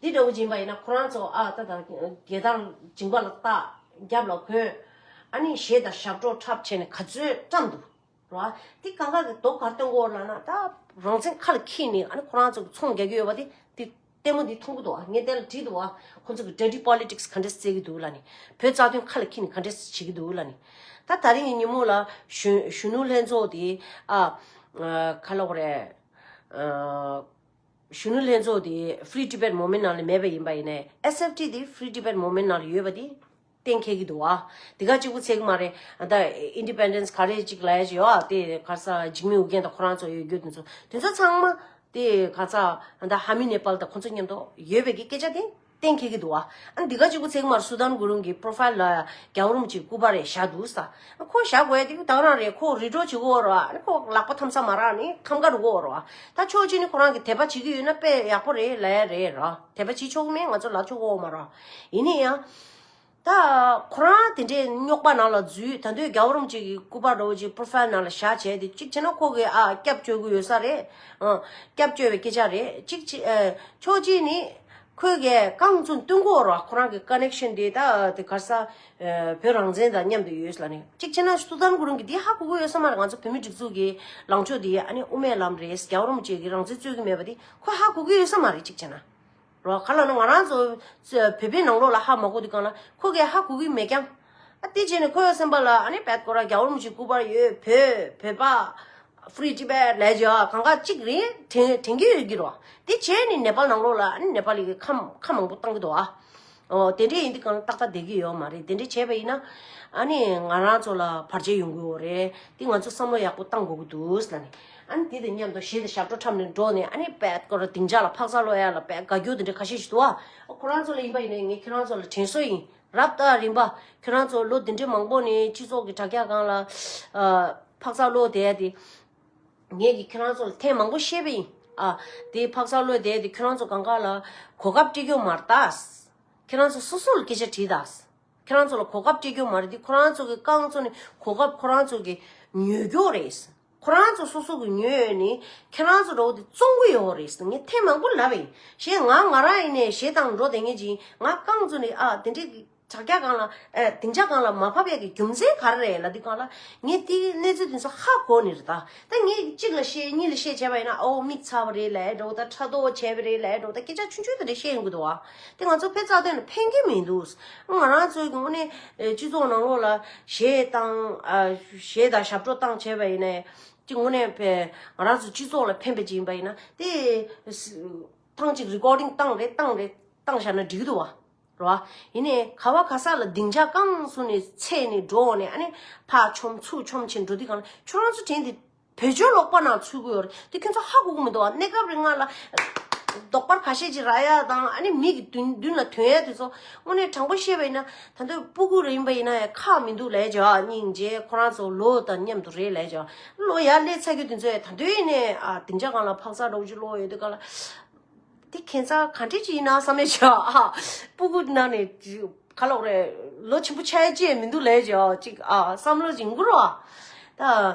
འདི་འདྲ་བོ་ཅིག་ཡིན་པ་ཡིན་ན་ཁོ་རང་ཚོ་ཨ་ད་ད་རྒྱལ་དར་མཇིང་པ་ལ་བཏགས། རྒྱབ་ལ་གོན། ཨ་ནི་གཞས་དང་ཞབས་བྲོ་འཁྲབ་བྱས་ནས་ག་ཚོད་བཀྲམ་འདུག་རོ། དེ་གང་ག་གི་དོ་གར་སྟོན་གོ་ལ་ན་ད་རང་བཙན་ཁ་ལ་འཁྱེར་ནས་ཨ་ནི་ཁོ་རང་ཚོ་གི་ཚོང་རྒྱག་གི་ཡོད་པ་དེ་དེ་ལྟད་མོ་འདི་མཐོང་གི་འདུག་ཨ། ངས་དེ་ལ་དྲིས་འདུག་ཨ། ཁོ་ཚོ་གི་dirty politics ག་འདྲས་རྩེད་ཀྱི་འདུག་ལ་ནི། བོད་རྩ་དོན་ཁ་ལ་འཁྱེར་ནས་ག་འདྲས་བྱེད་ཀྱི་འདུག་ལ་ནི། ད་ད་རིང་གི་ཉིན་མོ་ལ་གཞོན་གཞོན་ནུ་ལྷན་ཚོགས་དེ་ཨ་ག་ལབ་དགོས་རེད། གཞོན་ནུ་ལྷན་ཚོགས་དེ་Free Tibet Movement ནང་ལ་མེད་པ་ཡིན་པ་ཡིན་ནའི་S F T དེ་Free Tibet Movement ནང་ལ་ཡོད་པ་དེ་གཏན་འཁེལ་གྱི་འདུག་ཨ། དེ་ག་གཅིག་པུ་ཚད་ཀྱི་མ་རེད། ད་independence ག་རེ་གཅིག་ལ་ཡ་ཅིག་ཡོད་ཨ། དེ་ག་ས་འཇིགས་མེད་ཨོ་རྒྱན་དང་ཁོ་རང་ཚོ་ཡོད་རྒྱུ་དེ་ཚོ་དེ་ཚོ་ཚང་མ་དེ་ག་ས་ད་ཧ་མི་ནེ་པཱལ་དང་ཁོ་ཚོ་མཉམ་དུ་ཡོད་པའི་གི་སྐད་ཆ་དེ་གཏན་འཁེལ་གྱི་འདུག་ཨ། ཨ་འདི་ག་གཅིག་པུ་ཚད་ཀྱི་མ་རེད། སུ་དཱན་གུ་རུང་གི་profile ལ་རྒྱལ་བ་རིན་པོ་ཆེའི་སྐུ་པར་རེ་བཞག་འདུག་ས། ཁོ་བཞག་དགོས་ཡ་དེ་ད་རང་རེད། ཁོ་རི་ཌོ་བྱེད་དགོས་རོ། ཨ་ནི་ཁོ་ལག་པ་ཐམ་ས་མ་རག་ནི་ཁམས་ཁ་འགྲོ་དགོས་རོ། ད་ཕྱོགས་གཅིག་ནི་ཁོ་རང་གི་དད་པ་བྱེད་ཀྱི་ཡོད་ན་དཔེ་ཡག་པོ་རེད་ལབ་ཡ་རེད་རོ། དད་པ་བྱེད་ཆོག་གི་མེད། ང་ཚོ་ལབ་ཆོག་གི་མ་རོ། ཡིན་ནའི་ཡང་ད་ཁོ་རང་དེ་འདྲའི་རྙོག་པ་ནང་ལ་འཛུལ། ད་དུང་རྒྱལ་བ་རིན་པོ་ཆེ་གི་སྐུ་པར་འདྲ་བོ་ཅིག་profile ནང་ལ་བཞག་བྱས་ཏེ་གཅིག་བྱས་ན་ཁོ་གི་ཨ་སྐྱབས་བཅོལ་གི་ཡོད་ས་རེད། ཨ་སྐྱབས་བཅོལ་བའི་སྐད་ཆ་རེད། གཅིག་བྱས་ཨ་ཕྱོགས་གཅིག་ནི། ཁོས་གི་རྐང་བཙུན་སྟོན་གོ་རོ། ཁོ་རང་གི་connection དེ་ད་དེ་ག་ས་ཨ་བོད་རང་བཙན་དང་མཉམ་དུ་ཡོད་ལ་ནི། གཅིག་བྱས་ན་སུ་དཱན་གུ་རུང་གི་དེ་ཧ་གོ་གི་ཡོད་ས་མ་རེད། ང་ཚོ་བོད་མི་སྒྲིག་འཛུགས་ཀྱི་ལངས་ཕྱོགས་དེ་ཨ་ནི་དབུ་མའི་ལམ་རེད། རྒྱལ་བ་རིན་པོ་ཆེ་གི་རང་བཙན་རྩོད་ཀྱི་མེད་པ་དེ་ཁོས་ཧ་གོ་གི་ཡོད་ས་མ་རེད། གཅིག་བྱས་ན་རོ། ག་ལ་ན་ང་རང་ཚོ་བོད་པའི་ནང་ལོགས་ལ་ཧ་མ་གོ་དུས་གང་ལ་ཁོ་གི་ཧ་གོ་གི་མེད་ཀྱང་། ཨ་དེ་བྱས་ནས་ཁོའི་སེམས་པ་ལ་ཨ་ནི་བད་ཀོ་ར་རྒྱལ་བ་རིན་པོ་ཆེའི་སྐུ་པར་ཡོད། བོད་བོད་པ། Free Tibet ལབ་ཀྱི་ཡོད། གང་ག་གཅིག་རེད། དྲན་དྲན་གྱི་ཡོད་ཀྱི་རོ། དེ་བྱས་ནས་ནེ་པཱལ་ནང་ལོགས་ལ་ཨ་ནི་ནེ་པཱལ་གྱི་ཁ་ཁ་མང་པོ་བཏང་གི་འདུག་ཨ། ཨོ་དེ་འདྲས་ཡིན་དུས་གང་ཏག་ཏག་བསྡད་ཀྱི་ཡོད་མ་རེད། དེ་འདྲས་བྱས་པ་ཡིན་ན་ཨ་ནི་ང་རང་ཚོ་ལ་བར་ཆད་ཡོང་གི་ཡོད་རེད། དེ་ང་ཚོ་བསམ་བློ་ཡག་པོ་བཏང་དགོས་ཀྱི་འདུག་ཟེར་ནས། ཨ་ནི་དེ་དང་མཉམ་དུ་གཞས་དང་ཞབས་བྲོ་འཁྲབ་ནས་འགྲོ་ནས་ཨ་ནི་བད་ཀོ་ར་སྡིངས་ཆ་ལ་འཕག་འཚག་སློག་ཡ་ལ་བད་དགའ་སྐྱོ་དེ་འདྲས་ཁ་ཤས་ཤིག་འདུག་ཨ། ཁོ་རང་ཚོ་ལ་ཡིན་པ་ཡིན་ནའི་ངས་ཁྱེད་རང་ཚོ་ལ་དྲན་གསོ་ཡིན། རབ་དང་རིམ་པ་ཁྱོད་རང་ཚོ་ལོ་འདི་འདྲའི་མང་པོ་ནས་སྤྱི་ཚོགས་ཀྱི་དྲ་རྒྱ་སྒང་ལ་ཨ་འཕག་འཚག་སློག་བསྡད་ཡ་དེ། ངས་ཀྱིས་ཁྱོད་རང་ཚོ་ལ་ཐེངས་མང་པོ་བཤད་པ་ཡིན། ཨ་དེ་འཕག་འཚག་སློག་བསྡད་ཡ་དེ་ཁྱོད་རང་ཚོ་གང་ག་ལ་གོ་སྐབས་སྤྲད་རྒྱུ་མ་རེད་ད། ཁྱོད་རང་ཚོ་སོ་སོ་ལ་སྐད་ཆ་དྲིས་ད། ཁྱོད་རང་ཚོ་ལ་གོ་སྐབས་སྤྲད་རྒྱུ་མ་རེད་དེ། ཁོ་རང་ཚོ་གི་རྐང་བཙུགས་ནས་གོ་སྐབས་ཁོ་རང་ཚོ་གི་ཉོ་རྒྱུ་རེད། ཁོ་རང་ཚོ་སོ་སོ་གི་ཉོས་ནས་ཁྱེད་རང་ཚོ་འདྲ་བོ་དེ་བཙོང་གི་ཡོད་རེད་ཟེར་ངས་ཐེངས་མང་པོ་ལབ་པ་ཡིན། གཞན་ང་ང་རང་ཡིན་ནའི་གཞས་བཏང་འགྲོ་བསྡད་མཁན་ཅིག་ཡིན། ང་རྐང་བཙུགས་ནས་ཨ་དེ་འདྲའི་དྲ་རྒྱ་སྒང་ལ་ཨ་སྡིངས་ཆ་སྒང་ལ་མ་ཕབ་ཡག་གི་རྒྱུ་མཚན་ག་རེ་རེད་ལབ་དུས་སྒང་ལ་ངས་དེའི་གནས་ཚུལ་དེ་ཚོ་ཧ་གོ་ནི་རེད་ད། ད་ངས་གཅིག་ལ་བཤད་གཉིས་ལ་བཤད་བྱས་པ་ཡིན་ན་ཨོ་མིག་ཚ་བ་རེད་ལབ་འགྲོ། ད་ཕྲག་དོག་བྱས་པ་རེད་ལབ་འགྲོ། ད་སྐད་ཆ་ཆུང་ཆུང་དེ་འདྲ་བཤད་ཡོང་གི་འདུག་བ། དེ་ང་ཚོ་བོད་རྩ་དོན་ལ་ཕན་གྱི་མི་འདུག་ང་རང་ཚོའི་དངོས་གནས་སྤྱི་ཚོགས་ནང་ལོགས་ལ་གཞས་བཏང་ཨ་གཞས་དང་ཞབས་བྲོ་བཏང་བྱས་པ་ཡིན་ནའི་ཅིག་དངོས་གནས་ཕན་ང་རང་ཚོ་སྤྱི་ཚོགས་ལ་ཕན་པ་ཅིག་ཡིན་པ་ཡིན་ན་དེ་ཐེངས་གཅིག་རི་ཀོར་ཌིང་བཏང་རེད་བཏང་རེད་བཏང་བཞག་ན་འགྲིག་གི་འདུག་བ། རེད་བ། ཡིན་ནའི་ག་བ་ག་ས་ལ་སྡིངས་ཆ་རྐང་བཙུགས་ནས་ཚད་ནས་འགྲོ་ནས་ཨ་ནི་ཕར་མཆོང་ཚུར་མཆོང་བྱས་འགྲོ་དུས་སྒང་ལ་ཁྱོད་རང་ཚོ་དྲན་དེ། བོད་ཆོལ་ལོག་པ་ནང་ཚུད་ཀྱི་ཡོད་རེད། དེ་ཁྱོད་ཚོ་ཧ་གོ་གི་མི་འདུག་ཨ། གནས་སྐབས་རིང་ང་ལ་རྡོག་པར་ཁ་ཤས་ཅིག་རག་ཡ་དང་། ཨ་ནི་མི་གི་མདུན་མདུན་ལ་ཐོན་ཡ་དེ་ཚོ་དངོས་གནས་དྲང་པོ་བཤད་པ་ཡིན་ན། ད་དུང་སྤུ་གུ་རེད་པ་ཡིན་ན་ཡང་ཁག་མི་འདུག་ལབ་བྱས། སྙིང་རྗེ། ཁོ་རང་ཚོ་ལོ་དང་མཉམ་དུ་རེད་ལབ་བྱས། ལོ་ཡར་སླེབས་ཚར་རྒྱུ་དེ་ཚོ་ཡང་ད་དུང་ཡིན་ནའི་ཨ་སྡིངས་ཆ་སྒང་ལ་འཕག་འཚག་འདྲ་བོ་ཅིག་ལོག་ཡོད་དུས་ག་ལ། དེ་ཁྱད་མཚར་ག་འདྲ་ཅིག་ཡིན་ན་བསམ་ཡ་བྱས། ཨ་སྤུ་གུ་ནང་ནས་ག་ལབ་དགོས་རེད། ལོ་ཆེན་པོ་ཆགས་ཡ་ཅིག་མི་འདུག་ལབ་བྱས། ཅིག་ཨ་བསམ་བློ་ཅིག་འགུལ་བ། ད་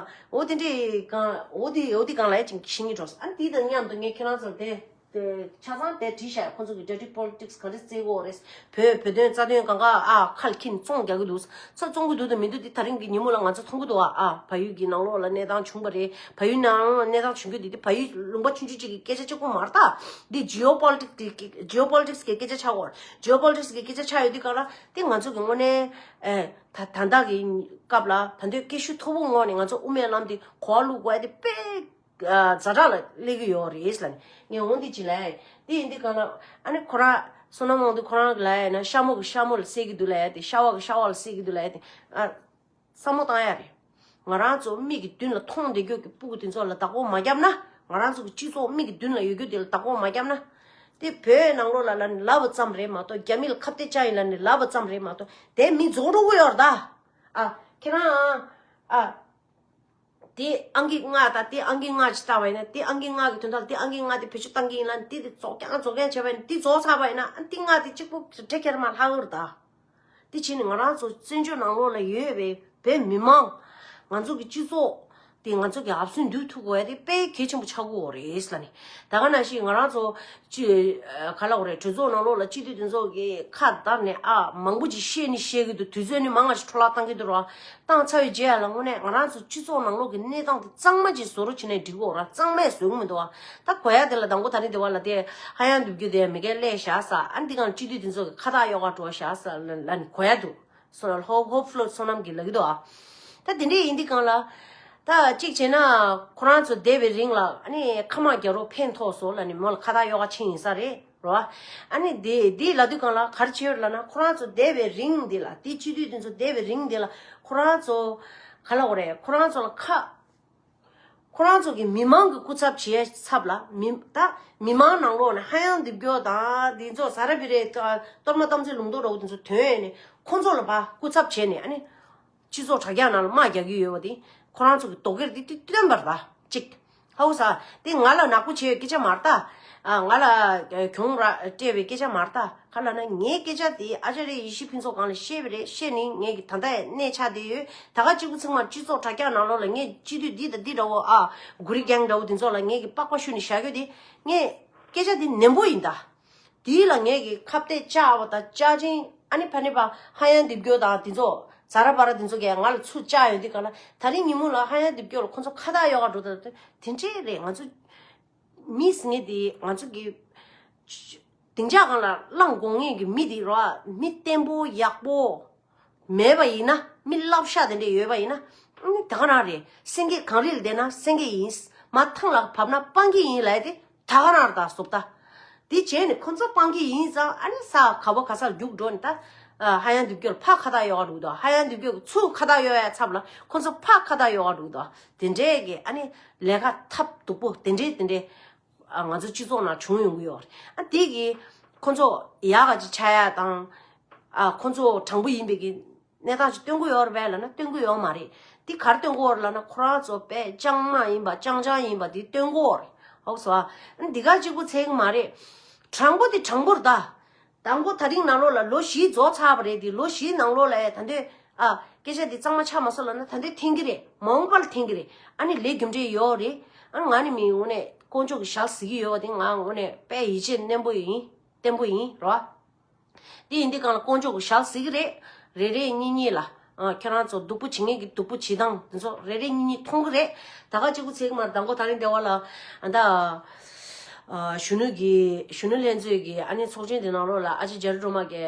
འོ་དེ་འདྲའི་སྒང་། འོ་དེ་འོ་དེ་སྒང་ལ་ཡ་ཅིག་ཤེས་ཀྱི་འགྲོ། ཨ་ནི་དེ་དང་མཉམ་དུ་ངས་ཁྱེད་རང་ཚོར་དེ་དེ་ཆ་ཚང་དེ་བྲིས་བཞག། ཁོང་ཚོ་གི་dirty politics ག་འདྲ་རྩེ་གི་ཡོད་རེད། བོད་བོད་དོན་རྩ་དོན་སྒང་ག་ཨ་ཁ་ལ་འཁྱེར་བཙོང་རྒྱག་གི་འདུག། ཚ་བཙོང་གི་འདུག་དང་མི་འདུག་དེ་ད་རིང་གི་ཉིན་མོ་ལ་ང་ཚོ་མཐོང་གི་འདུག་ཨ། ཨ་བལ་ཡུལ་གྱི་ནང་ལོགས་ལ་གནས་སྟངས་བྱུང་བ་རེད། བལ་ཡུལ་ནང་ལ་གནས་སྟངས་བྱུང་རྒྱུ་དེ་དེ་བལ་ཡུལ་ལུང་པ་ཆུང་ཆུང་ཅིག་གི་སྐད་ཆ་གཅིག་པོ་མ་རེད་ད། འདི་geopolitics གི་geopolitics གི་སྐད་ཆ་ཆགས་ཡོད་རེད། geopolitics གི་སྐད་ཆ་ཆགས་ཡོད་དུས་ག་ལ་དེ་ང་ཚོ་གི་དངོས་གནས་ཨེ་ད་ད་ལྟ་གི་སྐབས་ལ་ད་དུང་སྐད་ཤུགས་མཐོ་པོ་ངང་ནས་ང་ཚོ་དབུ་མའི་ལམ་དེ་གོ་བ་བླུག་དགོས་ཡ་དེ་དཔེ་ཛ་དྲག་ལ་སླེབས་ཀྱི་ཡོད་རེད་ལབ་ནས་ངས་འོ་འདི་ཅིག་ལབ་ཡ། དེ་ཡིན་དུས་ག་ལ་ཨ་ནི་ཁོ་རང་བསོད་ནམས་དབང་འདུས་ཁོ་རང་གི་ལབ་ཡ་ན། ཤ་མོ་གི་ཤ་མོ་ལ་བསད་ཀྱི་འདུག་ལབ་ཡ་དེ། ཤ་བ་གི་ཤ་བ་ལ་བསད་ཀྱི་འདུག་ལབ་ཡ་དེ། ཨ་བསམ་བློ་བཏང་ཡ་རེད། ང་རང་ཚོ་མིག་གི་མདུན་ལ་མཐོང་བསྡད་རྒྱུ་གི་སྤུ་གུ་དེ་ཚོ་ལ་བདག་པོ་མ་བརྒྱབ་ན། ང་རང་ཚོ་གི་སྤྱི་ཚོགས་མིག་གི་མདུན་ལ་ཡོད་རྒྱུ་དེ་ལ་བདག་པོ་མ་བརྒྱབ་ན། དེ་བོད་ནང་ལོགས་ལ་ལབ་ནས་ལབ་པ་ཙམ་རེད་མ་གཏོགས། རྒྱ་མི་ལ་ཁ་གཏད་བཅག་ཡིན་ལབ་ནས་ལབ་པ་ཙམ་རེད་མ་གཏོགས། དེ་མི་རྫོགས་འགྲོ་གི་ཡོད་རེད་ད། ཨ་ཁྱེད་རང་ཨ། དེ་ཨང་ཀི་ལྔ་དང་དེ་ཨང་ཀི་ལྔ་ཅིག་བཏགས་པ་ཡིན་ན། དེ་ཨང་ཀི་ལྔ་གི་དོན་དག་ལ་དེ་ཨང་ཀི་ལྔ་དེ་བེད་སྤྱོད་བཏང་གི་ཡིན་ལབ་ནས་དེ་དེ་རྫོགས་རྐྱང་རྫོགས་རྐྱང་བྱས་པ་ཡིན་ན། དེ་རྫོགས་ཚར་བ་ཡིན་ན་ཨ་དེ་ལྔ་དེ་གཅིག་པུ་འཕྲལ་ཁྱེར་མ་ལྷག་གི་རེད་ད། དེ་བྱས་ནས་ང་རང་ཚོ་བཙན་བྱོལ་ནང་ལོགས་ལ་ཡོད་པའི་བོད་མི་མང་། ང་ཚོ་གི་སྤྱི་ཚོགས་དེ་ང་ཚོ་གི་འབབ་སྲིང་འདུག་ཐུབ་དགོས་ཡ་དེ་དཔེ་གལ་ཆེན་པོ་ཆགས་ཀྱི་ཡོད་རེད་ལབ་ནས། ད་ག་ནང་བཞིན་ང་རང་ཚོ་ཅི་ག་ལབ་དགོས་རེད། གྲོས་ཚོགས་ནང་ལོགས་ལ་སྤྱི་འཐུས་དེ་ཚོ་གི་ཁ་བརྡ་ནས་ཨ་མང་པོ་ཅིག་བཤད་ནི་བཤད་གི་འདུག། དུས་ཚོད་ནི་མང་ང་ཞིག་འཕྲོ་བརླག་བཏང་གི་འདུག་ར། བཏང་ཚར་བའི་རྗེས་ལ་དངོས་གནས་ང་རང་ཚོ་སྤྱི་ཚོགས་ནང་ལོགས་ཀྱི་གནས་སྟངས་དེ་གཙང་མ་ཅིག་བཟོ་རོགས་བྱས་ནས་འགྲིག་གི་ཡོད་ར། གཙང་མས་བཟོ་གི་མི་འདུག་བ། ད་གོ་ཡ་དེ་ལ་དང་པོ་ད་རིང་དེ་བ་ལ་དེ་ཧ་ཡང་འདུག་རྒྱུ་དེ་མི་སྒེར་སླེབས་བཞག་ས། ཨ་འདི་གང་སྤྱི་འཐུས་དེ་ཚོ་གི་ཁ་བཏགས་གཡོག་ག་འགྲོ་བཞག་ས་ལ་ལ་ནི་གོ་ཡ་འདུག། སོ་ཧོབ་ཧོབ་ཕློ་བསོད་ནམས་ཀྱིས་ལབ་ཀྱི་འདུག་ཨ། ད་དེ་འདྲས་ཡིན་དུས་གང་ལ། ད་གཅིག་བྱས་ན་ཁོ་རང་ཚོ་བསྡད་པའི་རིང་ལ་ཨ་ནི་ཁ་མ་རྒྱ་རོ་ཕན་ཐོགས་སོ་ལབ་ནི་མོ་ལ་ཁ་བཏགས་གཡོག་ག་ཕྱིན་ཡིན་ས་རེད་རོ། ཨ་ནི་དེ་དེ་ལབ་དུས་གང་ལ་ག་རེ་བྱས་ཡོད་ལབ་ན། ཁོ་རང་ཚོ་བསྡད་པའི་རིང་འདི་ལ། དེ་སྤྱི་འཐུས་དེ་ཚོ་བསྡད་པའི་རིང་འདི་ལ་ཁོ་རང་ཚོ་ག་ལབ་དགོས་རེད། ཁོ་རང་ཚོ་ལ་ཁ་ཁོ་རང་ཚོ་གི་མི་མང་གི་སྐུ་ཚབ་བྱེད་ཚབ་ལ་མི་ད་མི་མང་ནང་ལོགས་ནས་ཧ་ཡང་འདེབས་སྐྱོར་དང་འདི་ཚོ་ཟ་ར་བི་རེ་གཏོར་མ་གཏམ་ཚོད་ལུང་རྟོགས་འདྲ་བོ་དེ་ཚོ་ཐོན་ནས་ཁོ་ཚོ་ལ་ཕར་སྐུ་ཚབ་བྱས་ནས་ཨ་ནི་སྤྱི་ཚོགས་དྲ་རྒྱ་ནང་ལ་དམག་རྒྱག་གི་ཡོད་པ་དེ་ཁོ་རང་ཚོ་གི་དོ་ཁུར་དེ་དེ་སྟོན་པར་ད་ཅིག། ཧའུ་ས། དེ་ང་ལ་ནག་པོ་བྱས་ཡོད་སྐད་ཆ་མ་རེད་ད། ཨ་ང་ལ་ཨ་གྱོང་ར་སྤྲད་པའི་སྐད་ཆ་མ་རེད་ད། ག་ལབ་ན་ངའི་སྐད་ཆ་དེ་ཨ་ཅཱ་རི་ཡེ་ཤེས་ཕུན་ཚོགས་སྒང་ལ་བཤད་པ་རེད། བཤད་ནི་ངས་ཀྱི་ད་ལྟ་ཡང་གནས་ཆགས་བསྡད་ཡོད། ད་ག་གཅིག་པུ་ཚང་མ་སྤྱི་ཚོགས་དྲ་རྒྱ་ནང་ལོགས་ལ་ངས་སྤྱི་འཐུས་འདི་དང་འདི་འདྲ་བོ་ཨ་གུ་རི་རྒྱང་འདྲ་བོ་དེ་ཚོ་ལ་ངས་ཀྱི་པགས་པ་བཤུ་ནི་བཞག་གི་ཡོད་དེ། ངས་སྐད་ཆ་དེ་ནན་པོ་ཡིན་ད། དེ་ལ་ངས་ཀྱི་ཁ་གཏད་བཅག་པ་དང་བཅག་ཅིང་ཨ་ནི་ཕ་ནི་པ་ཧ་ཡང་འདེབས་སྐྱོར་དང་དེ་ཚོ་ཟ་ར་བ་ར་དེ་ཚོ་གས་ང་ལ་ཚུར་བཅག་ཡོད་དེ་ག་ལ། ད་རིང་ཉིན་མོ་ལ་ཧ་ཡང་འདེབས་སྐྱོར་ལ་ཁོ་ཚོ་ཁ་བཏགས་གཡོག་ག་འགྲོ་ད་དེ་འདྲས་རེད། ང་ཚོ་མི་ཟེར་མཁན་དེ་ང་ཚོ་གི་སྡིངས་ཆ་སྒང་ལ་བླངས་དགོས་མཁན་གྱི་མི་དེ་རོ། མི་བརྟན་པོ་ཡག་པོ་མེད་པ་ཡིན་ན། མི་བསླབ་བྱ་དེ་འདྲས་ཡོད་པ་ཡིན་ན། ཨ་ནི་ད་ག་རང་རེད། སེང་གེ་གངས་རི་ལ་བསྡད་ན་སེང་གེ་ཡིན། མར་ཐང་ལ་བབས་ན་སྤང་གི་ཡིན་ལབ་ཡ་དེ་ད་ག་རང་རེད་ད་བཟོ་ལྟ། དེ་བྱས་ནས་ཁོ་ཚོ་སྤང་གི་ཡིན་ཙང་ཨ་ནི་ས་ག་བ་ག་སར་རྒྱུག་འགྲོ་ནས་ད་ཧ་ཡང་འདེབས་སྐྱོར་ཕར་ཁ་བཏགས་གཡོག་ག་འགྲོ་གི་འདུག། ཧ་ཡང་འདེབས་སྐྱོར་གྱི་ཚུར་ཁ་བཏགས་གཡོག་ཡ་ཚབ་ལ་ཁོ་ཚོ་ཕར་ཁ་བཏགས་གཡོག་ག་འགྲོ་གི་འདུག། དེ་འདྲས་ཀྱི་ཨ་ནི་ལས་ཀ་ཐབས་སྡུག་པོ་དེ་འདྲས་དེ་འདྲས། ཨ་ང་ཚོ་སྤྱི་ཚོགས་ནང་བྱུང་ཡོང་གི་ཡོད་རེད། ཨ་དེ་གི་ཁོ་ཚོ་ཡག་ག་ཅིག་ཆགས་ཡ་དང་། ཨ་ཁོ་ཚོ་དྲང་པོ་ཡིན་པའི་གི་གནས་སྟངས་ཅིག་སྟོན་གི་ཡོད་རེད་པས་ལབ་ན་སྟོན་གི་ཡོད་མ་རེད། དེ་ག་རེ་སྟོན་གི་ཡོད་རེད་ལབ་ན་ཁོ་རང་ཚོ་དཔེ་ཅང་མ་ཡིན་པ་ཅང་ཅང་ཡིན་པ་དེ་སྟོན་གི་ཡོད་རེད། ཧོག་སོ། ཨ་འདི་ག་གཅིག་པུ་ཚད་གི་མ་རེད། དྲང་པོ་དེ་དྲང་པོ་རེད་ད། དང་པོ་ད་རིང་ནང་ལོགས་ལ་ལོ་བཞི་རྫོགས་ཚར་བ་རེད་དེ། ལོ་བཞིའི་ནང་ལོགས་ལ་ད་འདོད་ཨ་སྐད་ཆ་དེ་གཙང་མ་ཆགས་མ་སོང་ལབ་ན་ད་འདོད་འཐེན་གི་རེད། མ་འོངས་པ་ལ་འཐེན་གི་རེད། ཨ་ནི་ལས་རྒྱུ་འབྲས་ཡོད་རེད། ཨ་ང་ནི་མི་དངོས་གནས་དཀོན་མཆོག་གི་ཞལ་གཟིགས་ཀྱི་ཡོད་པ་དེ་ང་དངོས་གནས་དཔེ་ཡིད་ཆེས་རྣོན་པོ་ཡིན། བརྟན་པོ་ཡིན་རོ། དེ་ཡིན་དུས་གང་ལ་དཀོན་མཆོག་གི་ཞལ་གཟིགས་གི་རེད། རེ་རེ་གཉིས་གཉིས་ལ། ཨ་ཁྱེད་རང་ཚོ་སྡུག་པོ་བྱེད་མཁན་གྱི་སྡུག་པོ་བྱེད་སྟངས་དེ་ཚོ་རེ་རེ་གཉིས་གཉིས་མཐོང་གི་རེད། ད་ག་གཅིག་པུ་ཚིག་མར་དང་པོ་ད་རིང་སྡེ་བ་ལ་ཨ་ད་ཨ་གཞོན་ནུ་གི་གཞོན་ནུ་ལྷན་ཚོགས་ཀྱི་ཨ་ནི་ཚོགས་ཆེན་དེ་ནང་ལོགས་ལ་ཨ་ཅེ་ཇར་སྒྲོལ་མ་གི་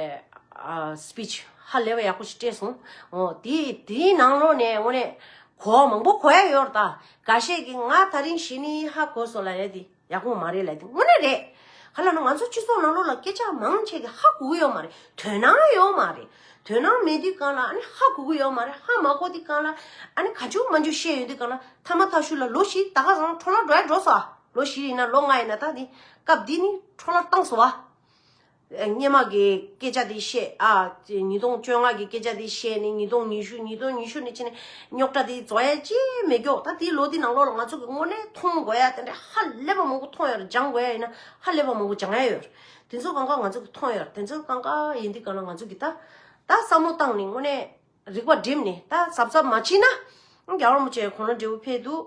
ཨ་སི་པིཆ་ཧ་ལས་པ་ཡག་པོ་ཞིག་སྤྲད་སོང་། འོ་དེ་དེའི་ནང་ལོགས་ནས་དངོས་གནས་གོ་བ་མང་པོ་གོ་ཡ་ཡོད་རེད། ད་འགའ་ཤས་ཀྱིས་ང་ད་རིང་གཞི་ནས་ཧ་གོ་སོང་ལབ་ཡ་དེ། ཡག་པོ་མ་རེད་ལབ་དེ་དངོས་གནས་རེད། ག་ལབ་ན་ང་ཚོ་སྤྱི་ཚོགས་ནང་ལོགས་ལ་སྐད་ཆ་མང་ཆེ་གི་ཧ་གོ་གི་ཡོད་མ་རེད། དོན་སྣང་ཡོད་མ་རེད། དོན་སྣང་མེད་དུས་གང་ལ་ཨ་ནི་ཧ་གོ་གི་ཡོད་མ་རེད། ཧ་མ་གོ་དུས་གང་ལ་ཨ་ནི་ག་ཅུང་མ་ཅུང་བཤད་ཡོང་དུས་གང་ལ་ཐ་མ་ཐག་ཤུ་ལ་ལོ་བཞི་ད་ག་ཚང་འཕྲོ་བརླག་འགྲོ་ཡ་འགྲོ་སོང་། ལོ་བཞི་ཡིན་ན་ལོ་ལྔ་ཡིན་ན་ད་དེ་སྐབས་འདི་ནི་འཕྲོ་བརླག་བཏང་སོང་བ། སྔོན་མ་གི་སྐད་ཆ་དེ་བཤད་ཨ། ཉིས་སྟོང་བཅོ་ལྔ་གི་སྐད་ཆ་དེ་བཤད་ནས་ཉིས་སྟོང་ཉི་ཤུ་ཉིས་སྟོང་ཉི་ཤུ་ནས་ཕྱིན་ནས་རྙོག་དྲ་དེ་རྫོགས་ཡ་ཅི་མེད་ཀྱོག་ད་དེའི་ལོ་དེ་ནང་ལོགས་ལ་ང་ཚོ་གི་དངོས་གནས་མཐོང་དགོས་ཡ་དེ་འདྲ་ཧ་ལས་པ་མང་པོ་མཐོང་ཡོད་རེད། སྦྱང་དགོས་ཡ་ཡིན་ན་ཧ་ལས་པ་མང་པོ་སྦྱང་ཡ་ཡོད་རེད། དེ་ཚོ་གང་ག་ང་ཚོ་གི་མཐོང་ཡོད་རེད། དེ་ཚོ་གང་ག་ཡིན་དུས་གང་ལ་ང་ཚོ་གི་ད་ད་བསམ་བློ་བཏང་ནས་དངོས་གནས། རིག་པ་བསྒྲིམས་ནས་ད་གཟབ་གཟབ་མ་བྱས་ན། རྒྱལ་བ་རིན་པོ་ཆེ་དགུང་ལོ་བགྲེས་པོ་ཕེབས་འདུག་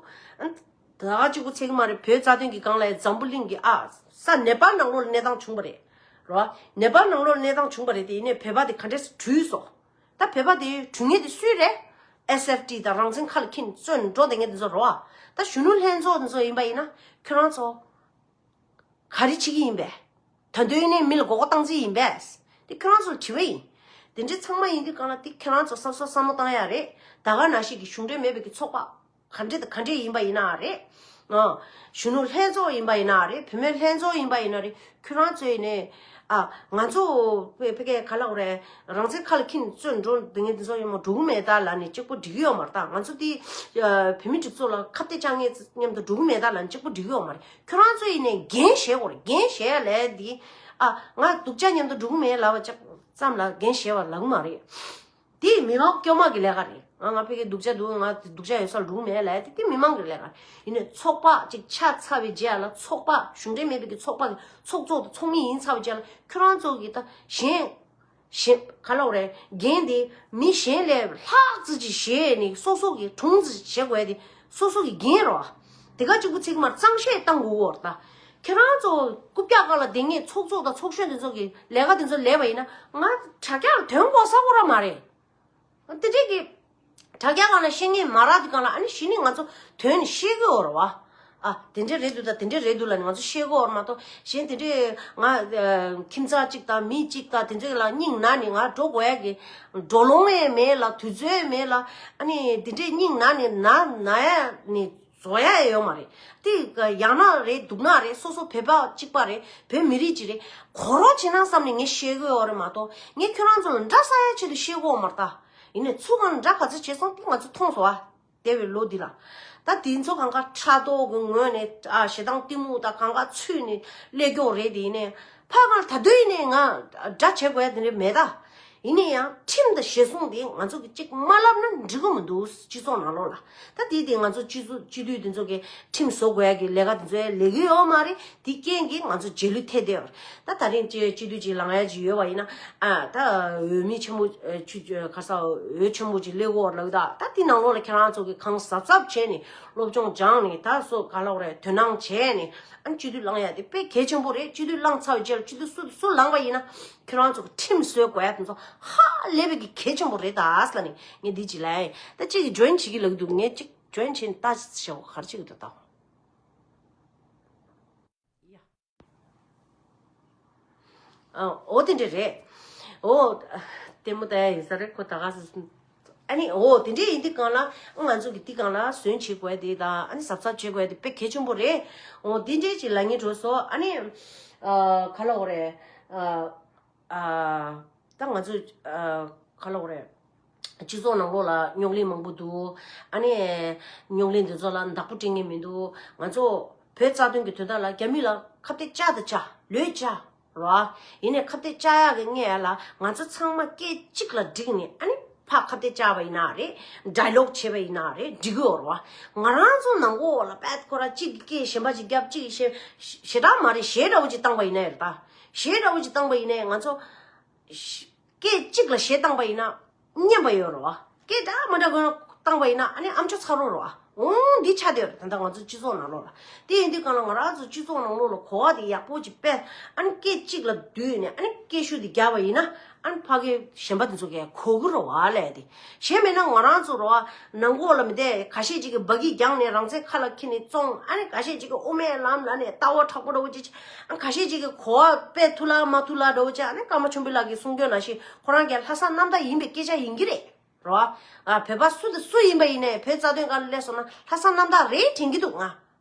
ད་གཅིག་པུ་ཚེག་མ་རེད། བོད་རྩ་དོན་གྱི་སྒང་ལ་འཛམ་བུ་གླིང་གི་ཨ། ས་ནེ་པཱལ་ནང་ལོགས་ལ་གནས་སྟངས་བྱུང་བ་རེད། རོ། ནེ་པཱལ་ནང་ལོགས་ལ་གནས་སྟངས་བྱུང་བ་རེད་དེ་ཡིན་ནའི་བོད་པ་དེ་ག་འདྲས་སེ་བྲོས་སོང་། ད་བོད་པ་དེ་བྲོས་མཁན་དེ་སུ་རེད། ཨེས་ཨེཕ་ཊི་དང་རང་བཙན་ཁ་ལ་འཁྱེར་ནས་བཙོན་འགྲོ་བསྡད་མཁན་དེ་ཚོ་རོ། ད་གཞོན་ནུ་ལྷན་ཚོགས་དེ་ཚོ་ཡིན་པ་ཡིན་ན་ཁྱོད་རང་ཚོ། ག་རེ་བྱེད་ཀྱི་ཡིན་པས། ད་དུང་ནས་མི་ལ་མགོ་སྐོར་བཏང་རྩིས་ཡིན་པས། དེ་ཁྱོད་རང་ཚོར་དྲི་བ་ཡིན། དེ་འདྲའི་ཚང་མ་ཡིན་དུས་གང་ལ་དེ་ཁྱོད་རང་ཚོ་སོ་སོ་བསམ་བློ་བཏང་ཡ་རེད། ད་ག་ནང་བཞིན་གྱི་གཞུང་འབྲེལ་མེད་པའི་གི་ཚོགས་པ། ག་འདྲ་དང་ག་འདྲ་ཡིན་པ་ཡིན་ན་རེད། ཨ། གཞོན་ནུ་ལྷན་ཚོགས་ཡིན་པ་ཡིན་ན་རེད། བུད་མེད་ལྷན་ཚོགས་ཡིན་པ་ཡིན་ན་རེད། ཁྱོད་རང་ཚོ་ཡིན་ནས། ཨ། ང་ཚོ་ཕ་ཕ་གའི་ག་ལབ་དགོས་རེད། རང་བཙན་ཁ་ལ་འཁྱེར་ནས་བཙོན་འགྲོ་དེ་ངས་འདི་ཚོ་ཡང་མ་འགྲོ་གི་མེད་ད་ལབ་ནས་གཅིག་པོ་འགྲིག་གི་ཡོད་མ་རེད་ད། ང་ཚོ་དེ་ཨ། བོད་མི་སྒྲིག་འཛུགས་ལ་ཁ་གཏད་གཅོག་མཁན་མཉམ་དུ་འགྲོ་གི་མེད་ད་ལབ་ནས་གཅིག་པོ་འགྲིག་གི་ཡོད་མ་རེད། ཁྱོད་རང་ཚོ་ཡིན་ནས་འགན་བཞེས་དགོས་རེད། འགན་བཞེས་ལས་འདི། ཨ། ང་སྡུག་ཅག་མཉམ་དུ་འགྲོ་གི་མེད་ལབ་པ་ཅག་ཙམ་ལ་འགན་བཞེས་པ་ལབ་གི་མ་རེད། དེ་མི་མང་སྐྱོ་མ་གི་ལས་ཀ་རེད། ང་ང་ཕ་གི་སྡུག་ཅག་འདུག་ང་སྡུག་ཅག་ཡོད་ས་ལ་འགྲོ་གི་མེད་ལབ་དེ་དེ་མི་མང་གི་ལས་ཀ་རེད། ཡིན་ནས་ཚོགས་པ་ཅིག་ཆགས་ཚར་བའི་རྗེས་ལ་ཚོགས་པ་གཞུང་འབྲེལ་མེད་པའི་གི་ཚོགས་པ་གི་ཚོགས་གཙོ་དང་ཚོགས་མི་ཡིན་ཚར་བའི་རྗེས་ལ་ཁྱོད་རང་ཚོ་གི་ད་གཞན། གཞན་ག་ལབ་དགོས་རེད། འགན་དེ་མི་གཞན་ལས་ལྷག་ཙམ་ཅིག་བཞེས་ནས་སོ་སོ་གི་དྲུང་ཙམ་བཞེས་དགོས་ཡ་དེ་སོ་སོ་གི་འགན་རེད་བ། དེ་ག་གཅིག་པུ་ཚིག་མར་གཙང་བཤེར་བཏང་དགོས་ཀྱི་ཡོད་རེད་ད། ཁྱེད་རང་ཚོ་རྐུབ་བཀྱག་སྒང་ལ་བསྡད་མཁན་ཚོགས་གཙོ་དང་ཚོགས་གཞོན་དེ་ཚོ་གི་ལས་ཀ་དེ་ཚོ་ལས་པ་ཡིན་ན་ང་དྲ་རྒྱ་ལ་ཐོན་དགོས་ས་གོ་ར་མ་རེད། དེ་འདྲས་ཀྱི་དྲ་རྒྱ་སྒང་ལ་བཤད་མཁན་མ་རག་དུས་སྒང་ལ་ཨ་ནི་གཞི་ནས་ང་ཚོ་དོན་ནི་ཤེས་ཀྱི་ཡོད་རེད་བ། ཨ། དེ་འདྲས་རེད་འདུག་ད་དེ་འདྲས་རེད་འདུག་ལབ་ནས་ང་ཚོ་ཤེས་ཀྱི་ཡོད་རེད་མ་གཏོགས། གཞན་དེ་འདྲས་ང་ཨ། ཁྱིམ་ཚང་གཅིག་དང་མི་གཅིག་དང་དེ་ཚོ་ལ་སྙིང་ན་ནས་ང་འགྲོ་དགོས་ཡ་གི་འགྲོ་ལོང་ཡང་མེད་ལ་དུས་ཚོད་ཡང་མེད་ལ། ཨ་ནི་དེ་འདྲས་སྙིང་ན་ནས་ན་ན་ཡ་ནས། བཟོ་ཡ་ཡོད་མ་རེད། དེ་ཡག་ན་རེད་སྡུག་ན་རེད། སོ་སོ་བོད་པ་གཅིག་པ་རེད། བོད་མི་རིགས་གཅིག་རེད། གོ་རོགས་བྱེད་ན་བསམ་ནས་ངས་བཤད་གི་ཡོད་རེད་མ་གཏོགས་ངས་ཁྱོད་རང་ཚོ་ལ་འདྲ་ས་ཡ་ཆེད་དུ་བཤད་གི་ཡོད་མ་རེད་ད། ཡིན་ནའི་ཚུར་ང་ལ་འདྲ་ག་ཚོད་བྱས་སོང་དེ་ང་ཚོ་མཐོང་སོང་ཨ། འདས་པའི་ལོ་འདི་ལ། ད་དེ་ཚོ་གང་ག་ཕྲག་དོག་གི་ངོས་ནས་ཨ་ཞེ་སྡང་གཏི་མུག་དང་གང་ག་ཚུད་ནས་སླེབས་ཀྱོག་རེད། དེ་ཡིན་ནའི་ཕ་གང་ལ་ད་དུང་ཡིན་ནའི་ང་དགྲ་བྱེད་དགོས་ཡ་དེ་འདྲ་མེད་ད། ཡིན་ན་ཡང་ཁྲིམས་དང་གཞི་བཟུང་དེ་ང་ཚོ་གི་གཅིག་མ་ལབ་ན་འགྲིག་གི་མི་འདུག་སྤྱི་ཚོགས་ནང་ལོགས་ལ། ད་དེ་དེ་ང་ཚོ་སྤྱི་ཚོགས་སྤྱི་འཐུས་དེ་ཚོ་གི་ཁྲིམས་བཟོ་དགོས་ཡ་གི་ལས་ཀ་དེ་ཚོ་ཡང་ལས་ཀྱི་ཡོད་མ་རེད། དེ་རྐྱེན་གྱིས་ང་ཚོ་རྗེས་ལུས་ཐེབས་བསྡད་ཡོད་རེད། ད་ད་རིང་སྤྱི་སྤྱི་འཐུས་ཅིག་ལངས་ཡ་ཅིག་ཡོད་པ་ཡིན་ན་ཨ་ད་འོས་མི་ཆེན་མོ་ཆུ་ག་ས་འོས་ཆེན་མོ་ཅིག་སླེབས་ཀྱི་ཡོད་རེད་ལབ་ད། ད་དེ་ནང་ལོགས་ལ་ཁྱེད་རང་ཚོ་གི་གང་གཟབ་གཟབ་བྱས་ནས་སློབ་སྦྱོང་སྦྱངས་ནས་ད་སོ་ག་ལབ་རེད། དོ་སྣང་བྱས་ནས་ཨ་སྤྱི་འཐུས་ལངས་ཡ་དེ་དཔེ་གལ་ཆེན་པོ་རེད། སྤྱི་འཐུས་ལངས་ཚར་བའི་རྗེས་ལ་སྤྱི་འཐུས་སུ་སུ་ལངས་པ་ཡིན་ན། ཁྱེད་རང་ཚོ་གི་ཁྲིམས་བཟོ་དགོས་ཡ་དེ་ཚོ་ཧ་ལས་པའི་གི་གལ་ཆེན་པོ་རེད་ད་ཟེར་ལབ་ནས་ངས་འདི་ཅིག་ལབ་ཡིན། ད་གཅིག་གི་ཇོ་ཡིན་བྱེད་ཀྱི་ལབ་ཀྱི་འདུག་ངས་གཅིག་ཇོ་ཡིན་བྱེད་ནས་ལྟ་ཞེས་པ་ག་རེ་བྱེད་ཀྱི་འདུག་ད། ཡ། ཨ། འོ་དེ་འདྲ་རེད། འོ། ལྟད་མོ་ལྟ་ཡ་ཡིན་ས་རེད་ཁོ་ད་ག་ས། ཨ་ནི་འོ་དེ་འདྲ་ཡིན་དུས་སྒང་ལ་ང་ཚོ་གི་དེ་སྒང་ལ་ཟོན་བྱེད་དགོས་ཡ་དེ་དང་ཨ་ནི་གཟབ་གཟབ་བྱེད་དགོས་ཡ་དེ་དཔེ་གལ་ཆེན་པོ་རེད། འོ་དེ་འདྲ་ཅིག་ལབ་སྙིང་བྲོ་སོང་། ཨ་ནི། ཨ། ག་ལབ་དགོས་རེད། ཨ། ཨ། ད་ང་ཚོ་ཨ། ག་ལབ་དགོས་རེད། སྤྱི་ཚོགས་ནང་ལོགས་ལ་རྙོག་གླེང་མང་པོ་འདུག་ཨ་ནི་རྙོག་གླེང་འདི་ཚོ་ལ་བདག་པོ་སྤྲད་མཁན་མི་འདུག་ང་ཚོ་བོད་རྩ་དོན་གྱི་དོན་དག་ལ་རྒྱ་མི་ལ་ཁ་གཏད་བཅག་དང་བཅག་ལོས་བཅག་རོ། ཡིན་ནའི་ཁ་གཏད་བཅག་ཡག་གི་སྔོན་ལ་ང་ཚོ་ཚང་མ་སྐད་གཅིག་ལ་བསྒྲིགས་ནས་ཨ་ནི་ཕར་ཁ་གཏད་བཅག་པ་ཡིན་ན་རེད། ཌའི་ལོག་བྱས་པ་ཡིན་ན་རེད། འགྲིག་གི་ཡོད་རོ། ང་རང་ཚོ་ནང་ལོགས་ལ་པད་ཁོ་ར་གཅིག་གིས་སྐད་གཞན་པ་ཅིག་རྒྱབ། གཅིག་གིས་ཞེ་ཞེ་དྲག་མ་རེད། ཞེ་དྲག་པོ་ཅིག་བཏང་པ་ཡིན་ན་རེད་ད། ཞེ་དྲག་པོ་ཅིག་བཏང་པ་ཡིན་ནའི་ང་ཚོ། སྐད་གཅིག་ལ་གཞས་བཏང་པ་ཡིན་ན་སྙན་པ་ཡོད་རེད་བ། སྐད་འདྲ་མི་འདྲ་གོན་བཏང་པ་ཡིན་ན་ཨ་ནི་ཨམ་ཅོག་ཚ་རོ་རེད་བ། འོང་འདི་ཆགས་བསྡད་ཡོད་རེད། ད་ལྟ་ང་ཚོ་སྤྱི་ཚོགས་ནང་ལོགས་ལ། དེ་ཡིན་དུས་གང་ལ་ང་རང་ཚོ་སྤྱི་ཚོགས་ནང་ལོགས་ལ་གོ་བ་དེ་ཡག་པོ་ཅིག་སྤེལ། ཨ་ནི་སྐད་གཅིག་ལ་བསྡུས་ནས་ཨ་ནི་སྐད་ཤུགས་དེ་རྒྱག་པ་ཡིན་ན་ཨ་ནི་ཕ་གི་གཞན་པ་དེ་ཚོ་གས་གོ་གི་རེད་བ་ལས་དེ། གཞན་མིན་ན་ང་རང་ཚོ་རེད་བ། ནང་ལོགས་ལ་མི་བསྡད། ཁ་ཤས་ཅིག་གིས་སྦ་གི་བརྒྱངས་ནས་རང་བཙན་ཁ་ལ་འཁྱེར་ནས་བཙོང་། ཨ་ནི་ཁ་ཤས་ཅིག་གིས་དབུ་མའི་ལམ་ལབ་ནས་ལྟ་བ་དྲག་པོ་འདྲ་བོ་ཅིག་ཨ། ཁ་ཤས་ཅིག་གིས་གོ་བ་སྤེལ་ཐུབ་ལ་མ་ཐུབ་ལ་འདྲ་བོ་ཅིག་ཨ་ནི་ཀརྨ་ཆོས་འཕེལ་ལགས་ཀྱིས་གསུང་རྒྱུ་ནང་བཞིན་ཁོ་རང་གི་ལྷག་བསམ་རྣམ་དག་ཡིན་པའི་སྐད་ཆ་ཡིན་གྱི་རེད། རེད་བ། ཨ། བོད་པ་སུ་དང་སུ་ཡིན་པ་ཡིན་ནའི་བོད་རྩ་དོན་སྒང་ལ་སླེབས་སོང་ན་ལྷག་བསམ་རྣམ་དག་རེད་དྲན་གྱི་འདུག་ང་།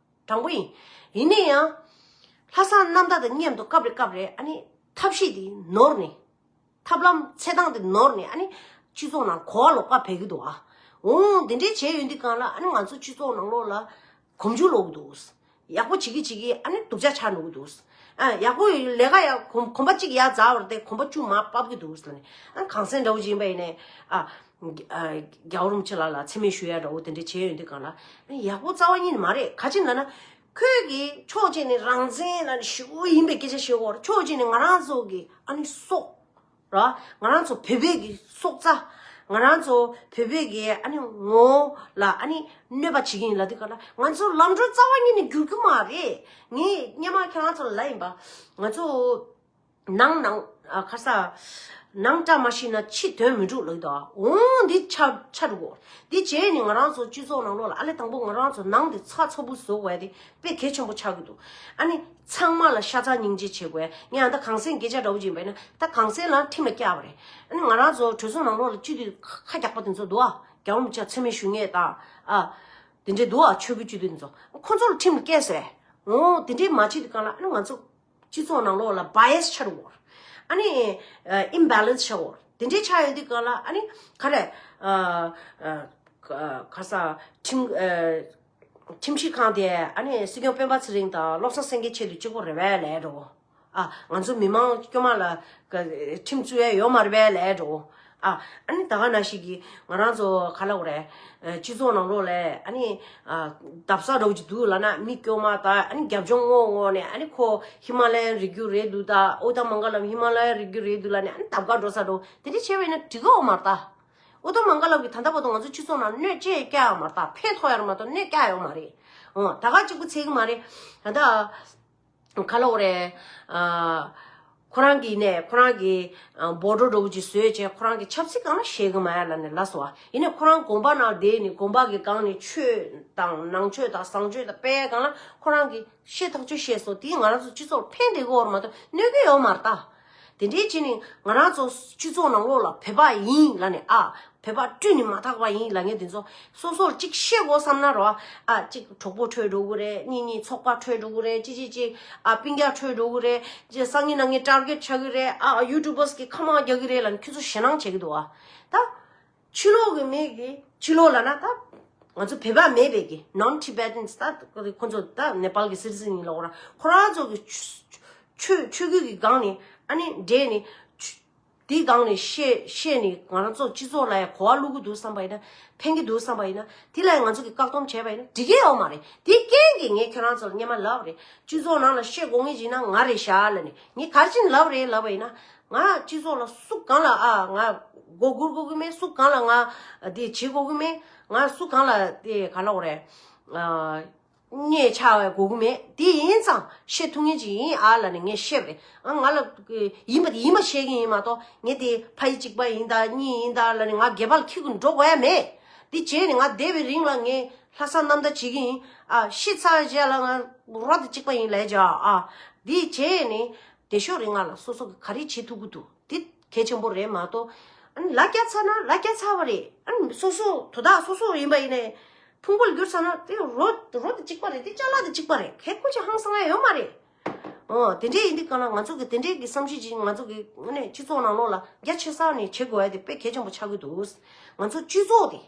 དྲང་པོ་ཡིན། ཡིན་ན་ཡང་། ལྷག་བསམ་རྣམ་དག་དང་མཉམ་དུ་སྐབས་རེ་སྐབས་རེ་ཨ་ནི་ཐབས་ཤེས་དེ་ནོར་ནས། ཐབས་ལམ་འཚོལ་སྟངས་དེ་ནོར་ནས་ཨ་ནི་སྤྱི་ཚོགས་ནང་གོ་བ་ལོག་པ་འཕེལ་གི་འདུག་ཨ། འོང་དེ་འདྲའི་བྱས་ཡོད་དུས་གང་ལ་ཨ་ནི་ང་ཚོ་སྤྱི་ཚོགས་ནང་ལོགས་ལ་གོམ་རྒྱུ་ལོག་གི་འདུག་ཡག་པོ་བྱེད་ཀྱི་བྱེད་ཀྱི་ཨ་ནི་སྡུག་ཅག་ཆགས་འགྲོ་གི་འདུག་ཨ་ཡག་པོ་ལས་ཀ་ཡག་གོམ་གོམ་པ་གཅིག་ཡར་འཛར་བ་དེ་གོམ་པ་བཅུ་མར་ཕབ་ཀྱི་འདུག་ལ་ནི་ཨ་གངས་སེང་འདྲ་བོ་ཅིག་ཡིན་པ་ཡིན་ནའི་ཨ་རྒྱལ་བ་རིན་པོ་ཆེ་ལགས་ལ་མཚན་སྨད་ཞུ་ཡ་འདྲ་བོ་དེ་འདྲ་བྱས་ཡོད་དུས་གང་ལ་ཨ་ནི་ཡག་པོ་རྩ་བ་ཉིད་ནས་མ་རེད། ག་ཅི་ལབ་ན་ཁོས་ཀྱི་ཕྱོགས་གཅིག་ནས་རང་བཙན་ལ་ནི་ཞེ་པོ་ཡིན་པའི་སྐད་ཆ་བཤད་ཀྱི་ཡོད་རེད། ཕྱོགས་གཅིག་ནས་ང་རང་ཚོ་གི་ཨ་ནི་སྲོག་ར། ང་རང་ཚོ་བོད་པའི་གི་སྲོག་རྩ། ང་རང་ཚོ་བོད་པའི་གི་ཨ་ནི་ངོ་བོ་ལ་ཨ་ནི་གནོད་པ་བྱེད་ཀྱི་ཡིན་ལབ་དུས་ག་ལ་ང་ཚོ་ལམ་འགྲོ་རྩ་བ་ཉིད་ནས་འགྱུར་གྱི་མ་རེད། ངས་སྔོན་མ་ཁྱེད་རང་ཚོ་ལ་ལབ་ཡིན་པ། ང་ཚོ་ནང་ནང་ཨ་ཁ་ས་ནང་བཀྲ་མ་ཤིས་ན་ཕྱི་དོན་མི་འགྲུབ་ལབ་ཀྱི་འདུག་འོང་འདི་ཆ་ཆ་འགྲོ་གོ། འདི་བྱས་ནས་ང་རང་ཚོ་སྤྱི་ཚོགས་ནང་ལོགས་ལ་ཨ་ལས་དང་པོ་ང་རང་ཚོ་ནང་འདི་ཚགས་ཚུད་པོ་བཟོ་དགོས་ཡ་དེ་དཔེ་གལ་ཆེན་པོ་ཆགས་ཀྱི་འདུག་ཨ་ནི་ཚང་མ་ལ་ཤ་ཚ་སྙིང་རྗེ་བྱེད་དགོས། ངས་ཨ་ད་གངས་སེང་སྐད་ཆ་འདྲ་བོ་ཅིག་ཡིན་པ་ཡིན་ན་ད་གངས་སེང་ལ་ཁྲིམས་ལ་བཀལ་བ་རེད། ཨ་ནི་ང་རང་ཚོ་གྲོས་ཚོགས་ནང་ལོགས་ལ་སྤྱི་འཐུས་ཁ་རྒྱག་པ་དེ་ཚོ་འདུག་ཨ། རྒྱལ་བ་རིན་པོ་ཆེ་མཚན་སྨད་ཞུ་མཁན་དང་ཨ་དེ་འདྲས་འདུག་ཨ། ཆོས་བརྒྱུད་སྤྱི་འཐུས་དེ་ཚོ་ཁོ་ཚོ་ལ་ཁྲིམས་ལ་བཀལ་ཟེར། འོ་དེ་འདྲས་མ་བྱེད་དུས་གང་ལ་ཨ་ནི་ང་ཚོ་སྤྱི་ཚོགས་ནང་ལོགས་ལ་བྷ་ཡ་སི་ཆགས་འགྲོ་གི་ཡོད་རེད། ཨ་ནི་ཨ་ཨིམ་བྷེ་ལན་སི་ཆགས་འགྲོ་གི་ཡོད་རེད། དེ་འདྲས་ཆགས་ཡོང་དུས་གང་ལ་ཨ་ནི་ག་རེ་ཨ་ཨ་ག་ས་ཁྲིམས་ཨ་ཁྲིམས་ཞིབ་ཁང་དེ་ཨ་ནི་སྲིད་སྐྱོང་སྤེན་པ་ཚེ་རིང་དང་བློ་བཟང་སེང་གེ་ཆེད་དུ་གཅིག་པོ་རེད་པས་ལབ་འགྲོ། ཨ་ང་ཚོ་མི་མང་སྐྱོ་མ་ལ་ག་ཁྲིམས་བཙུགས་ཡས་ཡོད་མ་རེད་པས་ལབ་འགྲོ། ཨ་ཨ་ནི་ད་ག་ནང་བཞིན་གྱི་ང་རང་ཚོ་ག་ལབ་དགོས་རེད། ཨ་སྤྱི་ཚོགས་ནང་ལོགས་ལ་ཨ་ནི་ཨ་བརྡབ་གསིག་འདྲ་བོ་ཅིག་འདུག་ལབ་ན་མི་སྐྱོ་མ་དང་ཨ་ནི་རྒྱབ་ལྗོངས་ངོ་ངོ་ནས་ཨ་ནི་ཁོ་ཧི་མ་ལ་ཡའི་རི་རྒྱུད་རེད་འདུག་ད་ཨུ་ད་མང་ག་ལམ་ཧི་མ་ལ་ཡའི་རི་རྒྱུད་རེད་འདུག་ལབ་ནས་ཨ་ནི་བརྡབ་ག་འགྲོ་ས་འགྲོ་དེ་འདྲ་བྱས་པ་ཡིན་ན་འགྲིག་གི་ཡོད་མ་རེད་ད། ཨུ་ད་མང་ག་ལམ་གྱིས་ད་ལྟ་བར་དུ་ང་ཚོ་སྤྱི་ཚོགས་ནང་གནོད་ཅི་ཡང་བསྐྱལ་ཡོད་མ་རེད་ད། ཕན་ཐོགས་ཡ་རེད་མ་གཏོགས་གནོད་བསྐྱལ་ཡོད་མ་རེད། ཨོ་ད་ག་གཅིག་པུ་ཚད་ཀྱི་མ་རེད་ད་ལྟ། ག་ལབ་དགོས་རེད། ཨ་ཁོ་རང་གིས་ནས་ཁོ་རང་གི་ཨ་བོ་ཌར་འདྲ་བོ་ཅིག་བཟོས་བྱས་ཁོ་རང་གི་ཆབ་སྲིད་སྒང་ལ་བཤད་གི་མ་ཡ་ལབ་ནས་ལབ་སོང་བ། ཡིན་ནའི་ཁོ་རང་དགོན་པ་ནང་བསྡད་ནས་དགོན་པ་གི་སྒང་ནས་ཆོས་དང་ནང་ཆོས་དང་བཟང་སྤྱོད་དང་སྤེལ་སྒང་ལ་ཁོ་རང་གིས་བཤད་ཐག་ཆོད་བཤད་སོང་། དེས་ང་རང་ཚོ་སྤྱི་ཚོགས་ལ་ཕན་བདེ་གི་ཡོད་རེད་མ་གཏོགས་གནོད་གི་ཡོད་མ་རེད་ད། དེ་འདྲའི་བྱས་ནས་ང་རང་ཚོ་སྤྱི་ཚོགས་ནང་ལོགས་ལ་བོད་པ་ཡིན་ལབ་ནས་ཨ། བོད་པ་སྤྲུལ་ནས་མ་ཐག་པ་ཡིན་ལབ་མཁན་དེ་ཚོ་སོ་སོར་གཅིག་བཤད་དགོས་བསམ་ན་རོ། ཨ་གཅིག་གྲོགས་པོ་འཕྲོད་འགྲོ་གི་རེད། གཉིས་གཉིས་ཚོགས་པ་འཕྲོད་འགྲོ་གི་རེད། གཅིག་གཅིག་གཅིག་ཨ་སྤུན་ཀྱག་འཕྲོད་འགྲོ་གི་རེད། གཅིག་སང་ཉིན་གནངས་ཉིན་ཊར་གེཊ་ཆགས་ཀྱི་རེད། ཨ་ཡུ་ཊུ་བར་སི་གི་ཁ་མང་རྒྱག་གི་རེད་ལབ་ནས་ཁྱོད་ཚོ་ཞེད་སྣང་བྱེད་ཀྱི་འདུག་ཨ། ད་ཕྱི་ལོགས་ཀྱི་མི་གི་ཕྱི་ལོགས་ལབ་ན་ད་ང་ཚོ་བོད་པ་མེད་པའི་གི་ནོན་ཊི་བེ་ཊན་སི་ད་ཁོ་ཚོ་ད་ནེ་པཱལ་གི་སི་ཊི་ཛན་ཡིན་ལབ་ཁོ་ར་ཁོ་རང་ཚོ་གི་ཆོས་ཆོས་བརྒྱུད་ཀྱི་སྒང་ནས་ཨ་ནི་འདྲེས་ནས་ཆོས། དེའི་སྒང་ནས་བཤད་བཤད་ནས་ང་རང་ཚོ་སྤྱི་ཚོགས་ལ་ཡང་གོ་བ་བླུག་གི་འདུག་བསམ་པ་ཡིན་ན། ཕན་གྱི་འདུག་བསམ་པ་ཡིན་ན། དེ་ལ་ཡང་ང་ཚོ་གིས་བཀག་སྡོམ་བྱས་པ་ཡིན་ན་འགྲིག་གི་ཡོད་མ་རེད། དེ་རྐྱེན་གྱིས་ངས་ཁྱེད་རང་ཚོ་ལ་སྔོན་མ་ལབ་པ་རེད། སྤྱི་ཚོགས་ནང་ལ་བཤད་དགོས་ངེས་ཅིག་ན་ང་རེད་ཤག་ལབ་ནས། ངས་ག་རེ་བྱས་ནས་ལབ་པ་རེད་ལབ་པ་ཡིན་ན། ང་སྤྱི་ཚོགས་ལ་སུ་གང་ལ་ཨ་ང་མགོ་སྒུར་དགོས་ཀྱི་མེད། སུ་གང་ལ་ང་དེ་བྱེད་དགོས་ཀྱི་མེད། ང་སུ་གང་ལ་དེ་ག་ལབ་དགོས་རེད། ཨ། བརྙས་ཆགས་པའི་དགོས་ཀྱི་མེད། དེ་ཡིན་ཙང་བཤད་ཐུབ་མཁན་ཅིག་ཡིན་ཨ་ལབ་ནས་ངས་བཤད་པ་རེད། ཨ་ང་ལ་ཡིན་པ་དེ་ཡིན་པ་བཤད་ཀྱི་ཡིན་མ་གཏོགས་ངས་དེ་ཕ་ཡུལ་གཅིག་པ་ཡིན་ད་གཉིས་ཡིན་ད་ལབ་ནས་ང་སྒལ་པ་ལ་འཁྱེར་གི་འགྲོ་དགོས་ཡ་མེད། དེ་བྱས་ནས་ང་འདས་པའི་རིང་ལ་ངས་ལྷག་བསམ་རྣམ་དག་བྱེད་ཀྱི་ཡིན། ཨ་ཤི་ཚར་རྗེས་ལ་ང་རོ་དེ་གཅིག་པ་ཡིན་ལབ་བྱ་ཨ། དེ་བྱས་ནས་དེ་ཤོག་རིང་ང་ལ་སོ་སོ་གི་ག་རེ་བྱེད་ཐུབ་ཀྱི་འདུག་དེ་གལ་ཆེན་པོ་རེད་མ་གཏོགས། ཨ་ནི་ལ་རྒྱ་ཚ་ན་ལ་རྒྱ་ཚ་བ་རེད། ཨ་ནི་སོ་སོ་དོ་བདག་སོ་སོ་ཡིན་པ་ཡིན་ནའི་ཕུང་པོ་ལ་གྱུར་ཚར་ན་དེ་རོ་རོ་དེ་གཅིག་པ་རེད། དེ་ཅ་ལག་དེ་གཅིག་པ་རེད། ཁེ་ཁོ་ཅི་ཧང་སང་ཡ་ཡོད་མ་རེད། ཨོ་དེ་འདྲས་ཡིན་དུས་གང་ལ་ང་ཚོ་གི་དེ་འདྲས་ཀྱི་བསམ་གཞིག་ཅིག་ང་ཚོ་གི་ནས་སྤྱི་ཚོགས་ནང་ལོགས་ལ་རྒྱ་ཆེ་ས་ནས་བྱེད་དགོས་ཡ་དེ་དཔེ་གལ་ཆེན་པོ་ཆགས་ཀྱི་འདུག་ང་ཚོ་སྤྱི་ཚོགས་དེ།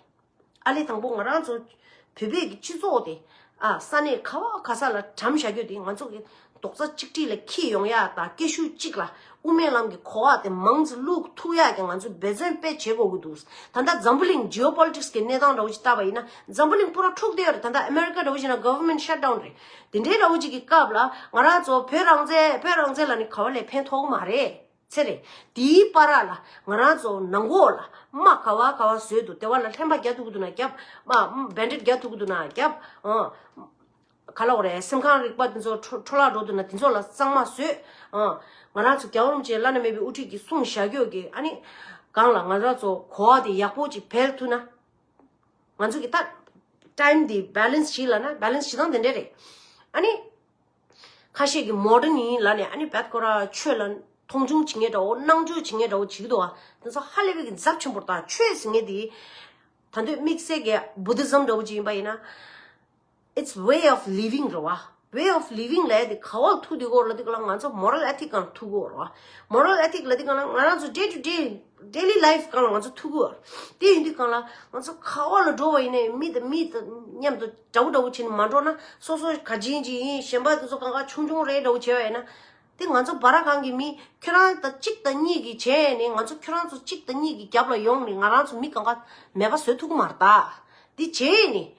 ཨ་ལས་དང་པོ་ང་རང་ཚོ་བོད་པའི་གི་སྤྱི་ཚོགས་དེ་ཨ་ས་གནས་ག་བ་ག་ས་ལ་གྲམ་བཞག་རྒྱུ་དེ་ང་ཚོ་གི་རྡོག་རྩ་གཅིག་སྒྲིལ་ལ་འཁྱེར་ཡོང་ཡ་དང་སྐད་ཤུགས་གཅིག་ལ་དབུ་མའི་ལམ་གྱི་གོ་བ་དེ་མང་ཙམ་བླུག་ཐུབ་ཡ་གི་ང་ཚོ་འབད་བརྩོན་དཔེ་བྱེད་དགོས་ཀྱི་འདུག་ད་ལྟ་འཛམ་བུ་གླིང་ཇི་ཨོ་པོ་ལི་ཊིག་སི་གི་གནས་སྟངས་འདྲ་བོ་ཅིག་བལྟས་པ་ཡིན་ན་འཛམ་བུ་གླིང་པུ་ར་འཁྲུག་བསྡད་ཡོད་རེད། ད་ལྟ་ཨ་མེ་རི་ཀ་འདྲ་བོ་ཅིག་ན་གྷ་ཝར་མེན་ཊི་ཤཊ་ཌའུན་རེད། དེ་འདྲའི་འདྲ་བོ་ཅིག་གི་སྐབས་ལ་ང་རང་ཚོ་བོད་རང་བཙན་བོད་རང་བཙན་ལབ་ནས་ག་བ་ལས་ཕན་ཐོགས་ཀྱི་མ་རེད། ཚེ་རེད། དེའི་བར་ལ་ང་རང་ཚོ་ནང་ལོགས་ལ་དམག་ག་བ་ག་བ་བཟོས་འདུག་དེ་བ་ལ་ལྷན་པ་རྒྱག་ཐུབ་ཀྱི་འདུག་ན་རྒྱབ། དམག་བེན་ཌེཌ་རྒྱག་ཐུབ་ཀྱི་འདུག་ན་རྒྱབ། ཨང་། ག་ལབ་དགོས་རེད། སེམས་ཁམས་རིག་པ་དེ་ཚོ་འཕྲོ་འཕྲོ་བརླག་འགྲོ་འདུག་ན་དེ་ཚོ་ལ་གཙང་མ་བཟོས། ཨང་། ང་རང་ཚོ་རྒྱལ་བ་རིན་པོ་ཆེ་བླ་ན་མེད་པའི་དབུ་ཁྲིད་ཀྱིས་གསུངས་བཞག་རྒྱུ་གི་ཨ་ནི། གང་ལ་ང་རང་ཚོ་གོ་བ་དེ་ཡག་པོ་ཅིག་འཕེལ་ཐུབ་ན། ང་ཚོ་གི་ད་ཊའིམ་དེ་བྷེ་ལེན་སི་བྱེད་ལབ་ན་བྷེ་ལེན་སི་བྱེད་སྟངས་དེ་འདྲ་རེད། ཨ་ནི། ཁ་ཤས་ཀྱིས་མོ་ཌན་ཡིན་ལབ་ནས་ཨ་ནི་བད་ཁོ་ར་ཆོས་ལ་མཐོང་ཆུང་བྱེད་མཁན་འདྲ་བོ་སྣང་ཆུང་བྱེད་མཁན་འདྲ་བོ་བྱེད་ཀྱི་འདུག་བ། དེ་ཚོ་ཧ་ལས་པའི་གི་ཚབས་ཆེན་པོ་རེད། ད་ཆོས་ཟེར་མཁན་དེ་ད་དུང་དམིགས་བསལ་གྱི་བུ་དྷི་ཛམ་འདྲ་བོ་ཅིག་ཡིན་པ་ཡིན་ན། It's way of living རེད་བ། way of living ལབ་དེ་ག་བ་ལ་ཐུག་དེ་གོ་ལ་དེ་ག་ལ་ང་ཚོ་moral ethic གང་ཐུག་གོ་ར། Moral ethic ལ་དེ་ག་ལ་ང་རང་ཚོ་day to day daily life གང་ལ་ང་ཚོ་ཐུག་གོ། དེ་ཡིན་དུས་གང་ལ་ང་ཚོ་ག་བ་ལ་འགྲོ་བ་ཡིན་ནའི་མི་དང་མི་དང་མཉམ་དུ་འདྲ་བོ་འདྲ་བོ་བྱས་ནས་མ་འགྲོ་ན། སོ་སོ་ག་ཅན་ཅིག་ཡིན། གཞན་པ་དེ་ཚོ་གང་ག་ཆུང་ཆུང་རེ་འདྲ་བོ་བྱས་པ་ཡིན་ན། དེ་ང་ཚོ་བ་ར་གང་གི་མི་ཁྱོད་རང་དང་གཅིག་དང་གཉིས་ཀྱི་བྱས་ནས། ང་ཚོ་ཁྱོད་རང་ཚོ་གཅིག་དང་གཉིས་ཀྱི་རྒྱབ་ལ་ཡོང་ནས་ང་རང་ཚོ་མི་གང་ག་མེད་པ་བཟོ་ཐུབ་ཀྱི་མ་རེད་ད། དེ་བྱས་ནས།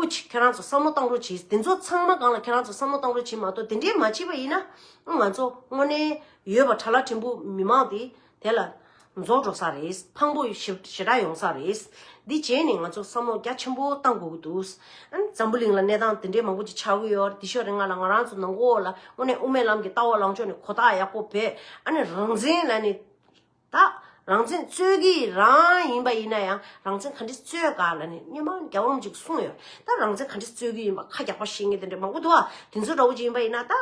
སྐུ་མཁྱེན། ཁྱེད་རང་ཚོ་བསམ་བློ་བཏང་རོགས་གྱིས། དེ་ཚོ་ཚང་མ་སྒང་ལ་ཁྱེད་རང་ཚོ་བསམ་བློ་བཏང་རོགས་གྱིས་མ་གཏོགས། དེ་འདྲས་མ་བྱས་པ་ཡིན་ན། ང་ཚོ་དངོས་གནས་ཡོད་པ་ཁྲ་ལ་ཕྲན་བུ་མི་མང་དེ་དེ་ལ་རྫོགས་འགྲོ་ས་རེད། ཕངས་པོ་ཞེ་ཞེ་དྲག་ཡོང་ས་རེད། འདི་བྱས་ནས་ང་ཚོ་བསམ་བློ་རྒྱ་ཆེན་པོ་བཏང་དགོས་ཀྱི་འདུག། ཨ་ནི་འཛམ་བུ་གླིང་ལ་གནས་སྟངས་དེ་འདྲས་མང་པོ་ཅིག་ཆགས་ཀྱི་ཡོད་རེད། དེ་ཤོད་རིང་ང་ལ་ང་རང་ཚོ་ནང་ཁོག་ལ་དངོས་གནས་དབུ་མའི་ལམ་གྱི་ལྟ་བ་ལངས་ཕྱོགས་ནས་གོ་རྟོགས་ཡག་པོ་བྱས། ཨ་ནི་རང་བཙན་ལ་ནི། ད་རང་བཙན་རྩོད་ཀྱི་རང་ཡིན་པ་ཡིན་ན་ཡང་རང་བཙན་ག་འདྲས་རྩོད་ག་ལ་ནི་སྔོན་མ་རྒྱལ་བ་རིན་པོ་ཆེས་གསུངས་ཡོད། ད་རང་བཙན་ག་འདྲས་རྩོད་ཀྱི་ཡིན་པ་ཁ་རྒྱག་པ་ཤེས་མཁན་དེ་འདྲ་མང་པོ་འདུག་ཨ། དེ་ཚོ་འདྲ་བོ་ཅིག་ཡིན་པ་ཡིན་ན། ད་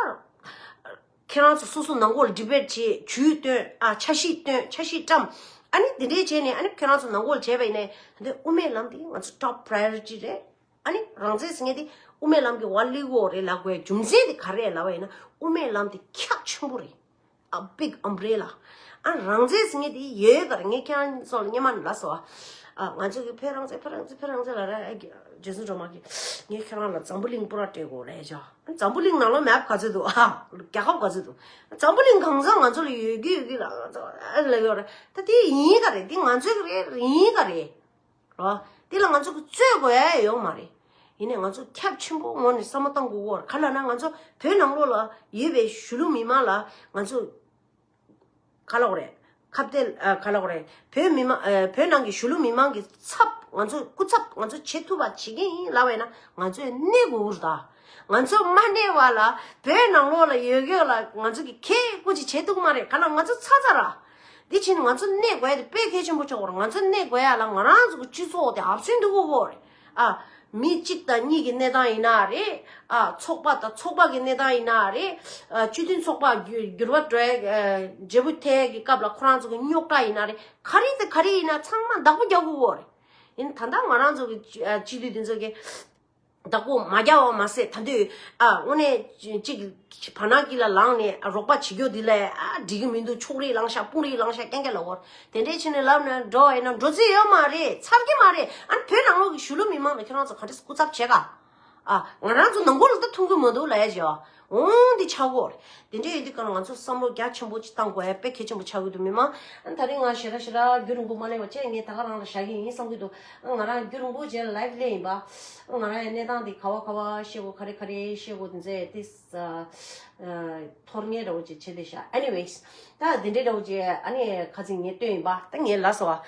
ཁྱེད་རང་ཚོ་སོ་སོ་ནང་ཁོག་ལ་debate བྱེད། ཇུས་བཏོན། ཨ། འཆར་གཞི་བཏོན། འཆར་གཞི་བཀྲམ། ཨ་ནི་དེ་འདྲས་བྱས་ནས། ཨ་ནི་ཁྱེད་རང་ཚོ་ནང་ཁོག་ལ་བྱས་པ་ཡིན་ནའི། ད་ལྟའི་དབུ་མའི་ལམ་དེ་ང་ཚོ་top priority རེད། ཨ་ནི་རང་བཙན་ཟེར་མཁན་དེ་དབུ་མའི་ལམ་གྱི་འོག་སླེབས་ཀྱི་ཡོད་རེད་ལབ་དགོས་རྒྱུ་མཚན་དེ་ག་རེ་རེད་ལབ་པ་ཡིན་ན། དབུ་མའི་ལམ་དེ་ཁྱབ་ཆེན་པོ་རེད། A big umbrella. ཨ། རང་བཙན་ཟེར་མཁན་དེ་ཡོད་ག་རེད། ངས་ཁྱེད་རང་ཚོ་ལ་སྔོན་མ་ནས་ལབ་སོང་། ཨ། ང་ཚོ་གིས་བོད་རང་བཙན། བོད་རང་བཙན། བོད་རང་བཙན་ལབ་ར། ཨ། རྗེ་བཙུན་སྒྲོལ་མ་གིས་ངས་ཁྱེད་རང་ལ་འཛམ་བུ་གླིང་པུ་ར་སྤྲད་དགོས་རེད་ཅོ། འཛམ་བུ་གླིང་ནང་ལོགས་map ག་ཚོད་འདུག། ཨ། རྒྱལ་ཁབ་ག་ཚོད་འདུག། འཛམ་བུ་གླིང་གང་ས་ང་ཚོ་ལ་ཡོད་ཀྱི་ཡོད་ཀྱི་ལ་ང་ཚོ་ཨ་ལབ་ཡོད་རེད། ད་དེ་ཡིན་ག་རེད། དེ་ང་ཚོའི་གི་རེད། ཡིན་ག་རེད། རོ། དེ་ལ་ང་ཚོ་གི་རྩོད་དགོས་ཡ་ཡོད་མ་རེད། ཡིན་ནའི་ང་ཚོ་ཁྱབ་ཆེན་པོ་ངོས་ནས་བསམ་བློ་བཏང་དགོས་ཀྱི་ཡོད་རེད། ག་ལབ་ན་ང་ཚོ་བོད་ནང་ལོགས་ལ་ཡོད་པའི་གཞིས་ལུས་མི་མང་ལ་ང་ཚོ་ག་ལབ་དགོས་རེད། ཁ་གཏད། ཨ། ག་ལབ་དགོས་རེད། བོད་མི་མང་། ཨ། བོད་ནང་གི་གཞིས་ལུས་མི་མང་གི་ཚབ། ང་ཚོ་སྐུ་ཚབ་ང་ཚོ་བྱེད་ཐུབ་པ་བྱེད་ཀྱི་ཡིན་ལབ་པ་ཡིན་ན། ང་ཚོས་གནས་དགོས་ཀྱི་རེད་ད། ང་ཚོ་མ་གནས་པ་ལ་བོད་ནང་ལོགས་ལ་ཡོད་མཁན་ལ་ང་ཚོ་གི་ཁེ་སྐུ་ཅིག་བྱེད་ཐུབ་ཀྱི་མ་རེད། ག་ལབ་ང་ཚོ་ཚ་ཚ་ར། འདི་ཕྱིན་ང་ཚོ་གནས་དགོས་ཡ་དེ་དཔེ་གལ་ཆེན་པོ་ཆགས་ཀྱི་ཡོད་རེད། ང་ཚོ་གནས་དགོས་ཡ་ལ་ང་རང་ཚོ་གི་སྤྱི་ཚོགས་དེ་ཧབ་སེང་འདུག་གོ་གོ་རེད། ཨ། མི་གཅིག་དང་གཉིས་ཀྱི་གནས་སྟངས་ཡིན་ན་རེད། ཨ། ཚོགས་པ་དང་ཚོགས་པ་གི་གནས་སྟངས་ཡིན་ན་རེད། ཨ། སྤྱི་མཐུན་ཚོགས་པ་འགྱུར་འགྱུར་བ་འགྲོ་ཡ། ཨ། འབྲས་བུ་ཐེ་གི་སྐབས་ལ་ཁོ་རང་ཚོ་གི་རྙོག་དྲ་ཡིན་ན་རེད། ག་རེ་དང་ག་རེ་ཡིན་ན་ཚང་མ་བདག་པོ་རྒྱག་དགོས་གོ་རེད། ཡིན་ད་ལྟ་ང་རང་ཚོ་གི་སྤྱི་ཨ། སྤྱི་འཐུས་དེ་ཚོ་གི་བདག་པོ་མ་རྒྱག་པ་མ་ཟད། ད་དུང་། ཨ། དངོས་གནས་ཅིག་བར་ནག་གི་ལ་ལངས་ནས། ཨ། རོགས་པ་བྱེད་རྒྱུ་འདི་ལ། ཨ། འགྲིག་གི་མི་འདུག། ཕྱོགས་རིས་བླང་བཞག། དཔུང་རིས་བླང་བཞག། རྐྱང་རྐྱང་ལབ་ཀྱི་ཡོད་རེད། དེ་འདྲས་བྱས་ནས་ལབ་ན་འགྲོ་བ་ཡིན་ན་འགྲོ་རྩིས་ཡོད་མ་རེད། ཚར་གྱི་མ་རེད། ཨ་ནི་བོད་ནང་ལོགས་ཀྱི་གཞིས་ལུས་མི་མང་ལ་ཁྱེད་རང་ཚོ་ག་འདྲས་སྐུ་ཚབ་བྱེད་ག། ཨ། ང་རང་ཚོ་ནང་ཁུལ་ལ་ད་མཐུན་གྱི་མི་འདུག་ལབ་ཡ་བྱས་པ། འོང་འདི་ཆགས་ཀྱི་ཡོད་རེད། དེ་འདྲས་ཡིན་དུས་ག་ལ་ང་ཚོ་བསམ་བློ་རྒྱ་ཆེན་པོ་ཅིག་བཏང་དགོས་ཡ་དཔེ་གལ་ཆེན་པོ་ཆགས་ཀྱི་འདུག། མི་མང་། ཨ། ད་རིང་ང་ཞེ་དྲག་ཞེ་དྲག་རྒྱུན་རིང་པོ་མ་གླེང་བ་བྱས། ངས་ད་ག་རང་ལ་བཞག་གི་ཡིན་བསམ་གྱི་འདུག། ཨ། ང་རང་རྒྱུན་རིང་པོ་རྗེས་ལ་ལའེབ་གླེང་ཡིན་པ། ཨ། ང་རང་ཡང་གནས་སྟངས་འདི་ག་བ་ག་བ་བཤད་དགོས། ག་རེ་ག་རེ་བཤད་དགོས་དེ་ཚོ་ཏིས། ཨ། ཨ། ཐོར་ངེས་འདྲ་བོ་ཅིག་བྱས་བསྡད་ཤག། Anyways། ད་འདི་འདྲའི་འདྲ་བོ་ཅིག་ཨ་ནི་ཁ་ཚིག་ངས་བཏོན་ཡིན་པ། ད་ངས་ལབ་སོང་བ།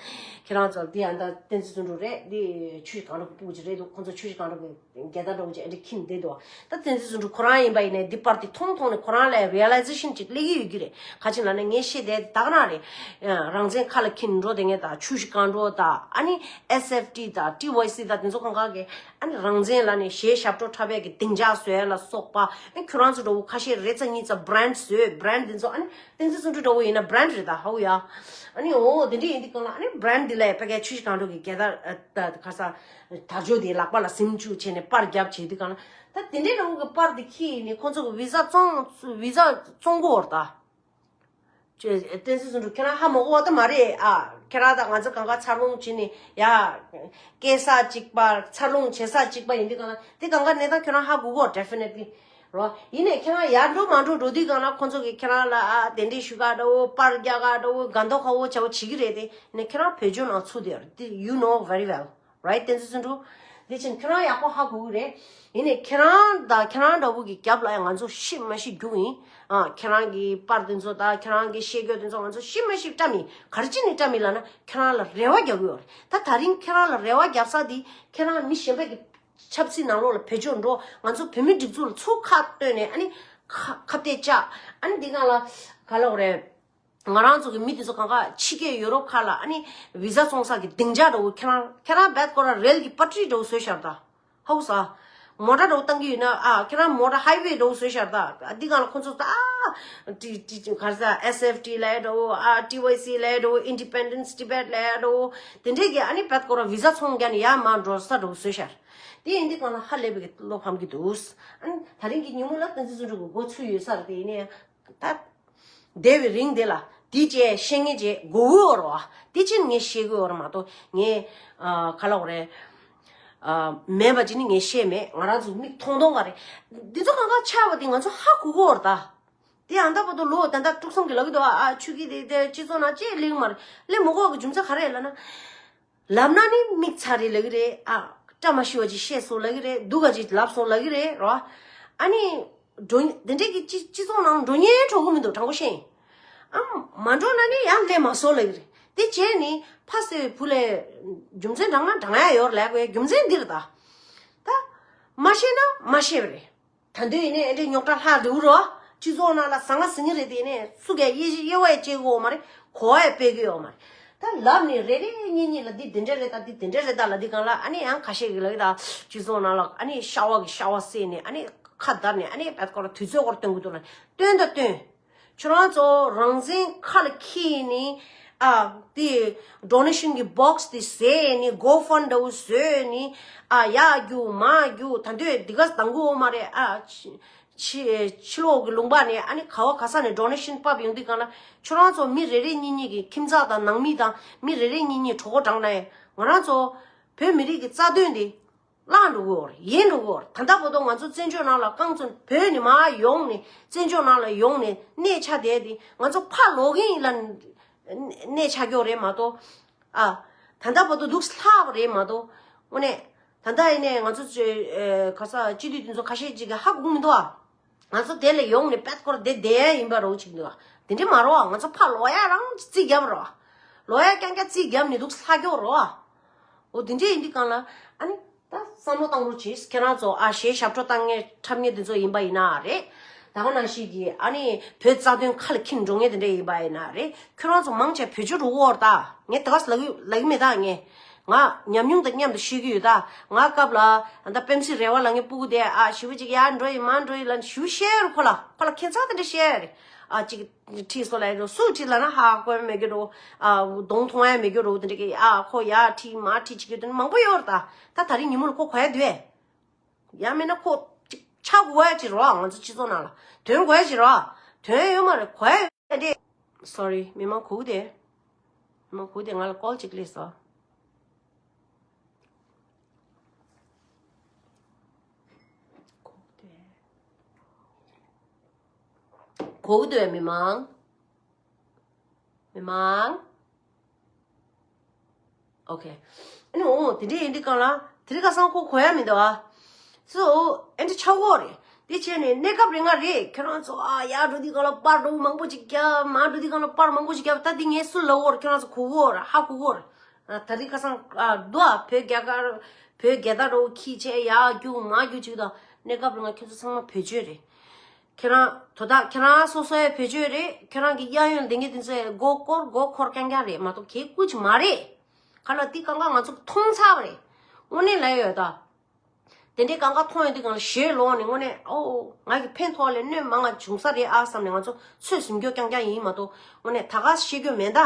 ཁྱེད་རང་ཚོ་འདི་ཨ་ད་བསྟན་འཛིན་བརྩོན་འགྲུས་རེད། འདི་ཆུ་བཞི་སྒང་དྲུག་གི་སྤུ་གུ་ཅིག་རེད་འདུག། ཁོང་ཚོ་ཆུ་བཞི་སྒང་དྲུག་གི་རྒྱལ་དར་འདྲ་བོ་ཅིག་ཨ་འདྲ་འཁྱེར་བསྡད་འདུག། ད་བསྟན་འཛིན་བརྩོན་འགྲུས་ཁོ་རང་ཡིན་པ་ཡིན་ནའི་འདི་པར་འདི་མཐོང་མཐོང་ནས་ཁོ་རང་ལ་realization ཅིག་སླེབས་ཀྱི་ཡོད་ཀྱི་རེད། ག་ཅི་ལབ་ན་ངས་བཤད་བསྡད་དེ་ད་ག་རང་རེད། རང་བཙན་ཁ་ལ་འཁྱེར་འགྲོ་བསྡད་མཁན་དང་། ཆུ་བཞི་སྒང་དྲུག་དང་། ཨ་ནི་S F D དང་T Y C དང་དེ་ཚོ་གང་ག་གིས་ཨ་ནི་རང་བཙན་ལབ་ནས་གཞས་ཞབས་བྲོ་འཁྲབ་པའི་གི་སྡིངས་ཆ་བཟོ་ཡ་ལ་སོགས་པ། ཨ་ནི་ཁྱོད་རང་ཚོ་འདྲ་བོ་ཁ་ཤས་རེ་ཙམ་གཉིས་ཙམ་brand བཟོས། Brand དེ་ཚོ་ཨ་ནི་བསྟན་འཛིན་བརྩོན་འགྲུས་འདྲ་བོ་ཡིན་ན་brand རེད་ད། ཧའོ་ཡ། ཨ་ནི་འོ་དེ་འདྲ་ཡིན་དུས་གང་ལ་ཨ་ནི་brand འདི་ལ་ཕ་གིའི་ཆུ་བཞི་སྒང་དྲུག་གི་རྒྱལ་དར། ཨ། ད་ཁ་ས་དར་ལྕོག་དེ་ལག་པ་ལ་ཟིན་བཅུག་བྱས་ནས་པར་རྒྱབ་བྱས་དུས་གང་ལ། ད་དེ་འདྲའི་འདྲ་བོ་གི་པར་དེ་འཁྱེར་ནས་ཁོང་ཚོ་གི་བི་ཟ་བཙོང་། བི་ཟ་བཙོང་གི་ཡོད་རེད་ད། ཅེ། བསྟན་འཛིན་བརྩོན་འགྲུས་ཁྱེད་རང་ཧ་མ་གོ་བ་ད་མ་རེད་ཨ། ཁྱེད་རང་དང་ང་ཚོ་གང་ག་འཚར་ལོངས་བྱས་ནས་ཡ། སྐྱེས་ས་གཅིག་པ། འཚར་ལོངས་བྱེད་ས་གཅིག་པ་ཡིན་དུས་གང་ལ་དེ་གང་ག་གནས་སྟངས་ཁྱེད་རང་ཧ་གོ་གོ་definitely རོ། ཡིན་ནའི་ཁྱེད་རང་ཡར་འགྲོ་མར་འགྲོ་འགྲོ་དུས་གང་ལ་ཁོང་ཚོ་གིས་ཁྱེད་རང་ལ་ཨ་གདན་འདྲེན་ཞུ་ག་འདྲ་བོ། པར་རྒྱག་ག་འདྲ་བོ། དགའ་མདོག་ཁ་བོ་བྱ་བོ་བྱེད་ཀྱི་རེད་དེ། ནས་ཁྱེད་རང་བོད་ལྗོངས་ནང་ཚུད་དེ་ཡོད་རེད། དེ་you know very well, right? བསྟན་འཛིན་བརྩོན་འགྲུས། དེ་ཕྱིན་ཁྱེད་རང་ཡག་པོ་ཧ་གོ་གི་རེད། ཡིན་ནའི་ཁྱེད་རང་དང་ཁྱེད་རང་འདྲ་བོ་གི་རྒྱབ་ལ་ཡང་ང་ཚོ་ཤི་མ་ཤི་རྒྱུག་ཡིན། ཨ། ཁྱེད་རང་གི་པར་དེ་ཚོ་དང་ཁྱེད་རང་གི་བཤད་རྒྱུ་དེ་ཚོ་ང་ཚོ་ཤི་མ་ཤི་བཀྲམ་ཡིན། ག་རེ་བྱས་ནས་བཀྲམ་ཡིན་ལབ་ན་ཁྱེད་རང་ལ་རེ་བ་རྒྱག་གི་ཡོད་རེད། ད་ད་རིང་ཁྱེད་རང་ལ་རེ་བ་རྒྱབ་ས་དེ་ཁྱེད་རང་མི་གཞན་པ་གི་ཆབ་སྲིད་ནང་ལོགས་ལ་བེད་སྤྱོད་འགྲོ། ང་ཚོ་བོད་མི་སྒྲིག་འཛུགས་ལ་ཚུར་ཁ་བཏོན་ནས་ཨ་ནི་ཁ་ཁ་གཏད་བཅག། ཨ་ནི་འདི་གང་ལ་ག་ལབ་དགོས་རེད། ང་རང་ཚོ་གི་མི་དེ་ཚོ་གང་ག་ཕྱི་རྒྱལ་ཡུ་རོབ་ཁག་ལ་ཨ་ནི་བི་ཟ་བཙོང་ས་གི་སྡིངས་ཆ་འདྲ་བོ་ཁྱེད་རང་ཁྱེད་རང་རྦད་ཁོ་རང་རེལ་གྱི་པ་ཊི་རི་འདྲ་བོ་བཟོས་ཤག་ད། ཧའོ་ས། མོ་ཊ་འདྲ་བོ་བཏང་གི་ཡོད་ན། ཨ་ཁྱེད་རང་མོ་ཊ་ཧའི་ཝེ་འདྲ་བོ་བཟོས་ཤར་ད། ཨ་འདི་གང་ལ་ཁོ་ཚོ་ད་ཨ་ཏི་ཏི་ག་རེ་ཟ། ཨེས་ཨེཕ་ཊི་ལབ་འདྲ་བོ། ཨ་ཊི་ཝའི་སི་ལབ་འདྲ་བོ། Independence Tibet ལབ་འདྲ་བོ། དེ་འདྲས་ཀྱི་ཨ་ནི་བད་ཀོ་ར་བི་ཟ་ཚོང་རྒྱག་ནས་ཡར་མར་འགྲོ་ས་འདྲ་བོ་བཟོས་ཤར། དེ་ཡིན་དུས་གང་ལ་ཧ་ལས་པའི་བློ་ཕམ་གྱི་འདུག། ཨ་ནི་ད་རིང་གི་ཉིན་མོ་ལ་བསྟན་འཛིན་བརྩོན་འགྲུས་ཀྱི་འགོ་ཚུགས་ཡོད་ས་རེད། དེ་ཡིན་ནའི་ད། འདས་པའི་རིང་དེ་ལ་དེ་བྱས་ཤེས་མཁན་བྱས་གོ་གི་ཡོད་རེད་བ། དེ་ཕྱིན་ངས་ཤེས་གི་ཡོད་རེད་མ་གཏོགས་ངས་ཨ་ག་ལབ་དགོས་རེད། ཨ་མེད་པ་ཅིག་ནི་ངས་ཤེས་མེད། ང་རང་ཚོ་མིག་མཐོང་མཐོང་ག་རེད། འདི་ཚོ་གང་ག་ཆགས་པ་དེ་ང་ཚོ་ཧ་གོ་གི་ཡོད་རེད་ད། དེ་ཡང་ད་བར་དུ་ལོ་ད་ལྟ་དཀྲུག་གསུམ་གྱི་ལབ་གི་འདུག་ཨ། ཨ་ཆོས་ཀྱི་དེ་དེ་སྤྱི་ཚོགས་ནང་ཅེས་གླེང་མ་རེད། གླེང་མ་དགོས་པ་གི་རྒྱུ་མཚན་ག་རེད་ལབ་ན། ལབ་ན་ནི་མིག་ཚ་རེད་ལབ་གི་རེད། ཨ་བཀྲ་མ་ཤིས་པ་ཅིག་བཤད་སོང་ལབ་གི་རེད། སྡུག་ག་ཅིག་ལབ་སོང་ལབ་གི་རེད་རོ། ཨ་ནི་འགྲོ་དེ་འདྲས་ཀྱི་སྤྱི་སྤྱི་ཚོགས་ནང་འགྲོ་སྙིང་བྲོ་གི་མི་འདུག། དྲང་པོ་བཤད་ཡིན། ཨ་མ་འགྲོ་ན་ནི་ཡང་སླེབས་མ་སོང་ལབ་གི་རེད། དེ་བྱས་ནི་ཕ་བསད་པའི་བུ་ལས་རྒྱུ་མཚན་དྲང་ན་དྲང་ཡ་ཡོད་རེད་ལབ་དགོས་རྒྱུ་མཚན་འདི་རེད་ད། ད་མ་ཤེས་ན་མ་ཤེས་པ་རེད། ད་དུང་ཡིན་ནའི་ཨེ་འདྲའི་རྙོག་དྲ་ལྷག་འགྲོ་གི་རེད། སྤྱི་ཚོགས་ནང་ལ་ཟང་ངེ་ཟིང་ངེ་རེད། དེ་ནས་སུ་གས་དབྱེ་དབྱེ་བ་ཡང་བྱེད་ཀྱི་ཡོད་མ་རེད། གོ་བ་ཡང་སྤེལ་གྱི་ཡོད་མ་རེད། ད་ལབ་ནས་རེ་རེ་གཉིས་གཉིས་ལ་འདི་འདི་འདྲ་རེད་ད། འདི་འདི་འདྲ་རེད་ད་ལབ་དུས་སྒང་ལ་ཨ་ནི་ཡང་ཁ་ཤས་ཀྱིས་ལབ་ཀྱི་ད། སྤྱི་ཚོགས་ནང་ལ་ཨ་ནི་ཤ་བ་གི་ཤ་བ་བསད་ནས་ཨ་ནི་ཁ་བརྡབས་ནས་ཨ་ནི་བད་ཀོ་ར་དུས་ཚོད་སྐོར་སྟོན་གྱི་འདུག་ལབ། སྟོན་ད་སྟོན། ཁྱོད་རང་ཚོ་རང་བཙན་ཁ་ལ་འཁྱེར་ནས་ཨ་དེ་ཌོ་ནེ་ཤན་གྱི་བོག་སི་དེ་བཟས་ནས་གོ་ཕན་འདྲ་བོ་བཟོས་ནས་ཨ་ཡར་རྒྱུག་མར་རྒྱུག། ད་དུང་འདི་ག་བཏང་གི་ཡོད་མ་རེད། ཨ་ཕྱི་ཕྱི་ཕྱི་ལོགས་ཀྱི་ལུང་པ་ནས་ཨ་ནི་ག་བ་ག་ས་ནས་ཌོ་ནེ་ཤན་ཕབ་ཡོང་དུས་སྒང་ལ་ཁྱོད་རང་ཚོ་མི་རེ་རེ་གཉིས་གཉིས་ཀྱི་ཁྱིམ་ཚང་དང་ནང་མི་དང་མི་རེ་རེ་གཉིས་གཉིས་གྲོད་ཁོག་དྲངས་ན་ཡང་ང་རང་ཚོ་བོད་མི་རིགས་ཀྱི་རྩ་དོན་དེ་བརླག་འགྲོ་གི་ཡོད་རེད། ཡལ་འགྲོ་གི་ཡོད་རེད། ད་ལྟ་བར་དུ་ང་ཚོ་བཙན་བྱོལ་ནང་ལ་རྐང་བཙུགས་བོད་ནས་མར་ཡོང་ནས་བཙན་བྱོལ་ནང་ལ་ཡོང་ནས་གནས་ཆགས་བསྡད་དེ་ང་ཚོ་ཕར་ལོག་གིན་ལ་གནས་ཆགས་ཀྱི་ཡོད་རེད་མ་གཏོགས། ཨ་ད་ལྟ་བར་དུ་འདུག་ལྷག་པ་རེད་མ་གཏོགས། དངོས་གནས་ད་ལྟ་ཡིན་ནའི་ང་ཚོ་ཚོས་ཨ་ག་ས་སྤྱི་འཐུས་དེ་ཚོ་ཁ་ཤས་ཅིག་གིས་ཧ་གོ་གི་མི་འདུག་ཨ། ང་ཚོ་དེ་ལ་ཡོང་ནས་པད་ཀོར་དེ་བསྡད་ཡ་ཡིན་པ་རོ་ཅིག་འདུག་ཨ། དེ་འདྲ་མ་རོ་ཨ། ང་ཚོ་ཕར་ལོག་ཡ་རང་རྩིས་བརྒྱབ་རོ་ཨ། ལོག་ཡ་རྐྱང་རྐྱང་རྩིས་བརྒྱབ་ནས་འདུག་ལྷག་ཀྱོག་རོ་ཨ། འོ་དེ་འདྲ་ཡིན་དུས་སྒང་ལ་ཨ་ནི། ད་བསམ་བློ་བཏང་རོགས་གྱིས། ཁྱེད་རང་ཚོ་ཨ་གཞས་ཞབས་བྲོ་བཏང་མཁན་འཁྲབ་མཁན་དེ་ཚོ་ཡིན་པ་ཡིན་ན་རེད། ད་ག་ནང་བཞིན་གྱི་ཨ་ནི་བོད་རྩ་དོན་ཁ་ལ་འཁྱེར་འགྲོ་མཁན་དེ་འདྲ་ཡིན་པ་ཡིན་ན་རེད། ཁྱོད་རང་ཚོ་མང་ཆེ་བེད་སྤྱོད་འགྲོ་གི་ཡོད་རེད་ད། ངས་དེ་ག་ལབ་ཀྱི་ལབ་ཀྱི་མེད་ད། ངས་ང་ཉམས་མྱོང་དང་མཉམ་དུ་ཤེས་ཀྱི་ཡོད་ད། ང་སྐབས་ལ་ཨ་ད་པེམ་སི་རེ་བ་ལབ་མཁན་སྤུ་གུ་དེ་ཨ་ཞེ་པོ་ཅིག་ཡར་འགྲོ་ཡིན་མར་འགྲོ་ཡིན་ལབ་ཞེ་པོ་བཤད་རེད། ཁོ་ལ་ཁོ་ལ་ཁྱད་མཚར་དེ་འདྲ་བཤད་རེད། ཨ་ཅིག་ཁྲིད་སོང་ལབ་ཡ་རོ། སུ་ཁྲིད་ལབ་ན་ཧ་གོ་ཡ་མེད་ཀྱི་རོ། ཨ་གདོང་མཐོང་ཡ་མེད་ཀྱི་རོ། དེ་འདྲ་གི་ཨ་ཁོ་ཡ་ཁྲིད་མ་ཁྲིད་བྱེད་ཀྱི་དོན་མང་པོ་ཡོད་རེད་ད། ད་ད་རིང་ཉིན་མོ་ལ་ཁོ་གོ་ཡ་འདུག་ཨེ། ཡང་མིན་ན་ཁོ་ཅིག་ཆགས་དགོས་ཡ་ཅིག་རོ། ང་ཚོ་སྤྱི་ཚོགས་ནང་ལ་དོན་དགོས་ཡ་ཅིག་རོ། དོན་ཡོད་མ་རེད། གོ་ཡ་ཡོད་དེ། སོ་རི། མི་མང་གོ་གི་དེ། མི་མང་གོ་གི་དེ། ང་ལ་ཀོལ་ཅིག་སླེབས་སོང་། གོ་གི་དེ། གོ་གི་འདུག་པས་མི་མང་། མི་མང་། ཨོ་ཁེ། ཨ་ནི་འོ་དེ་འདྲ་ཡིན་དུས་སྒང་ལ་དེ་རིང་ཁ་སང་ཁོ་གོ་ཡ་མི་འདུག་ཨ། སོ་ཨེ་འདྲ་ཆགས་ཀྱི་ཡོད་རེད། དེ་བྱས་ནས་གནས་སྐབས་རིང་ང་རེད། ཁྱེད་རང་ཚོ་ཨ་ཡར་འགྲོ་དུས་སྒང་ལ་པར་འདྲ་བོ་མང་པོ་ཅིག་བརྒྱབ། མར་འགྲོ་དུས་སྒང་ལ་པར་མང་པོ་ཅིག་བརྒྱབ། ད་འདི་ངས་སུ་ལབ་ཀྱི་ཡོད་རེད། ཁྱེད་རང་ཚོ་གོ་གི་ཡོད་རེད། ཧ་གོ་གི་ཡོད་རེད། ཨ་ད་རིང་ཁ་སང་ཨ་འདུག་ཨ། བོད་རྒྱལ་ཁབ་བོད་རྒྱལ་དར་འདྲ་བོ་འཁྱེར་བྱས་ཡར་རྒྱུག་མར་རྒྱུག་བྱེད་ཀྱི་འདུག་ཨ། གནས་སྐབས་རིང་ང་ཁྱེད་ཚོ་ཚང་མ་བེད་སྤྱོད་རེད། ཁྱེད་རང་དོ་བདག་ཁྱེད་རང་སོ་སོའི་བེད་སྤྱོད་རེད། ཁྱེད་རང་གི་གཡས་གཡོན་ལ་སྡོད་མཁན་དེ་ཚོའི་མགོ་སྐོར་མགོ་འཁོར་རྐྱང་རྐྱང་རེད་མ་གཏོགས་གལ་ཁུར་ཅིག་མ་རེད། ག་ལ་དེ་གང་ག་ང་ཚོ་མཐོང་ཚར་བ་རེད། དངོས་གནས་ལབ་ཡོད་ད། དེ་འདྲའི་གང་ག་མཐོང་ཡོང་དུས་སྒང་ལ་ཞེད་ལོག་ནས་དངོས་གནས་ཨོ་ང་གི་ཕན་ཐོགས་ལས་གནོད་མང་ང་བྱུང་ས་རེད་ཨ་བསམ་ནས་ང་ཚོ་ཚོད་ཟིན་རྒྱུ་རྐྱང་རྐྱང་ཡིན་མ་གཏོགས་དངོས་གནས་ད་ག་བཤད་རྒྱུ་མེད་ད།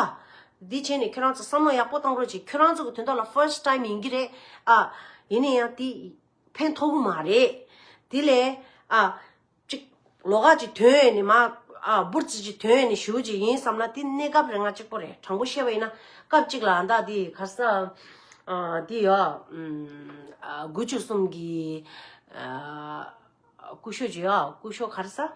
འདི་བྱས་ནས་ཁྱེད་རང་ཚོ་བསམ་བློ་ཡག་པོ་བཏང་རོགས་གྱིས། ཁྱེད་རང་ཚོ་གི་དོན་དག་ལ་ཕར་སི་ཊི་ཊའིམ་ཡིན་གྱི་རེད་ཨ། ཡིན་ན་ཡང་དེ་ཕན་ཐོགས་ཀྱི་མ་རེད། དེ་ལས་ཨ། ཅིག་ལོགས་ཀ་ཅིག་ཐོན་ནས་མ་ཨ་འབུར་ཙི་ཅིག་ཐོན་ནས་ཞུ་ཅིག་ཡིན་བསམ་ན་དེ་གནས་སྐབས་རིང་ང་གཅིག་པོ་རེད། དྲང་པོ་བཤད་པ་ཡིན་ན་སྐབས་གཅིག་ལ་ཨ་མདའ་དེ་ག་རེ་ཟ། ཨ་དེ་ཡོད་ཨ། དགུ་བཅུ་གསུམ་གི་ཨ་སྐུ་ཞབས་ཅིག་ཡོད། སྐུ་ཞབས་ག་རེ་ཟ།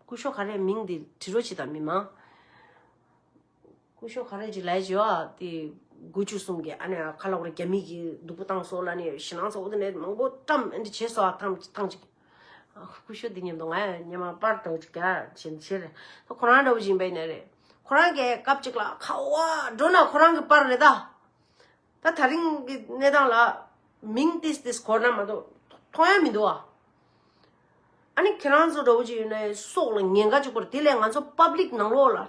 སྐུ་ཞབས་ག་རེ་མིང་དེ་བྲི་རོགས་བྱེད་དང་མི་མང་། སྐུ་ཞབས་ག་རེ་ཅིག་ལབ་ཡ་ཅིག་ཡོད་ཨ། དེ་དགུ་བཅུ་གསུམ་གི་ཨ་ནི་ཁ་ལག་རེ་རྒྱ་མི་གི་སྡུག་པོ་བཏང་སོང་ལབ་ནས་ཞེད་སྣང་ཚ་པོ་དེ་འདྲ་མང་པོ་བཀྲམ་ཨེ་འདྲ་བྱས་སོང་ཨ། ཐེངས་ཐེངས་ཅིག། སྐུ་ཞབས་དེ་མཉམ་དུ་ང་ཡང་སྔོན་མ་པར་འདྲ་བོ་ཅིག་རྒྱག་བྱས་ནས་བྱས་རེད། ད་ཁོ་རང་འདྲ་བོ་ཅིག་ཡིན་པ་ཡིན་ན་རེད། ཁོ་རང་གིས་སྐབས་གཅིག་ལ་ཁ་བ་འགྲོ་ན་ཁོ་རང་གི་པར་རེད་ད། ད་ད་རིང་གི་གནས་སྟངས་ལ་མིང་ཏིས་ཏིས་གོ་ན་མ་གཏོགས་མཐོང་ཡ་མི་འདུག་ཨ། ཨ་ནི་ཁྱེད་རང་ཚོ་འདྲ་བོ་ཅིག་ཡོད་ན་སྲོག་ལ་ཉེན་ཁ་གཅིག་པོ་རེད། དེ་ལས་ང་ཚོ་པབ་ལིག་ནང་ལོགས་ལ་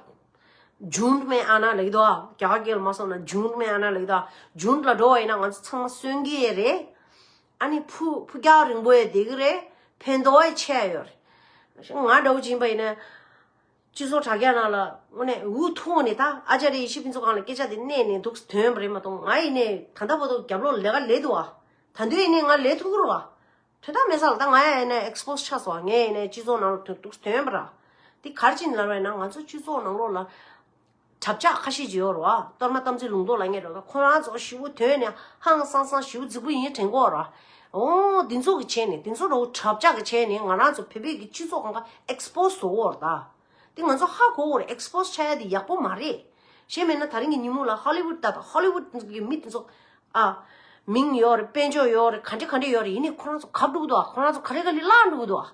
ཇུན་མེ་ཨ་ན་ལེགས་དོ། རྒྱ་གར་སྐད་ལ་མ་སོང་ན་ཇུན་མེ་ཨ་ན་ལེགས་དོ། ཇུན་ལ་འགྲོ་བ་ཡིན་ན་ང་ཚོ་ཚང་མ་གསོན་གི་ཡེ་རེད། ཨ་ནི་ཕུ་ཕུ་རྒྱག་རིང་པོ་ཡེ་བསྡད་གི་རེད། ཕན་ཐོགས་ཡེ་ཆེ་ཡོད་རེད། ང་འདྲ་བོ་ཅིག་ཡིན་པ་ཡིན་ན། སྤྱི་ཚོགས་དྲ་རྒྱ་ནང་ལ་དངོས་གནས་འུ་ཐུག་ནས་ད་ཨ་ཅར་ཡེ་ཤེས་ཕུན་ཚོགས་སྒང་ལ་སྐད་ཆ་དེ་གནས་ནས་འདུག་དོན་པ་རེད་མ་གཏོགས། ང་ཡིན་ནས་ད་ལྟ་བར་དུ་རྒྱབ་ལོགས་ལས་ཀ་ལས་འདུག་བ། ད་དུང་ཡིན་ནས་ང་ལས་ཐུག་གི་རེད་བ། དོན་དག་མེད་ས་ལ་ད་ང་ཡིན་ནས་ཨེག་སི་པོ་སི་ཆགས་སོང་བ། ངས་ཡིན་ནས་སྤྱི་ཚོགས་ནང་ལ་དོན་འདུག་དོན་པ་ར། དེ་ག་རེ་བྱས་ནས་ལབ་པ་ཡིན་ན། ང་ཚོ་སྤྱི་ཚོགས་ནང་ལོགས་ལ་གྲབས་ཆག་ཁ་ཤས་ཅིག་ཡོད་རེད་བ། གཏོར་མ་དམ་ཚིག་ལུང་རྟོགས་ལབ་མཁན་འདྲ་བོ། ཁོ་རང་ཚོ་ཞེ་པོ་དོན་ནས་ཧང་སང་སང་ཞེ་པོ་རྫིག་པོ་ཡིན་དྲན་གྱི་ཡོད་རེད་བ། འོ་འདི་ཚོ་གི་བྱས་ནས། འདི་ཚོ་འདྲ་བོ་གྲབས་ཆག་གི་བྱས་ནས་ང་རང་ཚོ་བོད་པའི་གི་སྤྱི་ཚོགས་སྒང་ག་ཨེག་སི་པོ་སི་བཟོ་གི་ཡོད་རེད་ད། དེ་ང་ཚོ་ཧ་གོ་དགོས་རེད། ཨེག་སི་པོ་སི་ཆགས་ཡ་དེ་ཡག་པོ་མ་རེད། གཞན་མིན་ན་ད་རིང་གི་ཉིན་མོ་ལ་ཧོ་ལི་ཝུད་ད་ད་ཧོ་ལི་ཝུད་གི་མི་དེ་ཚོ། ཨ། མིང་ཡོད་རེད། དཔལ་འབྱོར་ཡོད་རེད། ག་འདྲ་ག་འདྲ་ཡོད་རེད། ཡིན་ནའི་ཁོ་རང་ཚོ་གབ་འགྲོ་གི་འདུག་ཨ། ཁོ་རང་ཚོ་ག་ལེ་ག་ལེ་བརླག་འགྲོ་གི་འདུག་ཨ།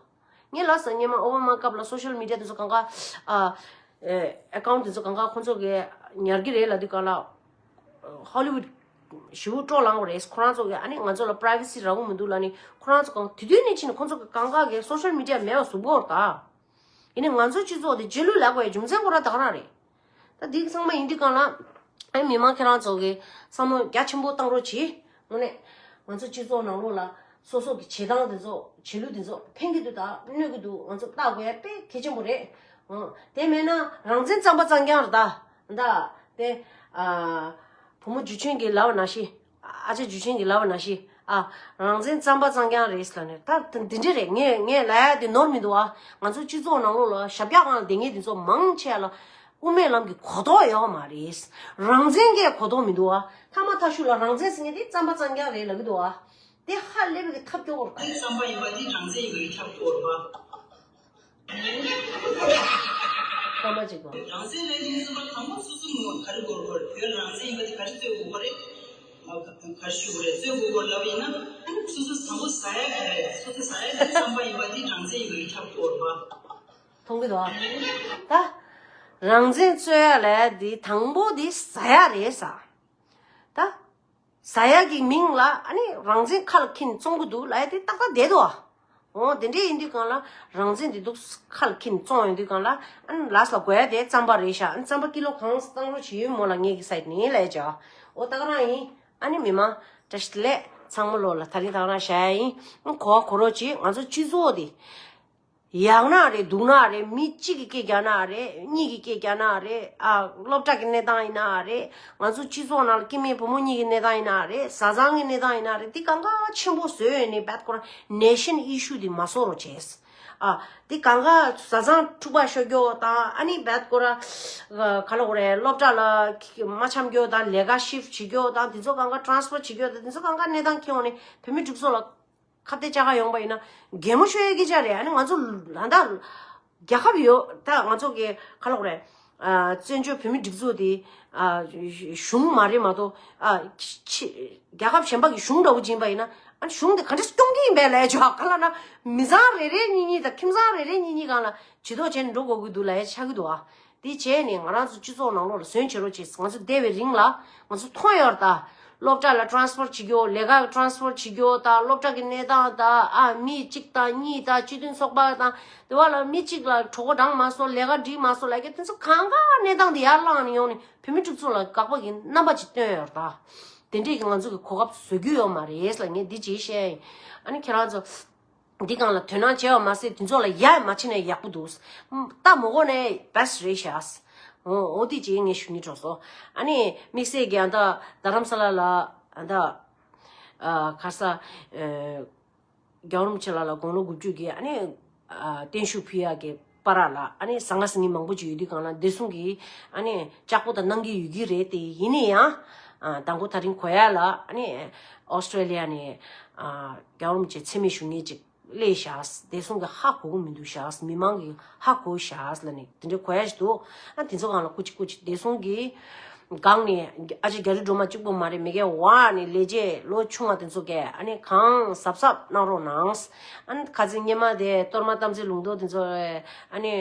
ངས་ལབ་སོང་། སྔོན་མ་ཨོ་བྷ་མ་སྐབས་ལ་སོ་ཤལ་མི་ཌི་ཡ་དེ་ཚོ་གང་ག། ཨ། ཨེ། ཨེ་ཀའུན་ཊི་དེ་ཚོ་གང་ག་ཁོ་ཚོ་གི་ཉར་གི་རེད་ལབ་དུས་སྒང་ལ། ཧོ་ལི་ཝུད་ཞེ་པོ་སྤྲོ་ལངས་པ་རེད། ཁོ་རང་ཚོ་གི་ཨ་ནི་ང་ཚོ་ལ་པ་རའི་ཝེ་སི་རག་གི་མི་འདུག་ལབ་ནི། ཁོ་རང་ཚོ་གང་དེ་དུས་ནས་ཕྱིན་ནས་ཁོ་ཚོ་གི་གང་ག་གི་སོ་ཤལ་མི་ཌི་ཡ་མེད་པ་བཟོ་གི་ཡོད་རེད་ད། ཡིན་ནའི་ང་ཚོའི་སྤྱི་ཚོགས་དེ་རྗེས་ལུས་ལབ་དགོས་ཡ་རྒྱུ་མཚན་ཁོ་རང་ད་ག་རང་རེད། ད་འདི་ཚང་མ་ཡིན་དུས་སྒང་ལ། ཨ། མི་མང་ཁྱེད་རང་ཚོ་གིས་བསམ་བློ་རྒྱ་ཆེན་པོ་བཏང་རོགས་གྱིས། དངོས་གནས་ང་ཚོ་སྤྱི་ཚོགས་ནང་ལོགས་ལ་སོ་སོ་གི་བྱེད་སྟངས་དེ་ཚོ། བྱེད་ལུགས་དེ་ཚོ་ཕན་གྱི་འདུག་ད་གནོད་ཀྱི་འདུག་ང་ཚོ་བལྟ་དགོས་ཡ་དཔེ་གལ་ཆེན་པོ་རེད། ཨང་། དེ་མེད་ན་རང་བཙན་རྩམ་པ་རྩང་རྐྱང་རེད་ད། ད་དེ། ཨ། བུ་མོ་འཇུ་ཆེན་གྱིས་ལབ་པ་ནང་བཞིན། ཨ་ཅེ་འཇུ་ཆེན་གྱིས་ལབ་པ་ནང་བཞིན། ཨ། རང་བཙན་རྩམ་པ་རྩང་རྐྱང་རེད་ལབ་ནས། ད་འདི་འདྲ་རེད། ངས་ངས་ལབ་ཡ་དེ་ནོར་མི་འདུག་ཨ། ང་ཚོ་སྤྱི་ཚོགས་ནང་ལོགས་ལ་ཞབས་བཀྱག་སྒང་ལ་བསྡད་མཁན་དེ་ཚོ་མང་ཆེ་བ་ལ་དབུ་མའི་ལམ་གྱི་གོ་རྟོགས་ཡོད་མ་རེད། རང་བཙན་གྱི་གོ་རྟོགས་མི་འདུག་ཨ། ཐ་མ་ཐ་ཤུ་ལ་རང་བཙན་ཟེར་མཁན་དེ་རྩམ་པ་རྩང་རྐྱང་རེད་ལབ་ཀྱི་འདུག་ཨ། དེ་ཧ་ལས་པའི་ཐབས་སྐྱོ་བོར། དེ་རྩམ་པ་ཡིན་པ་དེ་རང་བཙན་ཡིན་པའི་ཐབས་སྐྱོ་བོར་བ། ཐ་མ་གཅིག་པ། རང་བཙན་ལས་འཛིན་ཚོགས་པ་དང་པོ་སོ་སོ་ངོས་ག་རེ་དགོས་རེད། བོད་རང་བཙན་ཡིན་པ་དེ་ག་རེ་རྩོད་དགོས་པ་རེད། ག་རེ་ཞུ་དགོས་རེད། རྩོད་དགོས་པ་ལབ་ཡིན་ན། སོ་སོ་དང་པོ་ཟ་ཡ་ག་རེ་རེད། སོ་སོ་ཟ་ཡ་དེ་རྩམ་པ་ཡིན་པ་དེ་རང་བཙན་ཡིན་པའི་ཐབས་སྐྱོ་བོར་བ། མཐོང་གི་འདུག་ཨ། ད་རང་བཙན་རྩོད་ཡ་ལ་དེ་དང་པོ་དེ་ཟ་ཡ་རེད་ཟ། ད། ཟ་ཡ་གི་མིང་ལ་ཨ་ནི་རང་བཙན་ཁ་ལ་འཁྱེར་ནས་བཙོང་གི་འདུག་ལབ་ཡ་དེ་ཏག་ཏག་བསྡད་འདུག་ཨ། འོ་དེ་འདྲས་ཡིན་དུས་སྒང་ལ་རང་བཙན་དེ་འདུག་ཁ་ལ་འཁྱེར་ནས་བཙོང་ཡོང་དུས་སྒང་ལ། ཨ་ནི་ལ་ས་དགོས་ཡ་དེ་རྩམ་པ་རེད་ཤག་ཨ་ནི་རྩམ་པ་ཀི་ལོ་གང་བཏང་རོགས་བྱེད་མོ་ལ་ངེད་ཀྱི་སའིཌ་ནས་ལབ་ཡ་བྱ། འོ་ད་ག་རང་ཡིན། ཨ་ནི་མི་མང་བཀྲ་ཤིས་བདེ་ལེགས། ཚང་མ་ལོ་ལ་ད་རིང་ད་ག་རང་བཞག་ཡ་ཡིན། ཨ་གོ་བ་གོ་རོགས་གྱིས། ང་ཚོ་སྤྱི་ཚོགས་དེ། ཡག་ན་རེད། སྡུག་ན་རེད། མི་གཅིག་གིས་སྐད་རྒྱག་ན་རེད། གཉིས་ཀྱིས་སྐད་རྒྱག་ན་རེད། ཨ། སློབ་གྲྭ་གི་གནས་སྟངས་ཡིན་ན་རེད། ང་ཚོ་སྤྱི་ཚོགས་ནང་ལ་སྐྱེ་དམན་བུ་མོ་གཉིས་ཀྱི་གནས་སྟངས་ཡིན་ན་རེད། བཟའ་ཚང་གི་གནས་སྟངས་ཡིན་ན་རེད། འདི་གང་ག་ཆེན་པོ་བཟོས་ཡོད་ནི་བད་ཁོ་ར་ནེ་ཤན་ཨི་ཤུ་འདི་མ་བཟོ་རོགས་བྱས། ཨ། འདི་གང་ག་བཟའ་ཚང་འཁྲུག་པ་ཤོར་རྒྱུ་དང་། ཨ་ནི་བད་ཁོ་ར་ག་ལ་གོ་རེད། སློབ་གྲྭ་ལ་མ་འཆམ་རྒྱུ་དང་། ལས་ཀ་ཤིཕ་བྱེད་རྒྱུ་དང་། འདི་ཚོ་གང་ག་ཊ་རན་སི་ཕར་བྱེད་རྒྱུ་དང་། འདི་ཚོ་གང་ག་གནས་སྟངས་ཁྱེར་འོང་ནི་བོད་མི་འདུག་ཚོ་ལ། ཁ་གཏད་བཅག་ག་ཡོང་པ་ཡིན་ན་གད་མོ་ཤོར་ཡ་སྐད་ཆ་རེད། ཨ་ནི་ང་ཚོ་ད་ལྟ་རྒྱལ་ཁབ་ཡོད། ད་ང་ཚོ་གི་ག་ལ་གོ་རེད། ཨ། བཙན་བྱོལ་བོད་མིའི་སྒྲིག་འཛུགས་དེ། ཨ། གཞུང་མ་རེད་མ་གཏོགས། ཨ། ཕྱི་རྒྱལ་ཁབ་གཞན་པ་གི་གཞུང་འདྲ་བོ་ཅིག་ཡིན་པ་ཡིན་ན། ཨ་ནི་གཞུང་དེ་ག་འདྲ་སྐྱོང་གི་ཡིན་པས་ལབ་ཡ་ཅིག་ག་ལབ་ན། མི་ཚང་རེ་རེ་གཉིས་གཉིས་དང་ཁྱིམ་ཚང་རེ་རེ་གཉིས་གཉིས་སྒང་ལ་བྱེད་དོགས་བྱས་ནས་འགྲོ་དགོས་ཀྱི་འདུག་ལབ་ཡ་ཆགས་ཀྱི་འདུག་ཨ། དེ་བྱས་ནས་ང་རང་ཚོ་སྤྱི་ཚོགས་ནང་ལོགས་ལ་ཟོན་བྱེད་རོགས་བྱེད། ང་ཚོ་བསྡད་པའི་རིང་ལ་ང་ཚོ་མཐོང་ཡོད་རེད་ད། སློབ་གྲྭ་ལ་ཊ་རན་སི་ཕར་བྱེད་རྒྱུ། ལས་ཀ་ཊ་རན་སི་ཕར་བྱེད་རྒྱུ་དང་། སློབ་གྲྭ་གི་གནས་སྟངས་དང་། ཨ། མི་གཅིག་དང་གཉིས་དང་། སྤྱི་མཐུན་ཚོགས་པ་དང་། དེ་བ་ལ་མི་གཅིག་ལ་གྲོད་ཁོག་འགྲངས་མ་སོང་། ལས་ཀ་འགྲིག་མ་སོང་ལབ་མཁན་དེ་ཚོ་གང་ག་གནས་སྟངས་དེ་ཡར་བསླངས་ནས་ཡོང་ནས་བོད་མི་སྒྲིག་འཛུགས་ལ་དགག་པ་གི་རྣམ་པ་ཅིག་སྟོན་ཡོད་རེད་ད། དེ་འདྲས་ཀྱི་ང་ཚོ་གི་གོ་སྐབས་བཟོ་རྒྱུ་ཡོད་མ་རེད་ལབ་མཁན་འདི་ཅིག་བཤད་ཡིན། ཨ་ནི་ཁྱེད་རང་ཚོ། འདི་སྒང་ལ་དོ་སྣང་བྱས་པ་མ་ཟད། དེ་ཚོ་ལ་ཡ་མ་བྱས་ན་ཡག་པོ་འདུག་ད་མོ་གོ་ནས་བེ་སི་ཊི་རེད་ཤག་འོ། འོ་དེ་ཅིག་ངས་ཞུ་སྙིང་བྲོ་སོང་། ཨ་ནི་དམིགས་བསལ་གྱི་ཨ་ད་རྡ་རམ་ས་ལ་ལ་ཨ་ད། ཨ། ག་ས། ཨ། རྒྱལ་བ་རིན་པོ་ཆེ་ལགས་ལ་དགུང་ལོ་དགུ་བཅུ་གི་ཨ་ནི། ཨ། བརྟན་བཞུགས་ཕུལ་ཡག་གི་བར་ལ། ཨ་ནི་ཟང་ངེ་ཟིང་ངེ་མང་པོ་ཅིག་ཡོད་དུས་སྒང་ལ། བདེ་སྲུང་གིས་ཨ་ནི་ལྕགས་པོ་དང་གནང་གི་ཡོད་ཀྱི་རེད་དེ། ཡིན་ན་ཡང་། ཨ། དང་པོ་ད་རིང་གོ་ཡ་ལ། ཨ་ནི་ཨོ་སི་ཊྲེ་ལི་ཡ་ནས། ཨ། རྒྱལ་བ་རིན་པོ་ཆེ་མཚན་སྨད་ཞུ་མཁན་ཅིག་སླེབས་ཤག་བདེ་སྲུང་གིས་ཧ་གོ་གི་མི་འདུག་ཤག་མི་མང་གིས་ཧ་གོ་ཤག་ལབ་ནས་དེ་འདྲའི་གོ་ཡ་ཞིག་འདུག་ཨ། དེ་ཚོ་སྒང་ལ་སྐུ་མཁྱེན་སྐུ་མཁྱེན། བདེ་སྲུང་གིས་སྒང་ནས། ཨ་ཅེ་རྒྱ་རི་སྒྲོལ་མ་གཅིག་པོ་མ་རེད། མི་སྒེར་བ་ནས་ལས་བྱེད་ལོ་ཆུང་བ་དེ་ཚོ་གས་ཨ་ནི་གང་གཟབ་གཟབ་གནང་རོགས་གནང་། ཨ་ནི་ཁ་སང་སྔོན་མ་དེ་གཏོར་མ་དམ་ཚིག་ལུང་རྟོགས་དེ་ཚོ་ཨ་ནི་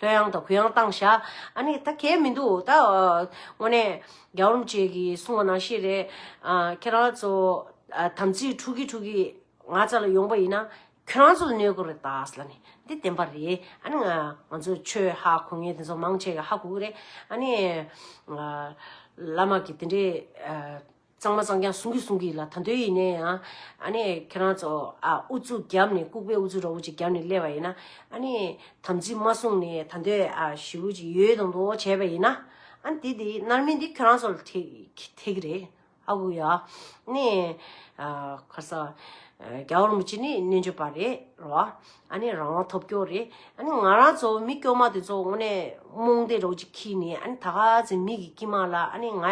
ལྷོད་ཡངས་དང་གུ་ཡངས་བཏང་ཤག་ཨ་ནི་ད་གས་མི་འདུག་ད་དངོས་གནས་རྒྱལ་བ་རིན་པོ་ཆེ་གིས་གསུངས་པ་ནང་བཞིན་རེད། ཨ། ཁྱེད་རང་ཚོ། ཨ། དམ་ཚིག་འཁྲུག་གི་འཁྲུག་གི་ང་རྩ་ལ་ཡོང་པ་ཡིན་ན། ཁྱོད་རང་ཚོ་ལ་གནོད་གི་རེད་ད་ཟེར་ལབ་ནས། འདི་བདེན་པ་རེད། ཨ་ནི་ང་ང་ཚོ་ཆོས་ཧ་གོ་མཁན་དེ་ཚོ་མང་ཆེ་གི་ཧ་གོ་གི་རེད། ཨ་ནི་ང་བླ་མ་གི་དེ་འདྲའི་ཨ་གཙང་མ་གཙང་རྐྱང་གསུང་གི་གསུང་གི་ལ། ད་དུང་ཡིན་ནའི་ཡང་ཨ་ནི་ཁྱེད་རང་ཚོ་ཨ་ཨུ་ཚུགས་བརྒྱབ་ནས་ལྐུགས་པའི་ཨུ་ཚུགས་འདྲ་བོ་ཅིག་བརྒྱབ་ནས་སླེབས་པ་ཡིན་ན། ཨ་ནི་དམ་ཚིག་མ་བསྲུངས་ནས་ད་དུང་ཨ་ཞེ་པོ་ཅིག་ཡོད་མདོག་མདོག་བྱས་པ་ཡིན་ན། ཨ་ནི་དེ་དེ་རྣམ་སྨིན་འདི་ཁྱེད་རང་ཚོ་ལ་ཐེ་ཐེ་གི་རེད། ཨ་ཁུ་ཡ། ནི། ཨ་ཁ་ས། ཨ་རྒྱལ་བ་རིན་པོ་ཆེ་ནི་རྣལ་འབྱོར་པ་རེད་རོ། ཨ་ནི་རང་དབང་ཐོབ་སྐྱོ་རེད། ཨ་ནི་ང་རང་ཚོ་མི་སྐྱོ་མ་དེ་ཚོ་དངོས་གནས་རྨོངས་དད་རོགས་ཅིག་ཁྱི་ནི། ཨ་ནི་ད་ག་ཚེ་མི་གི་དཀྱིལ་མ་ལ་ཨ་ནི་ང་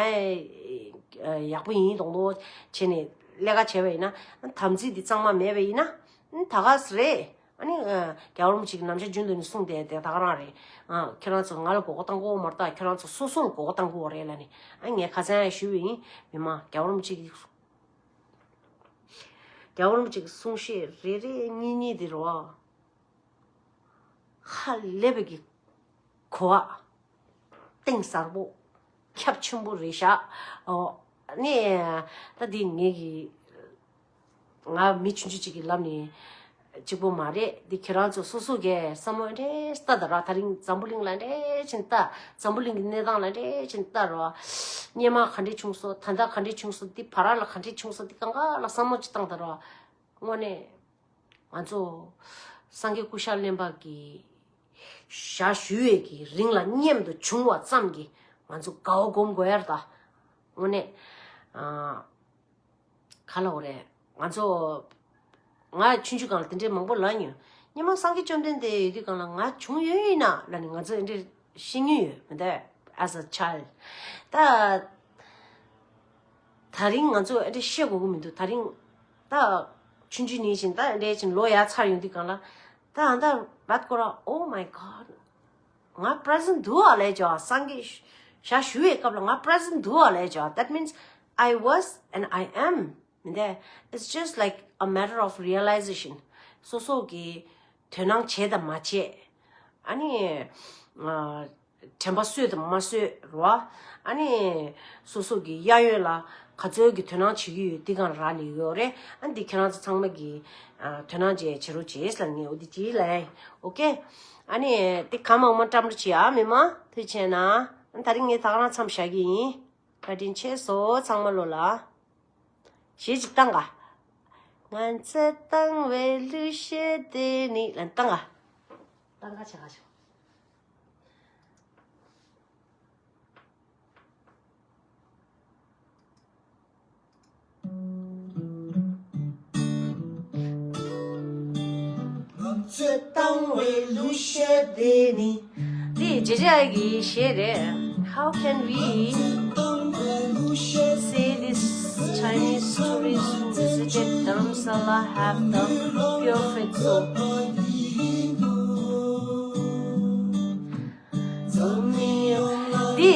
ཡག་པོ་ཡིན་མདོག་མདོག་བྱས་ནས་ལས་ཀ་བྱས་པ་ཡིན་ན། དམ་ཚིག་འདི་གཙང་མ་མེད་པ་ཡིན་ན། ཨ་ནི་ད་ག་ཚེ་རེད། ཨ་ནི་རྒྱལ་བ་རིན་པོ་ཆེ་གི་ནམ་ཞག་རྒྱུན་དུ་ནི་གསུངས་བསྡད་དེ་ད་ག་རང་རེད། ཨ་ཁྱེད་རང་ཚོ་ང་ལ་མགོ་སྐོར་བཏང་དགོས་མ་རེད། ད་ཁྱེད་རང་ཚོ་སོ་སོ་ལ་མགོ་སྐོར་བཏང་དགོས་རེད་ལབ་ནས། ཨ་ངས་ཁ་སང་ཡང་ཞུས་པ་ཡིན། མི་མང་རྒྱལ་བ་རིན་པོ་ཆེ་གི་རྒྱལ་བ་རིན་པོ་ཆེ་གི་གསུང་བཤད་རེ་རེ་གཉིས་གཉིས་དེ་རོ། ཧ་ལས་པའི་གི་གོ་བ་གཏིང་ཟབ་པོ་ཁྱབ་ཆེན་པོ་རེད་ཤག་ཨོ། ནི་ད་འདི་ངེད་ཀྱི་ང་མི་ཆུང་ཆུང་ཅིག་གི་ལམ་ནས་གཅིག་པོ་མ་རེད། འདི་ཁྱེད་རང་ཚོ་སོ་སོ་གས་བསམ་བློ་འདྲེས་ལྟ་ད་ར། ད་རིང་འཛམ་བུ་གླིང་ལ་འདྲེས་ཕྱིན་ལྟ། འཛམ་བུ་གླིང་གི་གནས་སྟངས་ལ་འདྲེས་ཕྱིན་ལྟ་རོ། སྙེ་མ་ག་འདྲས་བྱུང་སོང་། ད་ལྟ་ག་འདྲས་བྱུང་སོང་། འདི་བར་ལ་ག་འདྲས་བྱུང་སོང་། འདི་གང་ག་ལ་བསམ་བློ་ཅིག་བཏང་ད་རོ། དངོས་གནས། ང་ཚོ་སངས་རྒྱས་སྐུ་ཤ་ལེན་པ་གི་ཞག་ཞུ་བའི་གི་རིང་ལ་མཉམ་དུ་བྱུང་བ་ཙམ་གྱིས་ང་ཚོ་དགའ་བ་སྒོམ་དགོས་ཡ་རེད་ད། དངོས་གནས། ཨ་ག་ལབ་དགོས་རེད། ང་ཚོ་ང་ཆུང་ཆུང་སྒང་ལ་དེ་འདྲའི་མང་པོ་ལབ་མྱོང་། སྔོན་མ་སངས་རྒྱས་བཅོམ་ལྡན་འདས་ཡོད་དུས་སྒང་ལ་ང་བྱུང་ཡོད་ཡིན་ན་ལབ་ནས་ང་ཚོ་དེ་འདྲའི་བཤད་མྱོང་ཡོད་མི་འདུག as a child། ད་ད་རིང་ང་ཚོ་ཨེ་འདྲ་བཤད་དགོས་ཀྱི་མི་འདུག་ད་རིང་ད་ཆུང་ཆུང་ནས་བཞིན་ད་ཨེ་འདྲ་བཞིན་ལོ་ཡར་ཚར་ཡོང་དུས་སྒང་ལ། ད་ཨ་ད་ར་ད་ཁོ་ར། Oh my God། ང་present་འདུག་ཨ་ལས་ཅོ། སངས་རྒྱས་ཞག་ཞུ་བའི་སྐབས་ལ་ང་present་འདུག་ཨ་ལས་ཅོ། That means I was and I am། མི་འདུག It's just like a matter of realization། སོ་སོ་གི་དོ་སྣང་བྱས་དང་མ་བྱས། ཨ་ནི་ཨ་དྲན་པ་གསོས་དང་མ་གསོས་རོ། ཨ་ནི་སོ་སོ་གི་གཡས་གཡོན་ལ་ག་ཚོད་ཀྱི་དོ་སྣང་བྱེད་ཀྱི་ཡོད་འདི་གང་རག་ལས་ཡོད་རེད། ཨ་འདི་ཁྱེད་རང་ཚོ་ཚང་མ་གི་ཨ་དོ་སྣང་བྱས་བྱེད་རོགས་བྱེད་ཟེར་ངས་འོ་འདི་བྱེད་ལ། ཨོ་ཀེ། ཨ་ནི་དེ་གང་མང་མང་བཀྲམ་རོགས་བྱེད་ཨ་མི་མང་། ཐུགས་རྗེ་ཆེ་གནང་། ཨ་ད་རིང་ངས་ད་ག་རང་མཚམས་བཞག་གི་ཡིན། བཀའ་དྲིན་ཆེ་སོ་ཚང་མ་ལོ་ལ། གཞས་ཅིག་བཏང་ག་ང་ཚོས་བཏང་བའི་གླུ་གཞས་དེ་ནི་ལ་བཏང་ག་བཏང་ག་ཆ་ག་ཆ། ང་ཚོས་བཏང་བའི་གླུ་གཞས་དེ་ནི། འདི་རྗེ་རྒྱལ་གྱི་གཞས་རེད། How can we say this Chinese tourist who visited Dharamsala have the pure faith soul? འདི་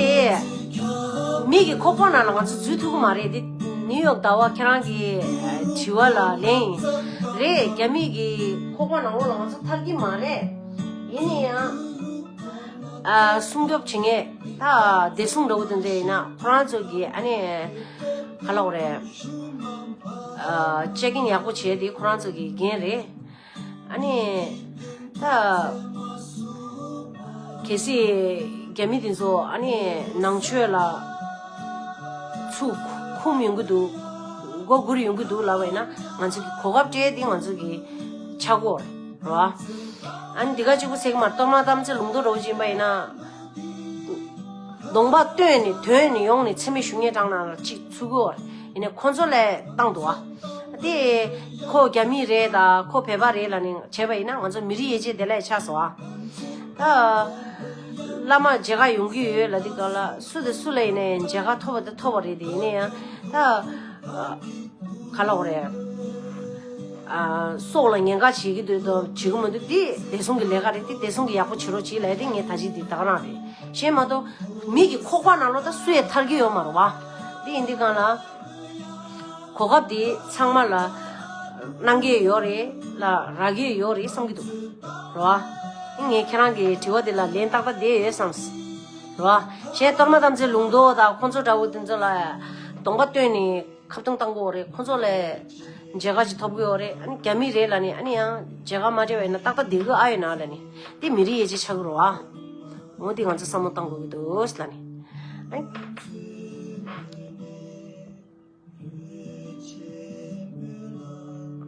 མི་གི་ཁོག་པ་ནང་ལ་ང་ཚོ་འཛུལ་ཐུབ་ཀྱི་མ་རེད། འདི་ནིའུ་ཡོག་ཟླ་བ་ཁྱེད་རང་གི་དྲི་བ་ལ་ལན་རེད། རྒྱ་མི་གི་ཁོག་པ་ནང་ལོགས་ལ་ང་ཚོ་ཐར་གྱི་མ་རེད། ཡིན་ན་ཡང་ཨ་སྲུང་སྐྱོབ་བྱེད་མཁན་ད་བདེ་སྲུང་འདྲ་བོ་དེ་འདྲ་ཡིན་ན་ཁོ་རང་ཚོ་གི་ཨ་ནི་ག་ལབ་དགོས་རེད། ཨ་ཅེག་ཨིན་ཡག་པོ་བྱས་དེ་ཁོ་རང་ཚོ་གི་འགན་རེད། ཨ་ནི་ད་གལ་སྲིད་རྒྱ་མི་དེ་ཚོ་ཨ་ནི་ནང་ཆོས་ལ་ཚུར་འཁུམ་ཡོང་གི་འདུག་མགོ་སྒུར་ཡོང་གི་འདུག་ལབ་པ་ཡིན་ན་ང་ཚོ་གི་གོ་སྐབས་སྤྲད་དེ་ང་ཚོ་གི་ཆག་སྒོ་རེད་བ། ཨ་ནི་འདི་ག་གཅིག་པུ་ཟེར་གི་མ་རེད། གཏོར་མ་དམ་ཚིག་ལུང་རྟོགས་འདྲ་བོ་ཅིག་ཡིན་པ་ཡིན་ན། གདོང་པ་སྟོན་ནས་དོན་ནས་ཡོང་ནས་འཚེ་མེད་གཞུང་གཉེར་དྲང་ནང་ལ་གཅིག་ཚུགས་ཀྱི་ཡོད་རེད། ཡིན་ནའི་ཁོ་ཚོ་ལས་བཏང་འདུག་ཨ། དེ་ཁོ་རྒྱ་མི་རེད་ད་ཁོ་བོད་པ་རེད་ལབ་ནས་བྱས་པ་ཡིན་ན་ང་ཚོ་མི་རིགས་དབྱེ་འབྱེད་དེ་ལས་ཆགས་སོང་ཨ། ད་བླ་མ་མཇལ་ཁ་ཡོང་གི་ཡོད་ལབ་དུས་སྒང་ལ་སུ་དང་སུ་ལ་ཡིན་ནའི་མཇལ་ཁ་ཐོབ་པ་དེ་ཐོབ་པ་རེད། དེ་ཡིན་ནའི་ཡང་ད། ག་ལབ་དགོས་རེད། ཨ་སྲོག་ལ་ཉེན་ཁ་བྱེད་ཀྱི་འདུག་དང་བྱེད་ཀྱི་མི་འདུག་འདི་བདེ་སྲུང་གི་ལས་ཀ་རེད། འདི་བདེ་སྲུང་གི་ཡག་པོ་བྱེད་རོགས་བྱེད་ལབ་ཡ་དེ་ངས་ད་ཅི་འདི་ད་ག་རང་རེད། གཞན་མ་གཏོགས་མི་གི་ཁོག་པ་ནང་ལོགས་ད་སུ་ཡང་ཐར་གྱི་ཡོད་མ་རེད་བ། འདི་ཡིན་དུས་སྒང་ལ་གོ་སྐབས་འདི་ཚང་མ་ལ་གནང་གི་ཡོད་རེད་ལ་རག་གི་ཡོད་རེད་བསམ་གྱི་འདུག་རེད་བ། འདི་ངས་ཁྱེད་རང་གི་དྲི་བ་འདི་ལ་ལན་ཏག་ཏག་བསྡད་ཡོད་བསམ། རེད་བ། གཞན་གཏོར་མ་དམ་ཚིག་ལུང་རྟོགས་དང་ཁོང་ཚོ་འདྲ་བོ་འདི་ཚོ་ལ་གདོང་པ་སྟོན་ནས་ཁ་བརྡུང་བཏང་དགོས་རེད། ཁོང་ཚོ་ལ་ མཇལ་ཁ་ཅིག་ཐོབ་གི་ཡོད་རེད། ཨ་ནི་རྒྱ་མི་རེད་ལབ་ནས། ཨ་ནི་ཡང་མཇལ་ཁ་མ་སྤྲད་པ་ཡིན་ན་ཏག་ཏག་བསྡད་གི་ཨ་ཡོད་ན་ལབ་ནས། དེ་མི་རིགས་ཡིད་ཆེས་ཆགས་གི་རེད་བ། འོ་དེ་ང་ཚོ་བསམ་བློ་བཏང་དགོས་ཀྱི་འདུག་ལབ་ནས། ཨ་ནི་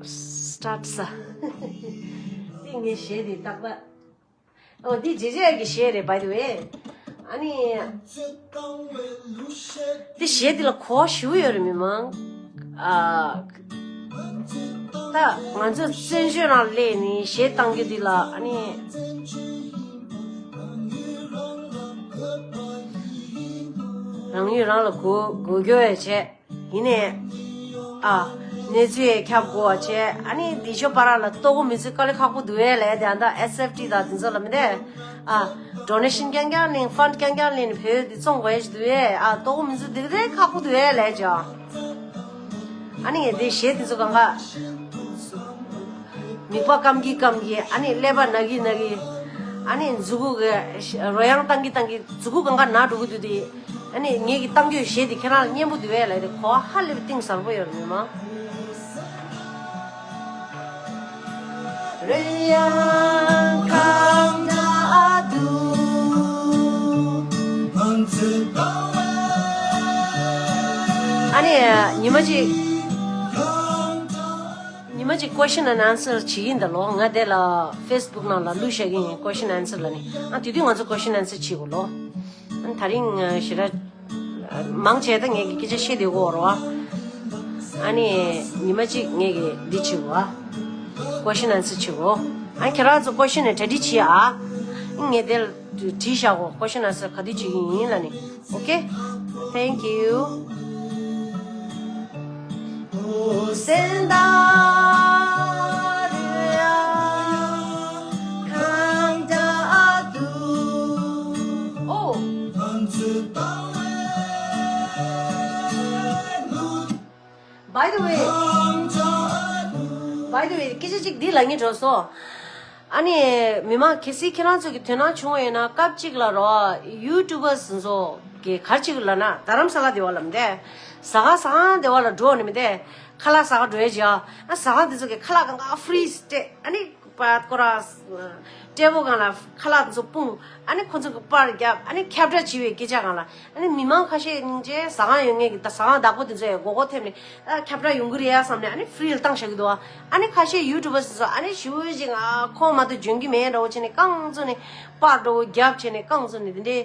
སི་ཊཱཊ་ས། དེ་ངའི་གཞས་དེ་ཏག་ཏག་ཨོ་འདི་ཇེ་ཇེ་གི་གཞས་རེད། by the way། ཨ་ནི། འདི་གཞས་འདི་ལ་གོ་བ་ཞེ་པོ་ཡོད་རེད་མི་མང་། ཨ། ད་ང་ཚོ་བཙན་བྱོལ་ནང་སླེབས་ནས་གཞས་བཏང་རྒྱུ་འདི་ལ། ཨ་ནི། རང་ཡུལ་རང་ལ་གོ་གོ་རྒྱུ་ཡོད་བྱས། ཡིན་ནའི། ཨ། གནས་ཚུལ་ཡང་ཁྱབ་དགོས་པ་བྱས། ཨ་ནི་འདི་ཤོ་པ་ར་ལ་ལྟོ་གོ་མི་ཚོས་དཀའ་ལས་ཁག་པོ་འདུག་ཨེ་ལས། དེ་ཨ་ད་ཨེས་ཨེཕ་ཊི་དང་དེ་ཚོ་ལ་མི་འདས། ཨ། ཌོ་ནེ་ཤན་རྐྱང་རྐྱང་ལེན། ཕན་ཌི་རྐྱང་རྐྱང་ལེན། བོད་འདི་བཙོང་དགོས་ཡ་ཞིག་འདུག་ཨེ། ཨ། ལྟོ་གོ་མི་ཚོས་འདི་རེད་ཁག་པོ་འདུག་ཨེ་ལས་ཅོ། ཨ་ནི་ངས་འདི་གཞས་འདི་ཚོ་གང་ག་མིད་པ་སྐམ་གི་སྐམ་གི། ཨ་ནི་ཀླད་པ་ན་གི་ན་གི། ཨ་ནི་མཛུ་གུ་གི་རོལ་དབྱངས་བཏང་གི་བཏང་གི་མཛུ་གུ་གང་ག་ན་འགྲོ་གི་འདུག་དེ། ཨ་ནི་ངེད་ཀྱི་གཏམ་རྒྱུད་གཞས་དེ་ཁྱེད་རང་ལ་སྙན་པོ་འདུག་བས་ལབ་དེ་གོ་བ་ཧ་ལས་པའི་གཏིང་ཟབ་པོ་ཡོད་རེད་མི་མང་། རེད་ཡང་གང་འདྲ་འདུག་ཨ་ནི་ཉི་མ་གཅིག་ཉི་མ་གཅིག་question and answer བྱེད་ཀྱི་ཡིན་ད་ལོ། ང་དེ་ལ་ཕེ་སི་བུག་ནང་ལ་བླུགས་བཞག་གི་ཡིན། question answer ལ་ནི། ཨ་དེ་དུས་ང་ཚོ་question answer བྱེད་དགོས་ལོ། ཨ་ད་རིང་ཞེ་དྲག་མང་ཆེ་ད་ངས་ཀྱི་སྐད་ཆ་བཤད་བསྡད་ཡོད་རེད་བ། ཨ་ནི་ཉི་མ་གཅིག་ངས་ཀྱི་འདི་བྱེད་དགོས་ཨ། question answer བྱེད་དགོས། ཨ་ཁྱེད་རང་ཚོ་question ནས་གྲ་སྒྲིག་བྱེད་ཨ། ངས་དེ་ལ་བྲིས་བཞག་གོ། question answer ག་དུས་བྱེད་ཀྱི་ཡིན་ལ་ནི། Okay? Thank you. Oh. By the way, by the way, སྐད་ཆ་གཅིག་འདི་ལབ་སྙིང་འདོད་སོང་། ཨ་ནི་མི་མང་གལ་སྲིད་ཁྱེད་རང་ཚོ་གི་དོ་སྣང་བྱུང་བ་ཡིན་ན། སྐབས་གཅིག་ལ་རོ་ཡུ་ཊུ་བར་ཚོ་གི་ག་རེ་བྱེད་ཀྱི་ལབ་ན། རྡ་རམ་ས་ལ་སྡེ་བ་ལ་མི་འདས། ཟ་ཁང་ཟ་ཁང་སྡེ་བ་ལ་འགྲོ་ནི་མི་འདས། ཁ་ལག་ཟ་ག་འགྲོ་ཡ་བྱེད་ཨ། ཟ་ཁང་དེ་ཚོ་གི་ཁ་ལག་གང་ག་ཕི་རི་ཛི་སྤྲད། ཨ་ནི་པ་ཀོ་ར་ཊེ་བལ་སྒང་ལ་ཁ་ལག་དེ་ཚོ་སྤུངས། ཨ་ནི་ཁོ་ཚོ་གི་པར་བརྒྱབ། ཨ་ནི་ཁྱབ་བསྒྲགས་བྱེད་པའི་སྐད་ཆ་སྒང་ལ། ཨ་ནི་མི་མང་ཁ་ཤས་སྙིང་རྗེ། ཟ་ཁང་ཡོད་མཁན་གྱི་ད་ཟ་ཁང་བདག་པོ་དེ་ཚོ་ཡང་མགོ་སྐོར་ཐེབས་ནས། ཨ་ཁྱབ་བསྒྲགས་ཡོང་གི་རེད་ཡ་བསམ་ནས། ཨ་ནི་ཕི་རི་ལ་བཏང་བཞག་གི་འདུག་ཨ་ནི་ཁ་ཤས་ཡུ་ཊུ་བར་ཚོ་ཨ་ནི་ཞེ་པོ་ཅིག་ཨ་ཁོང་མ་གཏོགས་འཇོན་གྱི་མེད་འདྲ་བོ་བྱས་ནས་རྐང་བཙུགས་ནས། པར་འདྲ་བོ་བརྒྱབ་བྱས་ནས་རྐང་བཙུགས་ནས་དེ་འདྲའི་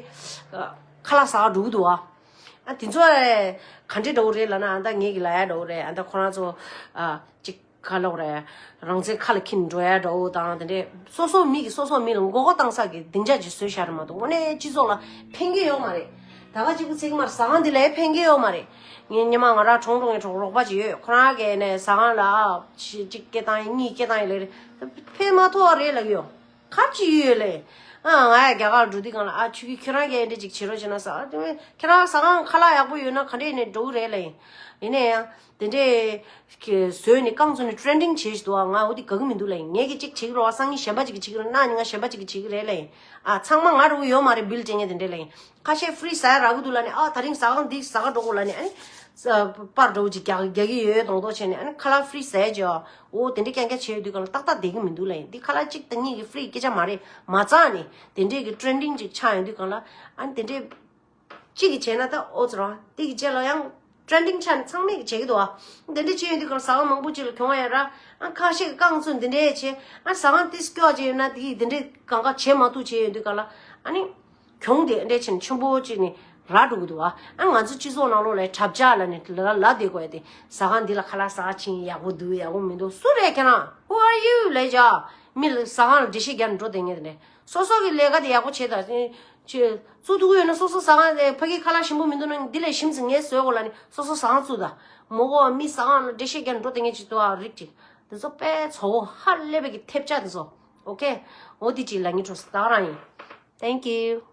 ཨ་ཁ་ལག་ཟ་ག་འགྲོ་གི་འདུག་ཨ། ཨ་དེ་ཚོ་ག་འདྲས་འདྲ་བོ་རེད་ལབ་ན། ཨ་ད་ངེད་ཀྱི་ལབ་ཡ་འདྲ་བོ་རེད། ཨ་ད་ཁོ་རང་ཚོ་ཨ་ཅིག་ག་ལབ་རེད། རང་བཙན་ཁ་ལ་འཁྱེར་འགྲོ་ཡ་འདྲ་བོ་དང་དེ་འདྲས། སོ་སོ་མི་གིས་སོ་སོ་མི་ལ་མགོ་སྐོར་བཏང་ས་གི་སྡིངས་ཆ་ཅིག་བཟོས་བཞག་རེད་མ་གཏོགས། དངོས་གནས་སྤྱི་ཚོགས་ལ་ཕན་གྱི་ཡོད་མ་རེད། ད་ག་གཅིག་པུ་ཚིག་མར་ཟ་ཁང་འདི་ལ་ཕན་གྱི་ཡོད་མ་རེད། ངའི་སྔོན་མ་ང་རང་གྲོང་གྲོང་གི་གྲོགས་རོགས་པ་ཅིག་ཡོད། ཁོ་རང་གིས་ནས་ཟ་ཁང་ལ་ཨ་ཅིག་སྐད་བཏང་ཡ་གཉིས་སྐད་བཏང་ཡ་ལས་རེད། ཕན་མ་ཐོགས་པ་རེད་ལབ་ཀྱི་ཡོད། ག་ཅི་ཡོད་ལེ། ཨ་ང་ཡ་རྒྱ་གར་འགྲོ་དུས་སྒང་ལ། ཨ་ཆུ་ཁྱི་ཁྱོད་རང་གིས་འདྲ་ཅིག་བྱེད་རོགས་བྱེད་ན་ཟེར། ཨ་དེ་ཁྱེད་རང་ཟ་ཁང་ཁ་ལག་ཡག་པོ་ཡོད་ན་ག་འདྲས་ནས་འགྲོ་གི་རེད་ལེ། ཡིན་ནའི་ཡང་དེ་འདྲས་བཟོས་ནས་རྐང་བཙུགས་ནས་ཊེན་ཌིང་བྱེད་བཞིན་འདུག་ཨ་ང་འོ་དེ་དགའ་གི་མི་འདུག་ལེ། ངེད་ཀྱིས་གཅིག་བྱེད་ཀྱི་རེད་བ། སང་ཉིན་གཞན་པ་ཅིག་གིས་བྱེད་ཀྱི་རེད། གནངས་ཉིན་ང་གཞན་པ་ཅིག་གིས་བྱེད་ཀྱི་རེད་ལེ། ཨ་ཚང་མ་ང་འདྲ་བོ་ཡོད་མ་རེད་བིལ་སྤྲད་མཁན་དེ་འདྲས་ལེ། ཁ་ཤས་ཕི་རི་ཟ་ཡ་རག་གི་འདུག་ལབ་ནས། ཨ་དེ་རིང་ཟ་ཁང་འདི་ཟ་ག་འགྲོ་དགོས་ལབ་ནས། ཨ་ནི་པར་འདྲ་བོ་ཅིག་རྒྱག་རྒྱག་གི་ཡོད་མདོག་མདོག་བྱས་ནས། ཨ་ནི་ཁ་ལག་ཕི་རི་ཟ་ཡ་ཅིག་འོ་དེ་འདྲས་རྐྱང་རྐྱང་བྱས་ཡོད་དུས་སྒང་ལ་ཏག་ཏག་བསྡད་ཀྱི་མི་འདུག་ལབ་ཡིན། འདི་ཁ་ལག་གཅིག་དང་གཉིས་ཀྱི་ཕི་རི་སྐད་ཆ་མ་རེད། མ་རྩ་ནས་དེ་འདྲས་ཀྱི་ཊེན་ཌིང་ཅིག་ཆགས་ཡོང་དུས་སྒང་ལ། ཨ་ནི་དེ་འདྲས་གཅིག་གིས་བྱས་ན་ད་ཨོ་ཙི་རང་དེ་གི་རྗེས་ལ་ཡང་ཊེན་ཌིང་ཆགས་ནས་ཚང་མས་ཀྱིས་བྱེད་ཀྱི་འདུག་ཨ། དེ་འདྲས་བྱས་ཡོང་དུས་སྒང་ལ་ཟ་ཁང་མང་པོ་ཅིག་ལ་གྱོང་ཡ་ར། ཨ་ཁ་ཤས་ཀྱིས་རྐང་བཙུགས་དེ་འདྲས་བྱས། ཨ་ཟ་ཁང་ཏིས་སྐྱོ་བྱས་ཡོད་ན་དེ་གིས་དེ་འདྲས་གང་ག་བྱེད་མ་ཐུབ་བྱས་ཡོང་དུས་སྒང་ལ། ཨ་ནི། གྱོང་དེ་འདྲས་བྱས་ནས་ཆེན་པོ་གཅིག་ནས་རག་འགྲོ་གི་འདུག་བ། ཨ་ང་ཚོ་སྤྱི་ཚོགས་ནང་ལོགས་ལ་གྲབས་ཆག་ལབ་ནས་ལ་ལ་བསྡད་དགོས་ཡ་དེ། ཟ་ཁང་འདི་ལ་ཁ་ལག་ཟ་ཕྱིན་ཡག་པོ་འདུག་ཡག་པོ་མི་འདུག་སུ་རེད་ཁྱེད་རང་། Who are you? ལབ་བྱས་མི་ལ་ཟ་ཁང་ལ་འགྲེལ་བཤད་རྒྱག་ནས་འགྲོ་བསྡད་མཁན་དེ་འདྲས། སོ་སོ་གི་ལས་ཀ་དེ་ཡག་པོ་བྱེད་དང་། ཅེས་བཙུགས་ཐུབ་ཀྱི་ཡོད་ན་སོ་སོ་ཟ་ཁང་དེ་ཕ་གིའི་ཁ་ལག་ཞིམ་པོ་མི་འདུག་ན་འདི་ལས་ཞིམ་ཟིག་ངས་བཟོས་དགོས་ལབ་ནས་སོ་སོ་ཟ་ཁང་བཙུགས་དང་། མོ་གོ་མི་ཟ་ཁང་ལ་འགྲེལ་བཤད་རྒྱག་ནས་འགྲོ་བསྡད་མཁན་ཅིག་འདུག་ཨ། རིགས་ཅིག་འདི་ཚོ་དཔེ་ཚོ་བོ་ཧ་ལས་པའི་གི་ཐེབས་ཆག་འདི་ཚོ། Okay? འོ་འདི་ཅིག་ལབ་སྙིང་འདོད་སོང་ད་ག་རང་ཡིན། Thank you.